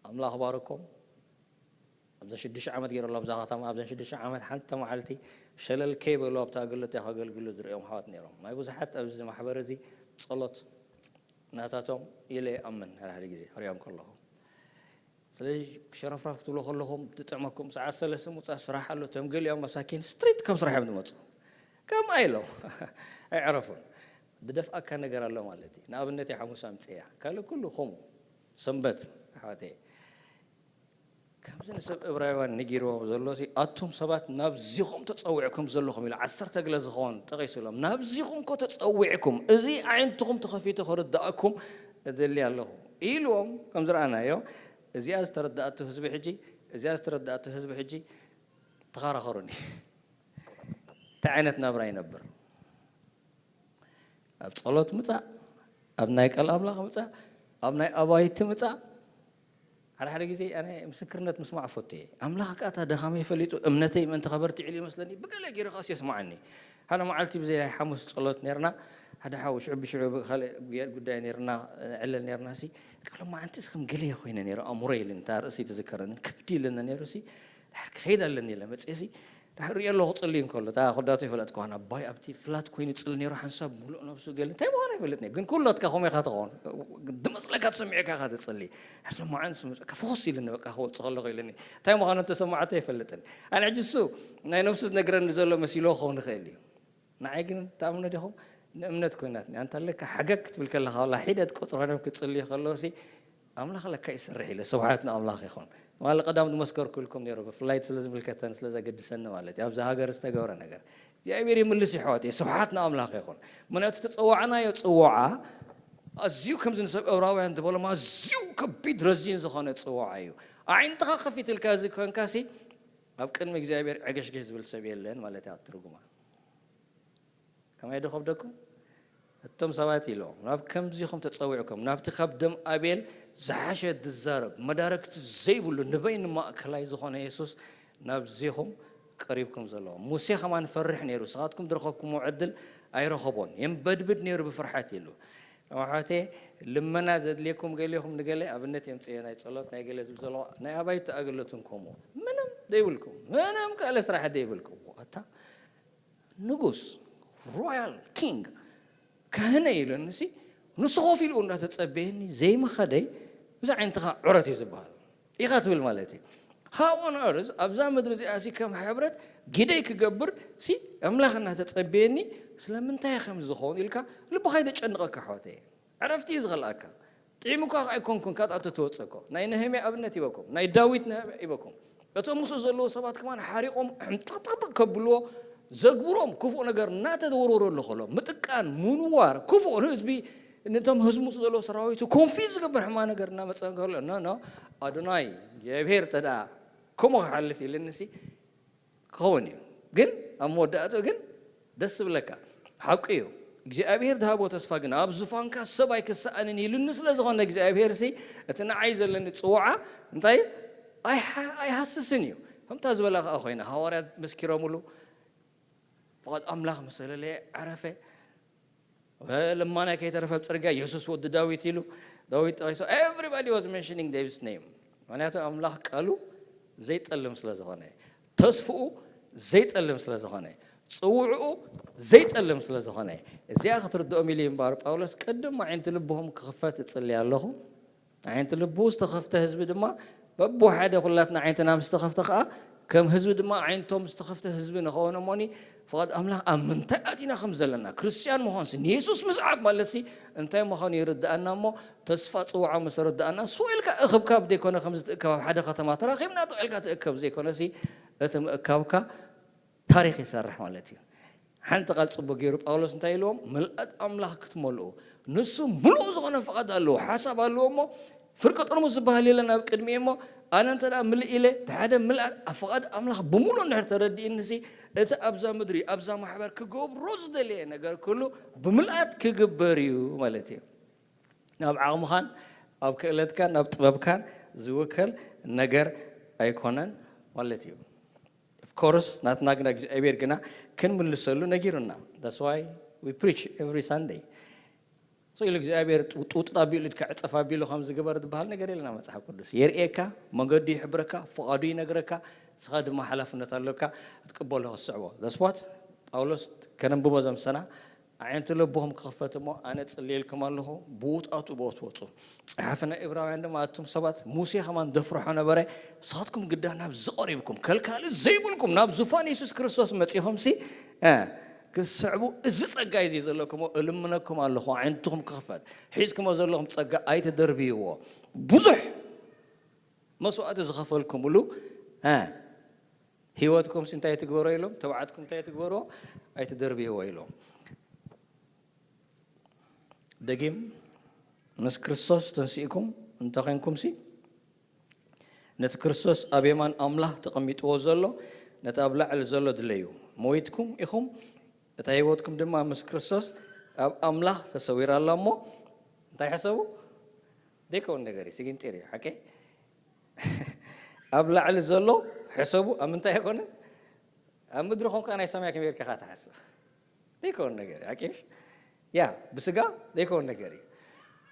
ኣምላኽ ባርኮም። ኣብዛ ሽዱሽተ ዓመት ገይረ ኣሎ ኣብዛ ከተማ ኣብዘን ሽዱሽተ ዓመት ሓንቲ መዓልቲ ሸለል ከይበሉ ኣብቲ ኣገልግሎት ከገልግሉ ዝርእዮም ኣሕዋት ነይሮም። ናይ ብዙሓት ኣብዚ ማሕበር እዚ ጸሎት ናታቶም ኢለ ይኣምን። ሓደ ሓደ ግዜ ክሪኦም ከለኹ ስለዚ ሸረፍራፍ ክትብሉ ከለኹም ትጥዕመኩም ሰዓት ሰለስተ ምውፃእ ስራሕ ኣሎ። እቶም ገሊኦም መሳኪን ስትሪት ካብ ስራሕ እዮም ዝመፁ። ከምኣ ኢሎም ኣይዕረፉን። ዝደፍኣካ ነገር ኣሎ ማለት እዩ። ንኣብነት እየ ሓሙስ ኣምፅእያ ካልእ ኩሉ ከምኡ ሰንበት ኣሕዋተየ ከምዚ ንሰብ እብራውያን ነጊርዎም ዘሎ ሲ ኣቱም ሰባት ናብዚኹም ተፀዊዕኩም ዘለኹም ኢሉ ዓሰርተ ግለ ዝኾን ጠቒሱሎም ናብዚኹም ኮ ተፀዊዕኩም እዚ ኣዒንትኹም ተኸፊቱ ክርዳእኩም እደሊ ኣለኹ ኢልዎም ከም ዝረኣናዮ እዚኣ ዝተረዳእቱ ህዝቢ ሕጂ እዚኣ ዝተረዳእቱ ህዝቢ ሕጂ ተኸራኸሩኒ እንታይ ዓይነት ናብራ ይነብር ኣብ ጸሎት ምጻእ፣ ኣብ ናይ ቃል ኣምላኽ ምጻእ፣ ኣብ ናይ ኣባይቲ ምጻእ። ሓደ ሓደ ግዜ ኣነ ምስክርነት ምስማዕ እፈቱ እየ። ኣምላኽ ከኣ እታ ድኻመይ ፈሊጡ እምነተይ ምእንቲ ከበርትዕሉ ይመስለኒ ብገለ ገይሩ ከኣስ የስምዓኒ። ሓደ መዓልቲ ብዘይ ናይ ሓሙስ ጸሎት ነርና ሓደ ሓው ሽዑ ብሽዑ ብካልእ ጉዳይ ነርና ንዕለል ነርና ሲ ቃል መዓንቲ ስ ከም ገለ ኮይነ ነይሩ ኣእምሮ ኢልን እታ ርእሲ ትዝከረንን ክብድ ኢልን ነይሩ ሲ ድሓር ክኸይድ ኣለኒ ኢለ መጽየ ሲ ድሕሪኡ ኣለኹ ክጽሊ እንከሎ እታ ኮዳቶ ይፈለጥኩ ኣነ ኣባይ ኣብቲ ፍላት ኮይኑ ይጽሊ ነይሩ ሓንሳብ ሙሉእ ነብሱ ገለ እንታይ ምዃኑ ኣይፈልጥን እየ ግን ኩላትካ ከምኡ ኢኻ ትኸውን ድመጽለካ ተሰሚዑካ ኢኻ ትጽሊ ሕስለ መዓን ስምዑካ ፈኹስ ኢልኒ በቃ ክወጽእ ከለኹ ኢልኒ እንታይ ምዃኑ እንተሰማዓቶ ኣይፈልጥን ኣነ ሕጂ እሱ ናይ ነብሱ ዝነግረኒ ዘሎ መሲልዎ ክኸውን ይኽእል እዩ ንዓይ ግን ትኣምኖ ዲኹም ንእምነት ኮይናትኒ ኣንታ ኣለካ ሓገግ ክትብል ከለኻ ዋላ ሒደት ቁፅሪ ኮይኖም ክፅልዩ ከለዉ ሲ ኣምላኽ ለካ ይሰርሕ ኢለ ስብሓት ንኣምላኽ ይኹን ትማሊ ቀዳም ዝመስከርኩልኩም ነይሩ ብፍላይ ስለ ዝምልከተኒ ስለ ዘገድሰኒ ማለት እዩ ኣብዚ ሃገር ዝተገብረ ነገር እግዚኣብሔር ይምልስ ይሕዋት እየ ስብሓት ንኣምላኽ ይኹን ምክንያቱ ተፀዋዕናዮ ፅዋዓ ኣዝዩ ከምዚ ንሰብ እብራውያን ዝበሎም ኣዝዩ ከቢድ ረዚን ዝኾነ ፅዋዓ እዩ ኣዒንትኻ ከፊትልካ እዚ ኮንካሲ ኣብ ቅድሚ እግዚኣብሔር ዕግሽግሽ ዝብል ሰብ የለን ማለት እያ ትርጉማ ከመይ ዶ ከብደኩም? እቶም ሰባት ኢሎም ናብ ከምዚኹም ተጸዊዕኩም ናብቲ ካብ ደም ኣቤል ዝሓሸ ዝዛረብ መዳርግቲ ዘይብሉ ንበይኑ ማእከላይ ዝኾነ የሱስ ናብዚኹም ቀሪብኩም ዘለኹም። ሙሴ ከማን ፈርሕ ነይሩ፣ ንስኻትኩም ዝረኸብኩምዎ ዕድል ኣይረኸቦን። የንበድብድ ነይሩ ብፍርሓት ኢሉ። ኣሕዋተየ ልመና ዘድልየኩም ገሊኹም ንገለ ኣብነት የምጽእ እየ ናይ ጸሎት ናይ ገለ ዝብል ዘለኹ ናይ ኣባይቲ ኣገልግሎትን ከምኡ ምንም ዘይብልኩም ምንም ካልእ ስራሕ ዘይብልኩም ኣታ ንጉስ ሮያል ኪንግ ካህነ ኢለኒ ሲ ንሱ ኮፍ ኢሉ እንዳተጸበየኒ ዘይምኸደይ እዚ ዓይነትኻ ዕረት እዩ ዝበሃል ኢኻ ትብል ማለት እዩ how on earth ኣብዛ ምድሪ እዚኣ ሲ ከም ሕብረት ግደይ ክገብር ሲ ኣምላኽ እናተጸበየኒ ስለምንታይ ከም ዝኸውን ኢልካ ልብኻ ይተጨንቐካ ኣሕዋተየ ዕረፍቲ እዩ ዝኸልኣካ ጥዒሙካ ኣይኮንኩን ካብ ኣቶ ተወፀኮ ናይ ነህምያ ኣብነት ይበኩም ናይ ዳዊት ነህምያ ይበኩም እቶም ምስኡ ዘለዉ ሰባት ከማን ሓሪቖም ሕምጥቕጥቕጥቕ ከብልዎ ዘግብሮም ክፉእ ነገር እናተወርወረሉ ከሎ ምጥቃን ምንዋር ክፉእ ንህዝቢ ነቶም ህዝቢ ምስኡ ዘለዉ ሰራዊቱ ኮንፊዝ ዝገብር ሕማ ነገር እናመፀ ከሎ ኖ ኖ ኣዶናይ እግዚኣብሔር ተዳ ከምኡ ክሓልፍ ኢልንሲ ክኸውን እዩ ግን ኣብ መወዳእትኡ ግን ደስ ዝብለካ ሓቁ እዩ እግዚኣብሔር ዝሃቦ ተስፋ ግን ኣብ ዙፋንካ ሰብ ኣይክሰኣንን ኢሉኒ ስለ ዝኾነ እግዚኣብሔር ሲ እቲ ንዓይ ዘለኒ ጽውዓ እንታይ ኣይሃስስን እዩ። ከምታ ዝበላ ከዓ ኮይነ ሃዋርያት መስኪሮምሉ ፍቓድ ኣምላኽ መሰለለየ ዓረፈ። ለማናይ ከይተረፈ ኣብ ጽርግያ የሱስ ወዲ ዳዊት ኢሉ ዳዊት ጠቂሶ everybody was mentioning David's name። ምክንያቱ ኣምላኽ ቃሉ ዘይጠልም ስለ ዝኾነ፣ ተስፍኡ ዘይጠልም ስለ ዝኾነ፣ ጽውዕኡ ዘይጠልም ስለ ዝኾነ፣ እዚኣ ክትርድኦም ኢሉ እምበኣር ጳውሎስ ቅድም ኣዒንቲ ልብኹም ክኽፈት እጽሊ ኣለኹ። ኣዒንቲ ልቡ ዝተኸፍተ ህዝቢ ድማ በብሓደ ኩላትና ዓይንትና ምስ ተኸፍተ ከዓ ከም ህዝቢ ድማ ዓይንቶም ዝተኸፍተ ህዝቢ ንኸውን እሞኒ ፍቓድ ኣምላኽ ኣብ ምንታይ ኣቲና ከም ዘለና ክርስትያን ምዃንሲ ንየሱስ ምስዓብ ማለትሲ እንታይ ምዃኑ ይርድኣና እሞ ተስፋ ጽውዓ ምስ ርድኣና ስቕ ኢልካ እኽብካብ ዘይኮነ ከምዚ ትእከብ ኣብ ሓደ ከተማ ተራኺብና ጥቕ ኢልካ ትእከብ ዘይኮነሲ እቲ ምእካብካ ታሪኽ ይሰርሕ ማለት እዩ። ሓንቲ ቃል ጽቡቅ ገይሩ ጳውሎስ እንታይ ኢልዎም? ምልኣት ኣምላኽ ክትመልኡ ንሱ ምሉእ ዝኾነ ፍቓድ ኣለዎ፣ ሓሳብ ኣለዎ እሞ ፍርቂ ጥርሙዝ ዝበሃል የለን ኣብ ቅድሚኡ እሞ ኣነ እንተ ደኣ ምልእ ኢለ እቲ ሓደ ምልኣት ኣብ ፍቓድ ኣምላኽ ብምሉእ እንድሕር ተረዲእንሲ እቲ ኣብዛ ምድሪ ኣብዛ ማሕበር ክገብሮ ዝደለየ ነገር ኩሉ ብምልኣት ክግበር እዩ ማለት እዩ። ናብ ዓቕምኻን ኣብ ክእለትካን ናብ ጥበብካን ዝውከል ነገር ኣይኮነን ማለት እዩ። Of course ናትና ግና እግዚኣብሔር ግና ክንምልሰሉ ነጊሩና። That's why we preach every Sunday። So ኢሉ እግዚኣብሔር ውጥጥ ኣቢሉ ኢድካ ዕፀፍ ኣቢሉ ከም ዝግበር ዝበሃል ነገር የለና መፅሓፍ ቅዱስ የርእየካ፣ መንገዱ ይሕብረካ፣ ፍቓዱ ይነግረካ፣ ንስኻ ድማ ሓላፍነት ኣለካ ክትቅበሎ ክትስዕቦ። That's what ጳውሎስ ከነንብቦ ዘምሰና ኣዒንቲ ልብኹም ክኽፈት እሞ ኣነ ጽልየልኩም ኣለኹ፣ ብኡ ትኣትዉ ብኡ ትወጹ። ጸሓፊ ናይ ዕብራውያን ድማ ኣቱም ሰባት ሙሴ ከማን ደፍርሖ ነበረ፣ ንስኻትኩም ግዳ ናብዚ ቀሪብኩም ከልካሊ ዘይብልኩም ናብ ዙፋን የሱስ ክርስቶስ መጺኹም ሲ እ፣ ክትስዕቡ እዚ ጸጋ እዩ ዘለኩም እልምነኩም ኣለኹ ኣዒንትኹም ክኽፈት ሒዝኩሞ ዘለኹም ጸጋ ኣይትደርብይዎ ብዙሕ መስዋእቲ ዝኸፈልኩምሉ እ፣ ህይወትኩም ሲ እንታይ ትግበሮ ኢሎም ተባዓትኩም እንታይ ትግበርዎ ኣይትደርብይዎ ኢሎም። ደጊም ምስ ክርስቶስ ተንሲእኩም እንተኾንኩም ሲ ነቲ ክርስቶስ ኣብ የማን ኣምላኽ ተቐሚጥዎ ዘሎ ነቲ ኣብ ላዕሊ ዘሎ ድለዩ። ሞይትኩም ኢኹም፣ እታ ህይወትኩም ድማ ምስ ክርስቶስ ኣብ ኣምላኽ ተሰዊራ ኣላ እሞ እንታይ ሕሰቡ? ዘይከውን ነገር እዩ፣ ስጊንጢር እዩ። ሓቀይ ኣብ ላዕሊ ዘሎ ሕሰቡ ኣብ ምንታይ ኣይኮነን ኣብ ምድሪ ኾንካ ናይ ሰማይ ከመይ ጌርካ ትሓስብ ዘይከውን ነገር እዩ ሓቂሽ ያ ብስጋ ዘይከውን ነገር እዩ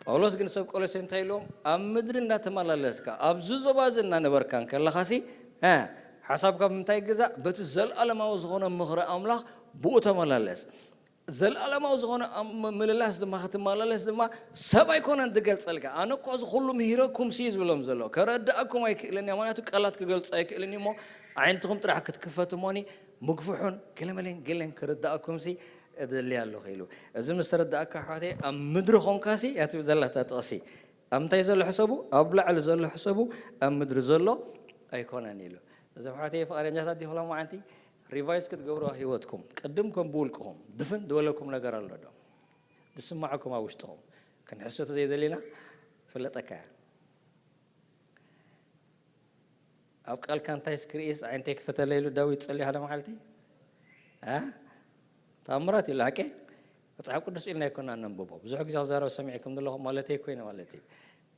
ጳውሎስ ግን ሰብ ቆሎሴ እንታይ ኢልዎም ኣብ ምድሪ እንዳተመላለስካ ኣብዚ ዞባ እዚ እናነበርካ እንከለኻሲ ሓሳብካ ብምንታይ ግዛእ በቲ ዘለኣለማዊ ዝኾነ ምኽሪ ኣምላኽ ብኡ ተመላለስ ዘለኣለማዊ ዝኾነ ምልላስ ድማ ክትመላለስ ድማ ሰብ ኣይኮነን ዝገልፀልካ ኣነ እኮ እዚ ኩሉ ምሂረኩም ሲ ዝብሎም ዘሎ ከረዳእኩም ኣይክእልን እያ ምክንያቱ ቃላት ክገልፆ ኣይክእልን እሞ ኣዒንትኹም ጥራሕ ክትክፈት እሞኒ ምግፍሑን ገለመሌን ገለን ክርዳእኩም ሲ እደሊ ኣለኹ ኢሉ እዚ ምስ ተረዳእካ ኣሕዋተይ ኣብ ምድሪ ኾንካ ሲ ያትብል ዘላታ ጥቕሲ ኣብ ምንታይ ዘሎ ሕሰቡ ኣብ ላዕሊ ዘሎ ሕሰቡ ኣብ ምድሪ ዘሎ ኣይኮነን ኢሉ እዚ ኣሕዋተይ ፍቓደኛታት ዲኹም ሎማዓንቲ ሪቫይዝ ክትገብርዋ ህይወትኩም ቅድም ከም ብውልቅኹም ድፍን ዝበለኩም ነገር ኣሎ ዶ ዝስማዓኩም ኣብ ውሽጥኹም ክንሕስቶ ዘይደሊና ትፍለጠካ እያ ኣብ ቃልካ እንታይ እስክርኢስ ዓይንተይ ክፈተለ ኢሉ ዳዊት ጸልዩ ሓደ መዓልቲ ተኣምራት ኢሉ ሓቂ መጽሓፍ ቅዱስ ኢልና ይኮና ነንብቦ ብዙሕ ግዜ ክዛረብ ሰሚዕኩም ዘለኹም ማለተይ ኮይነ ማለት እዩ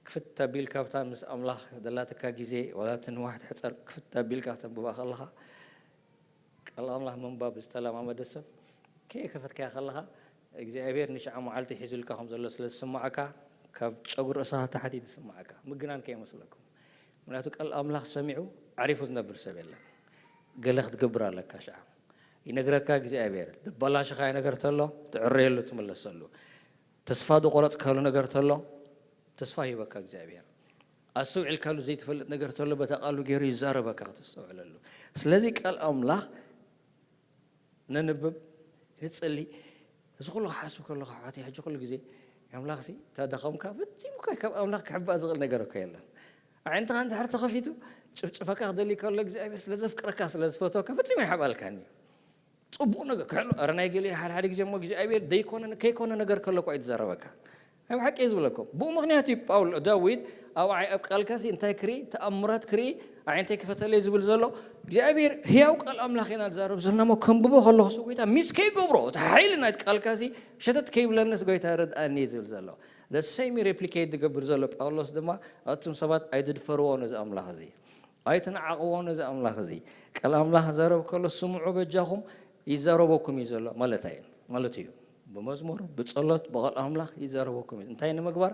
ክፍት ኣቢልካ ብታ ምስ ኣምላኽ ዘላትካ ግዜ ዋላ እቲ ንዋሕ ትሕፀር ክፍት ኣቢልካ ክተንብባ ከለኻ ቃል ኣምላኽ ምንባብ ዝተለማመደ ሰብ ከየከፈትካያ ከለኻ እግዚኣብሔር ንሽዓ መዓልቲ ሒዙልካ ከም ዘሎ ስለ ዝስማዓካ ካብ ጨጉሪ ርእስኻ ታሕቲ እዩ ዝስማዓካ ምግናን ከይመስለኩም ምክንያቱ ቃል ኣምላኽ ሰሚዑ ዓሪፉ ዝነብር ሰብ የለን ገለ ክትገብር ኣለካ ሽዓ ይነግረካ እግዚኣብሔር ዝበላሽኻዮ ነገር ተሎ ትዕረየሉ ትምለሰሉ ተስፋ ዝቆረፅካሉ ነገር ተሎ ተስፋ ይህበካ እግዚኣብሔር ኣስተውዒልካሉ ዘይትፈልጥ ነገር ተሎ በታ ቃሉ ገይሩ ይዛረበካ ከተስተውዕለሉ ስለዚ ቃል ኣምላኽ ነንብብ ንፅሊ እዚ ኩሉ ክሓስብ ከለካ ኣሕዋተይ ሕጂ ኩሉ ግዜ ኣምላኽሲ ተደኸምካ ፈፂሙካ ካብ ኣምላኽ ክሕባእ ዝኽእል ነገር እኮ የለን ኣዒንትኻ እንድሕር ተኸፊቱ ጭፍጭፈካ ክደሊ ከሎ እግዚኣብሔር ስለ ዘፍቅረካ ስለ ዝፈትወካ ፈፂሙ ኣይሓባልካን እዩ ፅቡቕ ነገር ክሕሎ ረ ናይ ገለ ሓደ ሓደ ግዜ እሞ እግዚኣብሔር ዘይኮነ ከይኮነ ነገር ከሎ እኳ እዩ ዝዛረበካ ኣብ ሓቂ እየ ዝብለኩም። ብኡ ምኽንያት እዩ ጳውል፣ ዳዊት፣ ኣብ ዓይ-፣ ኣብ ቃልካሲ እንታይ ክርኢ? ተኣምራት ክርኢ፣ ኣዒንተይ ክፈተለይ ዝብል ዘሎ። እግዚኣብሔር ህያው ቃል ኣምላኽ ኢና ንዛረብ ዘለና እሞ፣ ከንብቦ ከለኹስ፣ ጎይታ፣ ሚስ ከይገብሮ፣ እቲ ሓይሊ ናይቲ ቃልካሲ ሸተት ከይብለንስ፣ ጎይታ፣ ርድኣኒ እዩ ዝብል ዘሎ። The same replicate ዝገብር ዘሎ ጳውሎስ ድማ፣ ኣቱም ሰባት ኣይትድፈርዎ ነዚ ኣምላኽ እዚ። ኣይትንዓቕዎ ነዚ ኣምላኽ እዚ። ቃል ኣምላኽ ክዛረብ ከሎ፣ ስምዑ በጃኹም፣ ይዛረበኩም እዩ ዘሎ ማለት እዩ፣ ማለት እዩ። ብመዝሙር፣ ብጸሎት፣ ብቓል ኣምላኽ ይዛረበኩም እዩ። እንታይ ንምግባር?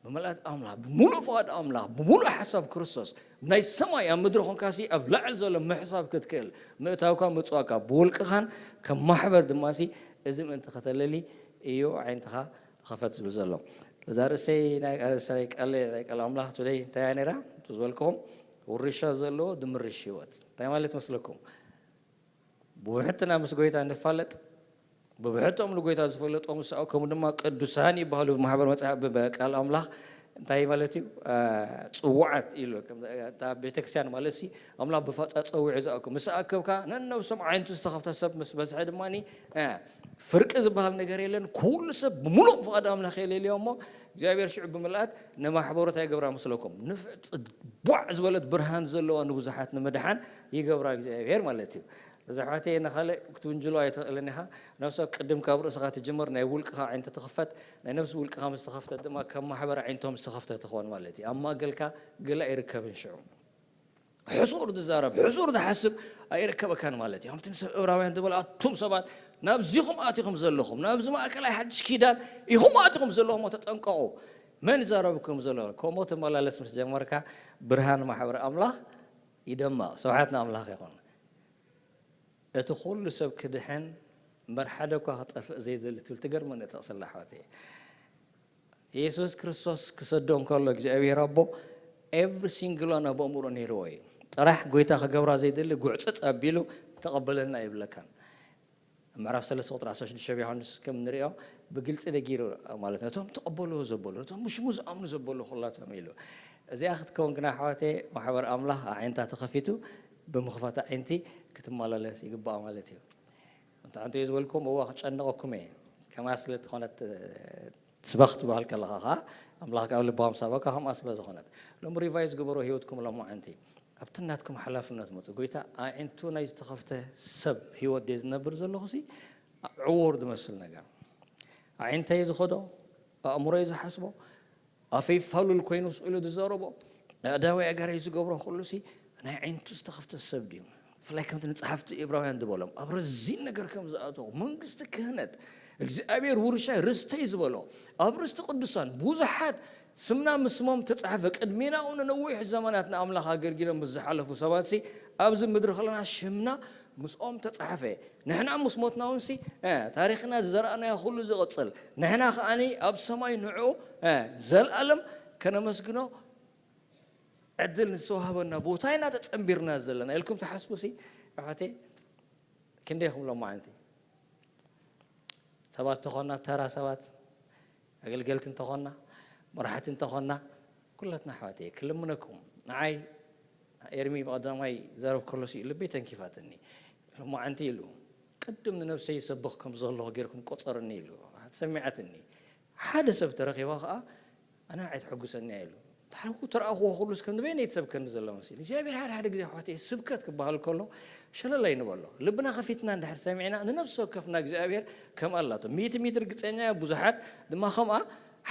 ብምልኣት ኣምላኽ፣ ብምሉእ ፍቓድ ኣምላኽ፣ ብምሉእ ሓሳብ ክርስቶስ፣ ናይ ሰማይ ኣብ ምድሪ ኾንካሲ ኣብ ላዕሊ ዘሎ ምሕሳብ ክትክእል፣ ምእታውካ ምጽዋካ ብውልቅኻን ከም ማሕበር ድማሲ እዚ ምእንቲ ከተለሊ እዩ ዓይንትኻ ተኸፈት ዝብል ዘሎ። እዛ ርእሰይ ናይ ርእሰይ ቃል ናይ ቃል ኣምላኽ ቱደይ እንታይ እያ ነይራ? እቲ ዝበልክኹም ውርሻ ዘለዎ ድምርሽ ህይወት እንታይ ማለት መስለኩም? ብውሕትና ምስ ጎይታ ንፋለጥ፣ ብብሕቶም ንጎይታ ዝፈለጦም ዝሰኣከሙ ድማ ቅዱሳን ይበሃሉ። ብማሕበር መጽሓፍ፣ ብ-፣ ብቃል ኣምላኽ እንታይ ማለት እዩ? አ፣ ጽዋዓት ኢሉ። ከም እታ ቤተክርስትያን ማለት ሲ፣ ኣምላኽ ብፋጻ ጸዊዑ ዝኣክም። ምስ ኣከብካ፣ ነነብሶም ዓይነቱ ዝተኸፍተ ሰብ ምስ በዝሐ ድማኒ፣ አ፣ ፍርቂ ዝበሃል ነገር የለን። ኩሉ ሰብ ብምሉእ ፍቓድ ኣምላኽ የለልዮ እሞ፣ እግዚኣብሔር ሽዑ ብምልኣት ንማሕበሩ እንታይ ይገብራ መስለኩም? ንፍዕ ጽ-፣ ቧዕ ዝበለት ብርሃን ዘለዋ ንብዙሓት ንምድሓን ይገብራ እግዚኣብሔር ማለት እዩ። እዚ ኣሕዋተይ ንኻልእ ክትውንጅሎ ኣይትኽእልን ኢኻ። ነፍሲ ቅድም ካብ ርእስኻ ትጅምር፣ ናይ ውልቅኻ ዓይንቲ ትኽፈት። ናይ ነፍሲ ውልቅኻ ምስ ተኸፍተት ድማ ካብ ማሕበር ዓይንቶም ዝተኸፍተ ትኾን ማለት እዩ። ኣብ ማእገልካ ገለ ኣይርከብን ሽዑ። ሕሱር ዝዛረብ፣ ሕሱር ዝሓስብ ኣይርከበካን ማለት እዩ። ከምቲ ንሰብ ዕብራውያን ዝበሎ፣ ኣቱም ሰባት ናብዚኹም ኣቲኹም ዘለኹም፣ ናብዚ ማእከላይ ሓድሽ ኪዳን ኢኹም ኣቲኹም ዘለኹም፣ ተጠንቀቑ። መን ይዛረብኩም ዘሎ? ከምኡ ትመላለስ ምስ ጀመርካ፣ ብርሃን ማሕበር ኣምላኽ ይደምቕ። ስብሓት ንኣምላኽ ይኹን። እቲ ኩሉ ሰብ ክድሕን እምበር ሓደ እኳ ክጠፍእ ዘይደሊ ትብል ትገርመኒ ጥቕሲ ኣላ ኣሕዋተይ። የሱስ ክርስቶስ ክሰዶ እንከሎ እግዚኣብሔር ኣቦ every single one ኣብ ኣእምሮ ነይርዎ እዩ። ጥራሕ ጎይታ ክገብራ ዘይደሊ ጉዕጽጽ ኣቢሉ ተቐበለና ይብለካን። ኣብ ምዕራፍ ሰለስተ ቁጽሪ ዓሰርተ ሽዱሽተ ዮሃንስ ከም ንሪኦ ብግልጺ ነጊሩ ማለት ነቶም ተቐበልዎ ዘበሉ፣ ነቶም ብሽሙ ዝኣምኑ ዘበሉ ኩላቶም ኢሉ። እዚኣ ክትከውን ግና ኣሕዋተይ ማሕበር ኣምላኽ ኣዒንታ ተኸፊቱ ብምኽፋት ኣዒንቲ ክትመላለስ ይግባኣ ማለት እዩ። እንተ ኣንተ ዝበልኩም እዋ ክጨንቐኩም እየ። ከማ ስለ ዝኾነት፣ እ፣ ስበኽ ትበሃል ከለኻ ኸኣ ኣምላኽ ካብ ልባም ሳበካ ከምኣ ስለ ዝኾነት። ሎም ሪቫይዝ ግበሮ ህይወትኩም ሎም መዓንቲ። ኣብቲ ናትኩም ሓላፍነት መጹ። ጎይታ ኣዒንቱ ናይ ዝተኸፍተ ሰብ ህይወት ድየ ዝነብር ዘለኹ ሲ ዕዉር ዝመስል ነገር። ኣዒንተይ ዝኸዶ፣ ኣእምሮይ ዝሓስቦ፣ ኣፈይ ፋሉል ኮይኑ ስቕ ኢሉ ዝዛረቦ፣ ኣእዳወይ ኣገረይ ዝገብሮ ኩሉ ሲ ናይ ዓይንቱ ዝተኸፍተ ሰብ ድዩ? ብፍላይ ከምቲ ንጸሓፍቲ ዕብራውያን ዝበሎም፣ ኣብ ረዚን ነገር ከም ዝኣተኹ፣ መንግስቲ ክህነት፣ እግዚኣብሔር ውርሻይ ርስተይ ዝበሎ፣ ኣብ ርስቲ ቅዱሳን ብዙሓት ስምና ምስሞም ተጻሕፈ። ቅድሜና እውን ነዊሕ ዘመናት ንኣምላኽ ኣገልጊሎም ምስ ዝሓለፉ ሰባት ሲ ኣብዚ ምድሪ ከለና ሽምና ምስኦም ተጻሕፈ። ንሕና ምስ ሞትና እውን ሲ፣ እ፣ ታሪኽና ዝዘራእናዮ ኩሉ ዝቕጽል። ንሕና ከኣኒ ኣብ ሰማይ ንዕኡ፣ እ፣ ዘልኣለም ከነመስግኖ ዕድል ዝተዋህበና ቦታ ኢና ተጸንቢርና ዘለና ኢልኩም ትሓስቡ ሲ፣ ኣሕዋተይ፣ ክንደይ ኢኹም ሎማዓንቲ? ሰባት ተኾና፣ ተራ ሰባት፣ ኣገልገልቲ እንተኾና፣ መራሕቲ እንተኾና፣ ኩላትና ኣሕዋተይ፣ ክልምነኩም። ንዓይ ኤርሚ ብቐዳማይ ዘረብ ከሎ ሲ ልበይ ተንኪፋትኒ። ሎማዓንቲ ኢሉ፣ ቅድም ንነብሰይ ይሰብኽ ከም ዘለኹ ጌርኩም ቆጸርኒ ኢሉ። ሰሚዓትኒ። ሓደ ሰብ ተረኺባ ኸኣ፣ ኣነ ንዓይ ተሐጉሰኒ እያ ኢሉ። ተሓረኩ፣ ተረኣኽዎ ኩሉስ ከም ንበይነይ ትሰብከኒ ዘሎ መሲሉ። እግዚኣብሔር ሓደ ሓደ ግዜ ኣሕዋተይ ስብከት ክበሃል ከሎ ሸለል ኣይንበሎ። ልብና ከፊትና እንድሕር ሰሚዕና ንነፍሲ ወከፍና እግዚኣብሔር ከምኣ ኣላቶ። ሚእቲ ሚእቲ ርግጸኛ እየ፣ ብዙሓት ድማ ከምኣ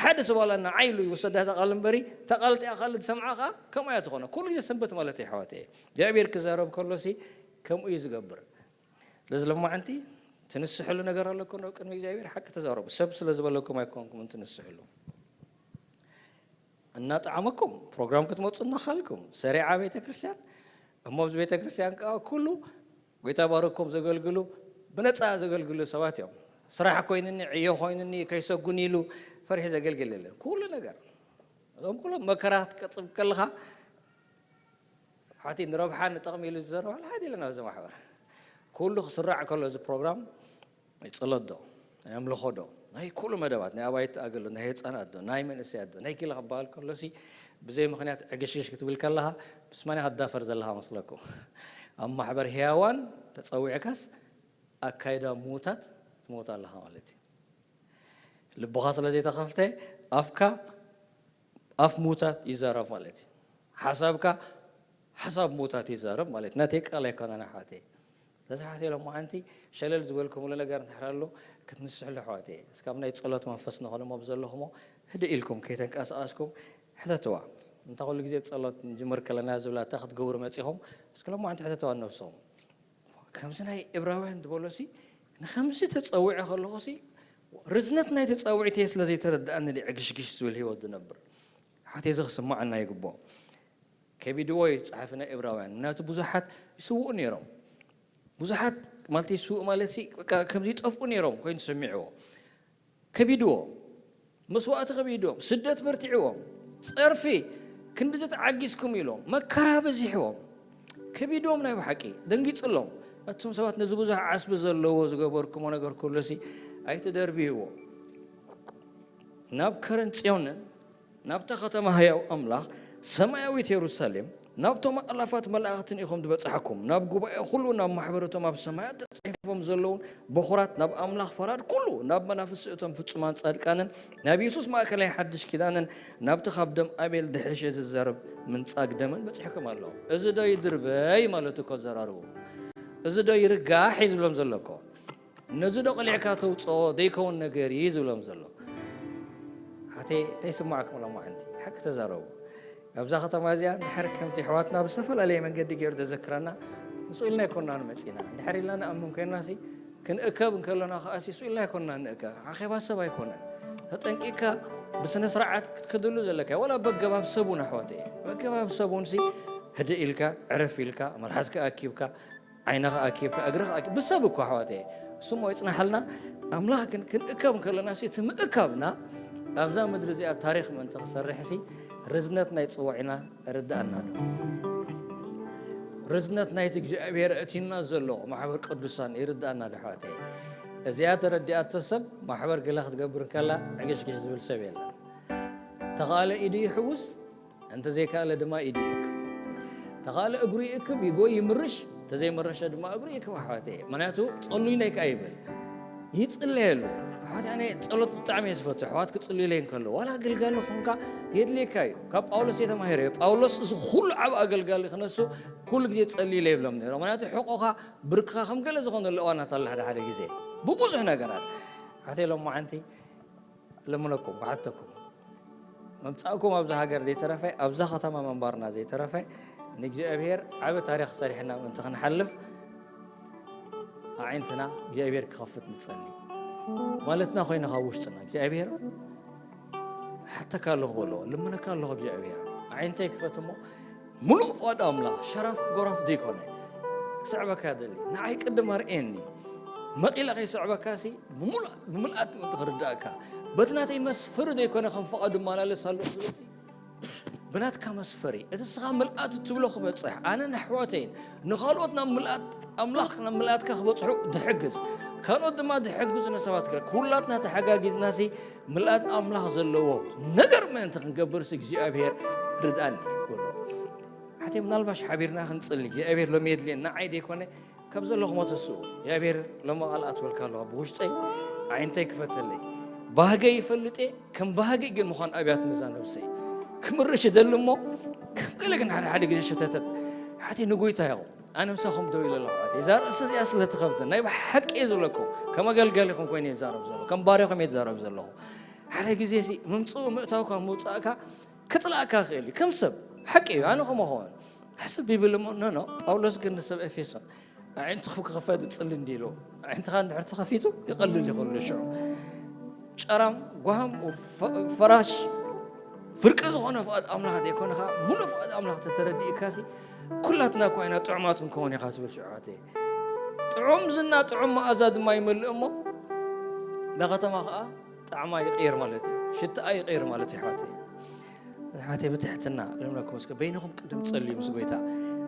ሓደ ሰብ ዋላ ንዓይ ኢሉ ይውሰዳ እታ ቃል እምበሪ፣ እታ ቃል እቲኣ ካልእ ዝሰምዓ ከኣ ከምኣ እያ ትኾኖ። ኩሉ ግዜ ሰንበት ማለት እዩ ኣሕዋተይ። እግዚኣብሔር ክዛረብ ከሎሲ ከምኡ እዩ ዝገብር። ስለዚ ሎማዓንቲ ትንስሕሉ ነገር ኣለኩም ኣብ ቅድሚ እግዚኣብሔር ሓቂ ተዛረቡ። ሰብ ስለ ዝበለኩም ኣይኮንኩምን ትንስሕሉ። እናጠዓመኩም ፕሮግራም ክትመጹ እናኻልኩም ሰሪዓ ቤተ ክርስቲያን እሞ ኣብዚ ቤተ ክርስቲያን ከዓ ኩሉ ጎይታ ባረኮም ዘገልግሉ ብነፃ ዘገልግሉ ሰባት እዮም። ስራሕ ኮይንኒ ዕዮ ኮይንኒ ከይሰጉን ኢሉ ፈሪሑ ዘገልግል የለን። ኩሉ ነገር እዞም ኩሎም መከራ ክትቀጽብ ከለኻ ሓቲ ንረብሓ ንጠቕሚ ኢሉ ዝዘረባሉ ሓደ የለን ኣብዚ ማሕበር። ኩሉ ክስራዕ ከሎ እዚ ፕሮግራም ናይ ጸሎት ዶ፣ ናይ ኣምልኾ ዶ፣ ናይ ኩሉ መደባት፣ ናይ ኣባይቲ ኣገልግሎት፣ ናይ ህጻናት ዶ፣ ናይ መንእሰያት ዶ፣ ናይ ኪላ ክበሃል ከሎሲ ብዘይ ምኽንያት ዕግሽግሽ ክትብል ከለኻ ብስማንያ ክትዳፈር ዘለኻ መስለኩም። ኣብ ማሕበር ህያዋን ተጸዊዕካስ ኣካይዳ ምዉታት ትመውት ኣለኻ ማለት እዩ። ልብኻ ስለ ዘይተኸፍተ ኣፍካ ኣፍ ምዉታት ይዛረብ ማለት እዩ። ሓሳብካ ሓሳብ ምዉታት ይዛረብ ማለት እዩ። ናተይ ቃል ኣይኮነን ኣሕዋተይ። ስለዚ ኣሕዋተይ ሎማዓንቲ ሸለል ዝበልኩምሉ ነገር እንድሕር ኣሎ ክትንስሕሉ ኣሕዋተይ። እስካብ ናይ ጸሎት መንፈስ ንኾንሞ ብዘለኹሞ ህድእ ኢልኩም ከይተንቀሳቐስኩም ሕተትዋ። እንታ ኩሉ ግዜ ብጸሎት ንጅምር ከለና ዝብላታ ክትገብሩ መጺኹም እስኪ ሎማዓንቲ ሕተትዋ ንነብስኹም። ከምዚ ናይ ዕብራውያን ዝበሎሲ ንኸምዚ ተጸዊዐ ከለኹሲ ርዝነት ናይ ተጻዊዕተይ ስለ ዘይተረድኣኒ ድየ ዕግሽግሽ ዝብል ህይወት ዝነብር። ሓተይ እዚ ክስምዓና ይግብኦ። ከቢድዎ እዩ ጸሓፊ ናይ ዕብራውያን። ምክንያቱ ብዙሓት ይስውኡ ነይሮም። ብዙሓት ማለት ይስውኡ ማለት ሲ በቃ ከምዚ ይጠፍኡ ነይሮም ኮይኑ ተሰሚዕዎ። ከቢድዎ። መስዋእቲ ከቢድዎም። ስደት በርቲዕዎም። ጸርፊ ክንድዚ ተዓጊስኩም ኢሎም። መከራ በዚሕዎም። ከቢድዎም ናይ ብሓቂ። ደንጊጽሎም። ኣቱም ሰባት ነዚ ብዙሕ ዓስቢ ዘለዎ ዝገበርኩሞ ነገር ኩሉሲ ኣይትደርብይዎ። ናብ ከረን ጽዮንን ናብታ ከተማ ህያው ኣምላኽ ሰማያዊት የሩሳሌም ናብቶም ኣእላፋት መላእኽትን ኢኹም ዝበጻሕኩም፣ ናብ ጉባኤ ኩሉ፣ ናብ ማሕበረቶም ኣብ ሰማያት ተጻሒፎም ዘለውን በኹራት፣ ናብ ኣምላኽ ፈራድ ኩሉ፣ ናብ መናፍስቲ እቶም ፍጹማን ጻድቃንን፣ ናብ የሱስ ማእከላይ ሓድሽ ኪዳንን፣ ናብቲ ካብ ደም ኣቤል ድሕሸ ዝዛረብ ምንጻግ ደምን በጺሕኩም ኣለኹም። እዚ ዶ ይድርበይ ማለት እኮ ዘራርቡ። እዚ ዶ ይርጋሕ እዩ ዝብሎም ዘሎ እኮ። ነዚ ዶ ቀሊዕካ ተውፅኦ ዘይከውን ነገር እዩ ዝብሎም ዘሎ። ሓተይ እንታይ ይስማዕኩም ሎማዓንቲ ሓቂ ተዛረቡ። ኣብዛ ከተማ እዚኣ እንድሕር ከምቲ ኣሕዋትና ብዝተፈላለየ መንገዲ ገይሩ ተዘክረና ንስኡ ኢልና ኣይኮንና ንመፂና። እንድሕር ኢልና ንኣምን ኮይንና ሲ ክንእከብ እንከለና ከዓ ሲ ስኡ ኢልና ኣይኮንና ንእከብ። ኣኼባ ሰብ ኣይኮነን። ተጠንቂቅካ ብስነ ስርዓት ክትከደሉ ዘለካ ዋላ በገባብ ሰብ እውን ኣሕዋተይ በገባብ ሰብ እውን ሲ ህድእ ኢልካ ዕረፍ ኢልካ መልሓስካ ኣኪብካ ዓይንኻ ኣኪብካ እግርኻ ኣኪብ ብሰብ እኮ ኣሕዋተይ። እሱ እሞ ይፅናሓልና። ኣምላኽ ግን ክንእከብ እንከለና ሲ እቲ ምእካብና ኣብዛ ምድሪ እዚኣ ታሪኽ ምእንቲ ክሰርሕ ሲ ርዝነት ናይ ፅዋዒና ርድኣና ዶ? ርዝነት ናይቲ እግዚኣብሔር እቲና ዘሎ ማሕበር ቅዱሳን ይርድኣና ዶ ኣሕዋተይ? እዚኣ ተረዲኣቶ ሰብ ማሕበር ገለ ክትገብር እንከላ ዕግሽግሽ ዝብል ሰብ የለን። ተኻለ ኢዱ ይሕውስ፣ እንተዘይካለ ድማ ኢዱ ይእክብ። ተኻለ እግሩ ይእክብ፣ ይጎይ ይምርሽ፣ እንተዘይመረሸ ድማ እግሩ ይእክብ ኣሕዋተይ። ምክንያቱ ጸሉይለይ ከኣ ይብል። ይጽለየሉ። ኣሕዋት ኣነ ጸሎት ብጣዕሚ እየ ዝፈቱ። ኣሕዋት ክጽልዩለይ እንከለዉ ዋላ ኣገልጋሊ ኾንካ የድልየካ እዩ። ካብ ጳውሎስ እየ ተማሂረዮ። ጳውሎስ እዚ ኩሉ ዓብ ኣገልጋሊ ክነሱ ኩሉ ግዜ ጸልዩለይ ይብሎም ነይሮም። ምክንያቱ ሕቆኻ ብርክኻ ከም ገለ ዝኾነሉ እዋናት ኣላ ሓደ ሓደ ግዜ ብብዙሕ ነገራት። ኣሕዋተይ ሎማዓንቲ ልምነኩም ክሓተኩም ምምጻእኩም ኣብዛ ሃገር ዘይተረፈ ኣብዛ ከተማ ምንባርና ዘይተረፈ ንእግዚኣብሔር ዓቢ ታሪኽ ሰሪሕና ምእንቲ ክንሓልፍ ኣዒንትና እግዚኣብሔር ክኸፍት ንጸሊ። ማለትና ኮይና ካብ ውሽጥና እግዚኣብሔር ሓተካ ኣለኹ በሎ ልምነካ ኣለኹ እግዚኣብሔር ኣዒንተይ ክፈት እሞ ምሉእ ፍቓድ ኣምላኽ ሸራፍ ጎራፍ ዘይኮነ ክስዕበካ ደሊ ንዓይ ቅድም ኣርእየኒ መቒለ ከይስዕበካ ሲ ብምልኣት ምእንቲ ክርዳእካ በቲ ናተይ መስፈሪ ዘይኮነ ከም ፍቓዱ እመላለስ ኣለኹ ዝብል ሲ ብናትካ መስፈሪ እቲ ስኻ ምልኣት እትብሎ ክበጽሕ ኣነ ንኣሕዋተይን ንኻልኦት ናብ ምልኣት ኣምላኽ ናብ ምልኣትካ ክበጽሑ ድሕግዝ ካልኦት ድማ ድሕግዙ ንሰባት ክረ ኩላትና ተሓጋጊዝና ሲ ምልኣት ኣምላኽ ዘለዎ ነገር ምእንቲ ክንገብርስ እግዚኣብሔር ርድኣኒ ይብሎ። ሓቲ ምናልባሽ ሓቢርና ክንጽሊ እግዚኣብሔር ሎም የድልየና ንዓይ ዘይኮነ ካብ ዘለኹሞ ተስኡ እግዚኣብሔር ሎም ቃል ኣትወልካ ኣለዋ ብውሽጠይ ዓይንተይ ክፈተለይ ባህገ ይፈልጥ እየ ከም ባህገ ግን ምዃን ኣብያት ነዛ ነብሰይ ክምርሽ ይደሊ እሞ ከም ገለ ግን ሓደ ሓደ ግዜ ሸተተት ሓቲ ንጎይታ ይኹም ኣነ ምሳኹም ደው ኢለ ኣለኹ። እዛ ርእሲ እዚኣ ስለ ትኸብድ ናይ ብሓቂ እየ ዝብለኩም ከም ኣገልጋሊኹም ኮይነ ይዛረብ ዘለኹ ከም ባሪኹም እየ ዝዛረብ ዘለኹ። ሓደ ግዜ ሲ ምምፅኡ ምእታውካ ምውፃእካ ክፅላእካ ይኽእል እዩ ከም ሰብ ሓቂ እዩ ኣነ ከምኡ ኸውን ሓስብ ይብል እሞ ኖ ኖ ጳውሎስ ግን ንሰብ ኤፌሶን ኣዒንትኹም ክኽፈት እጽሊ እንዲ ኢሉ ኣዒንትኻ እንድሕር ተኸፊቱ ይቐልል ይኽእል ሽዑ ጨራም ጓሃም ፈራሽ ፍርቂ ዝኾነ ፍቓድ ኣምላኽ ዘይኮንኻ ሙሉእ ፍቓድ ኣምላኽ ተተረዲእካሲ ኩላትና እኳ ኢና ጥዑማት ክንከውን ኢኻ ትብል ሽዑ ኣተይ ጥዑም ዝና ጥዑም መኣዛ ድማ ይመልእ እሞ እዛ ከተማ ኸዓ ጣዕማ ይቕየር ማለት እዩ ሽትኣ ይቕየር ማለት እዩ ኣሕዋተይ ኣሕዋተይ ብትሕትና ልምለኩም እስከ በይንኹም ቅድም ጸልዩ ምስ ጎይታ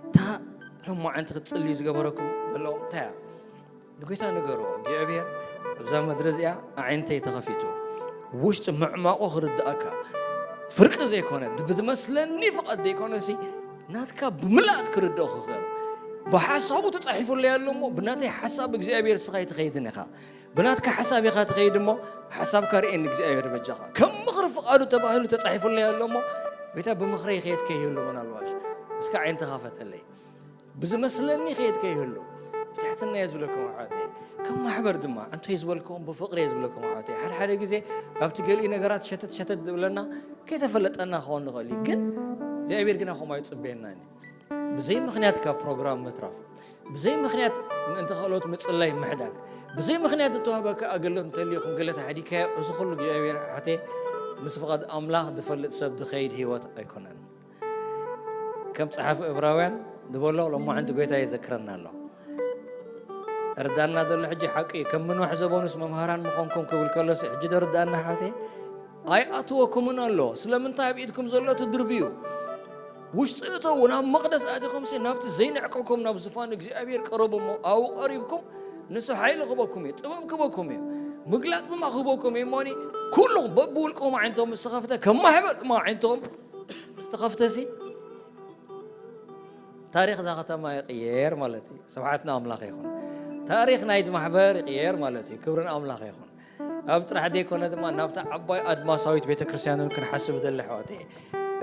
እታ ሎማዓንቲ ክትጽልዩ ዝገበረኩም ዘለዎም እንታይ እያ ንጎይታ ንገርዎ እግዚኣብሔር ኣብዛ ምድሪ እዚኣ ኣዒንተይ ተኸፊቱ ውሽጢ ምዕማቑ ክርድኣካ ፍርቂ ዘይኮነ ብዝመስለኒ ፍቓድ ዘይኮነ ሲ ናትካ ብምልኣት ክርድኦ ክኽእል ብሓሳቡ ተጻሒፉለይ ኣሎ እሞ ብናተይ ሓሳብ እግዚኣብሔር ስኻ ይትኸይድን ኢኻ ብናትካ ሓሳብ ኢኻ ትኸይድ እሞ ሓሳብካ ርእየኒ እግዚኣብሔር በጃኻ ከም ምኽሪ ፍቓዱ ተባሂሉ ተጻሒፉለይ ኣሎ እሞ፣ ጎይታ ብምኽረይ ይኸይድ ከይህሉ ምናልባሽ እስከ ዓይንትኻ ፈተለይ። ብዝመስለኒ ይኸይድ ከይህሉ ብትሕትና እየ ዝብለኩም ኣሕዋተይ። ከም ማሕበር ድማ ኣንቶይ ዝበልክዎም ብፍቕሪ እየ ዝብለኩም ኣሕዋተይ። ሓደ ሓደ ግዜ ኣብቲ ገሊኡ ነገራት ሸተት ሸተት ዝብለና ከይተፈለጠና ክኸውን ንኽእል እዩ። ግን እግዚኣብሔር ግና ከምኡ ኣይጽበየናን እዩ። ብዘይ ምኽንያት ካብ ፕሮግራም ምትራፍ፣ ብዘይ ምኽንያት ምእንቲ ካልኦት ምጽላይ ምሕዳግ፣ ብዘይ ምኽንያት እተዋህበካ ኣገልግሎት እንተልዩ ከም ገለ ተሓዲግካዮ፣ እዚ ኩሉ እግዚኣብሔር ኣሕዋተይ ምስ ፍቓድ ኣምላኽ ዝፈልጥ ሰብ ዝኸይድ ህይወት ኣይኮነን። ከም ጸሓፊ እብራውያን ዝበሎ ሎማዕንቲ ጎይታ ይዘክረና ኣሎ። እርዳና ዘሎ ሕጂ ሓቂ እዩ። ከም ምንዋሕ ዘበኑስ መምሃራን ምኾንኩም ክብል ከሎስ ሕጂ ዶ ርዳና ሓተይ? ኣይኣትወኩምን ኣሎ። ስለምንታይ ኣብ ኢድኩም ዘሎ ትድርብዩ? ውሽጢ እተዉ፣ ናብ መቕደስ ኣቲኹምሲ ናብቲ ዘይንዕቀኩም ናብ ዝፋን እግዚኣብሔር ቅረቡ እሞ ኣብኡ ቀሪብኩም ንሱ ሓይሊ ክበኩም እዩ፣ ጥበብ ክበኩም እዩ፣ ምግላጽ ድማ ክበኩም እዩ። እሞኒ ኩሉ በብውልቅኹም ኣዒንቶም ምስ ተኸፍተ ከም ማሕበር ድማ ኣዒንቶም ምስ ተኸፍተሲ ታሪኽ እዛ ከተማ ይቕየር ማለት እዩ። ስብሓት ንኣምላኽ ይኹን። ታሪኽ ናይቲ ማሕበር ይቕየር ማለት እዩ። ክብሪ ንኣምላኽ ይኹን። ኣብ ጥራሕ ዘይኮነ ድማ ናብታ ዓባይ ኣድማሳዊት ቤተ ክርስቲያን እውን ክንሓስብ ደሊ ኣሕዋት እየ።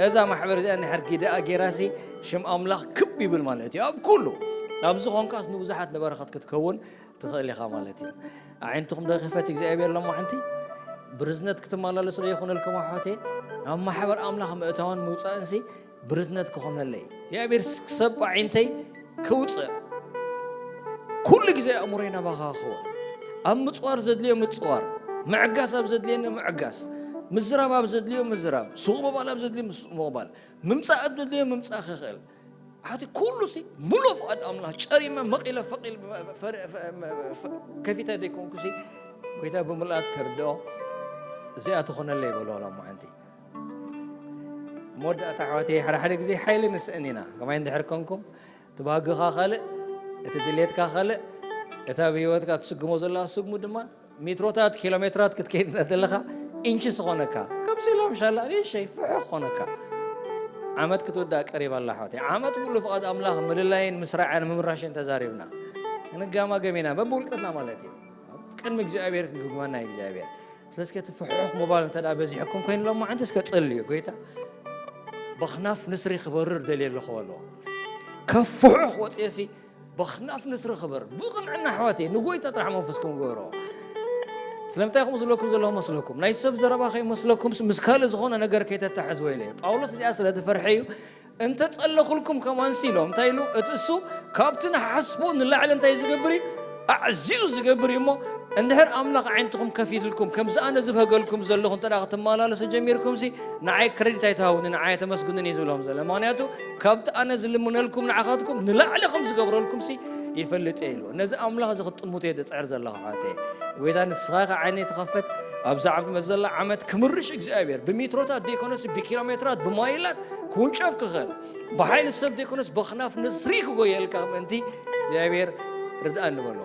እዛ ማሕበር እዚኣ እንድሕር ጊደኣ ጌራሲ ሽም ኣምላኽ ክብ ይብል ማለት እዩ። ኣብ ኩሉ ኣብ ዝኾንካስ ንብዙሓት ንበረኸት ክትከውን ትኽእል ኢኻ ማለት እዩ። ኣዒንትኹም ዶ ክፈት እግዚኣብሔር ሎማዓንቲ ብርዝነት ክትመላለሱ ዶ ይኹነልኩም ኣሕዋተይ? ናብ ማሕበር ኣምላኽ ምእታውን ምውፃእንሲ ብርዝነት ክኾነለይ እግዚኣብሔር ሰብ ኣዒንተይ ክውፅእ ኩሉ ግዜ ኣእምሮይ ናባኻ ክኸውን ኣብ ምፅዋር ዘድልዮ ምፅዋር ምዕጋስ ኣብ ዘድልየኒ ምዕጋስ ምዝራብ ኣብ ዘድልዮ ምዝራብ ሱቕ ምባል ኣብ ዘድልዮ ምስ- ምቕባል ምምፃእ ኣብ ዘድልዮ ምምፃእ ክኽእል ሓቲ ኩሉ ሲ ሙሉ ፍቓድ ኣምላኽ ጨሪመ መቒለ ፈቒል ፈ- ፈ- ፈ- ከፊተ ዘይኮንኩ ሲ ጎይታ ብምልኣት ከርድኦ እዚኣ ትኾነለይ በሎ ሎማዓንቲ መወዳእታ ኣሕዋተይ ሓደ ሓደ ግዜ ሓይሊ ንስእን ኢና ከማይ እንድሕር ኮንኩም እቲ ባህግኻ ካልእ እቲ ድሌትካ ካልእ እቲ ኣብ ህይወትካ ትስግሞ ዘለኻ ስግሙ ድማ ሜትሮታት ኪሎ ሜትራት ክትከይድ እንተለኻ ኢንችስ ኾነካ ከምዚ ኢሎም ሻላ ንእሸይ ፍሑ ኾነካ ዓመት ክትውዳእ ቀሪባ ኣላ ኣሕዋተይ ዓመት ሙሉ ፍቓድ ኣምላኽ ምልላይን ምስራዕን ምምራሽን ተዛሪብና ክንጋማገም ኢና በብውልቀትና ማለት እዩ ቅድሚ እግዚኣብሔር ክንግግመና እዩ እግዚኣብሔር ስለዚ እቲ ፍሑኽ ምባል እንተ ደኣ በዚሕኩም ኮይኑ ሎማዓንቲ እስከ ጸልዩ ጎይታ በኽናፍ ንስሪ ክበርር ደልየ ኣለኹ በልዎ ካብ ፍሑኽ ወፅየሲ በኽናፍ ንስሪ ክበርር ብቕንዕና ኣሕዋተይ ንጎይታ ጥራሕ መንፈስኩም ግበርዎ ስለምንታይ ከምኡ ዝብለኩም ዘለኹ መስለኩም ናይ ሰብ ዘረባ ከይመስለኩም ምስ ካልእ ዝኾነ ነገር ከይተታሕዝዎ ኢለ ጳውሎስ እዚኣ ስለ ዝፈርሐ እዩ እንተጸለኹልኩም ከማንሲ ኢሎም እንታይ ኢሉ እቲ እሱ ካብቲ ንሓስቦ ንላዕሊ እንታይ ዝገብር እዩ ኣዕዚዙ ዝገብር እዩ እሞ እንድሕር ኣምላኽ ዓይንትኹም ከፊትልኩም ከምዚ ኣነ ዝበህገልኩም ዘለኹ እንተ ክትመላለሱ ጀሚርኩምሲ ንዓይ ክረዲት ኣይትሃውኒ ንዓይ ተመስግኑን እዩ ዝብሎም ዘሎ ምክንያቱ ካብቲ ኣነ ዝልምነልኩም ንዓኻትኩም ንላዕሊ ከም ዝገብረልኩምሲ ይፈልጥ እየ ኢሉ ነዚ ኣምላኽ እዚ ክትጥምቱ እየ ዝፅዕር ዘለኹ ሓተየ ጎይታ ንስኻ ከ ዓይነይ ትኸፈት ኣብዛ ዓመት መዘላ ዓመት ክምርሽ እግዚኣብሔር ብሜትሮታት ዘይኮነስ ብኪሎ ሜትራት ብማይላት ክውንጨፍ ክኽእል ብሓይሊ ሰብ ዘይኮነስ በኽናፍ ንስሪ ክጎየልካ ምእንቲ እግዚኣብሔር ርድኣ ንበሎ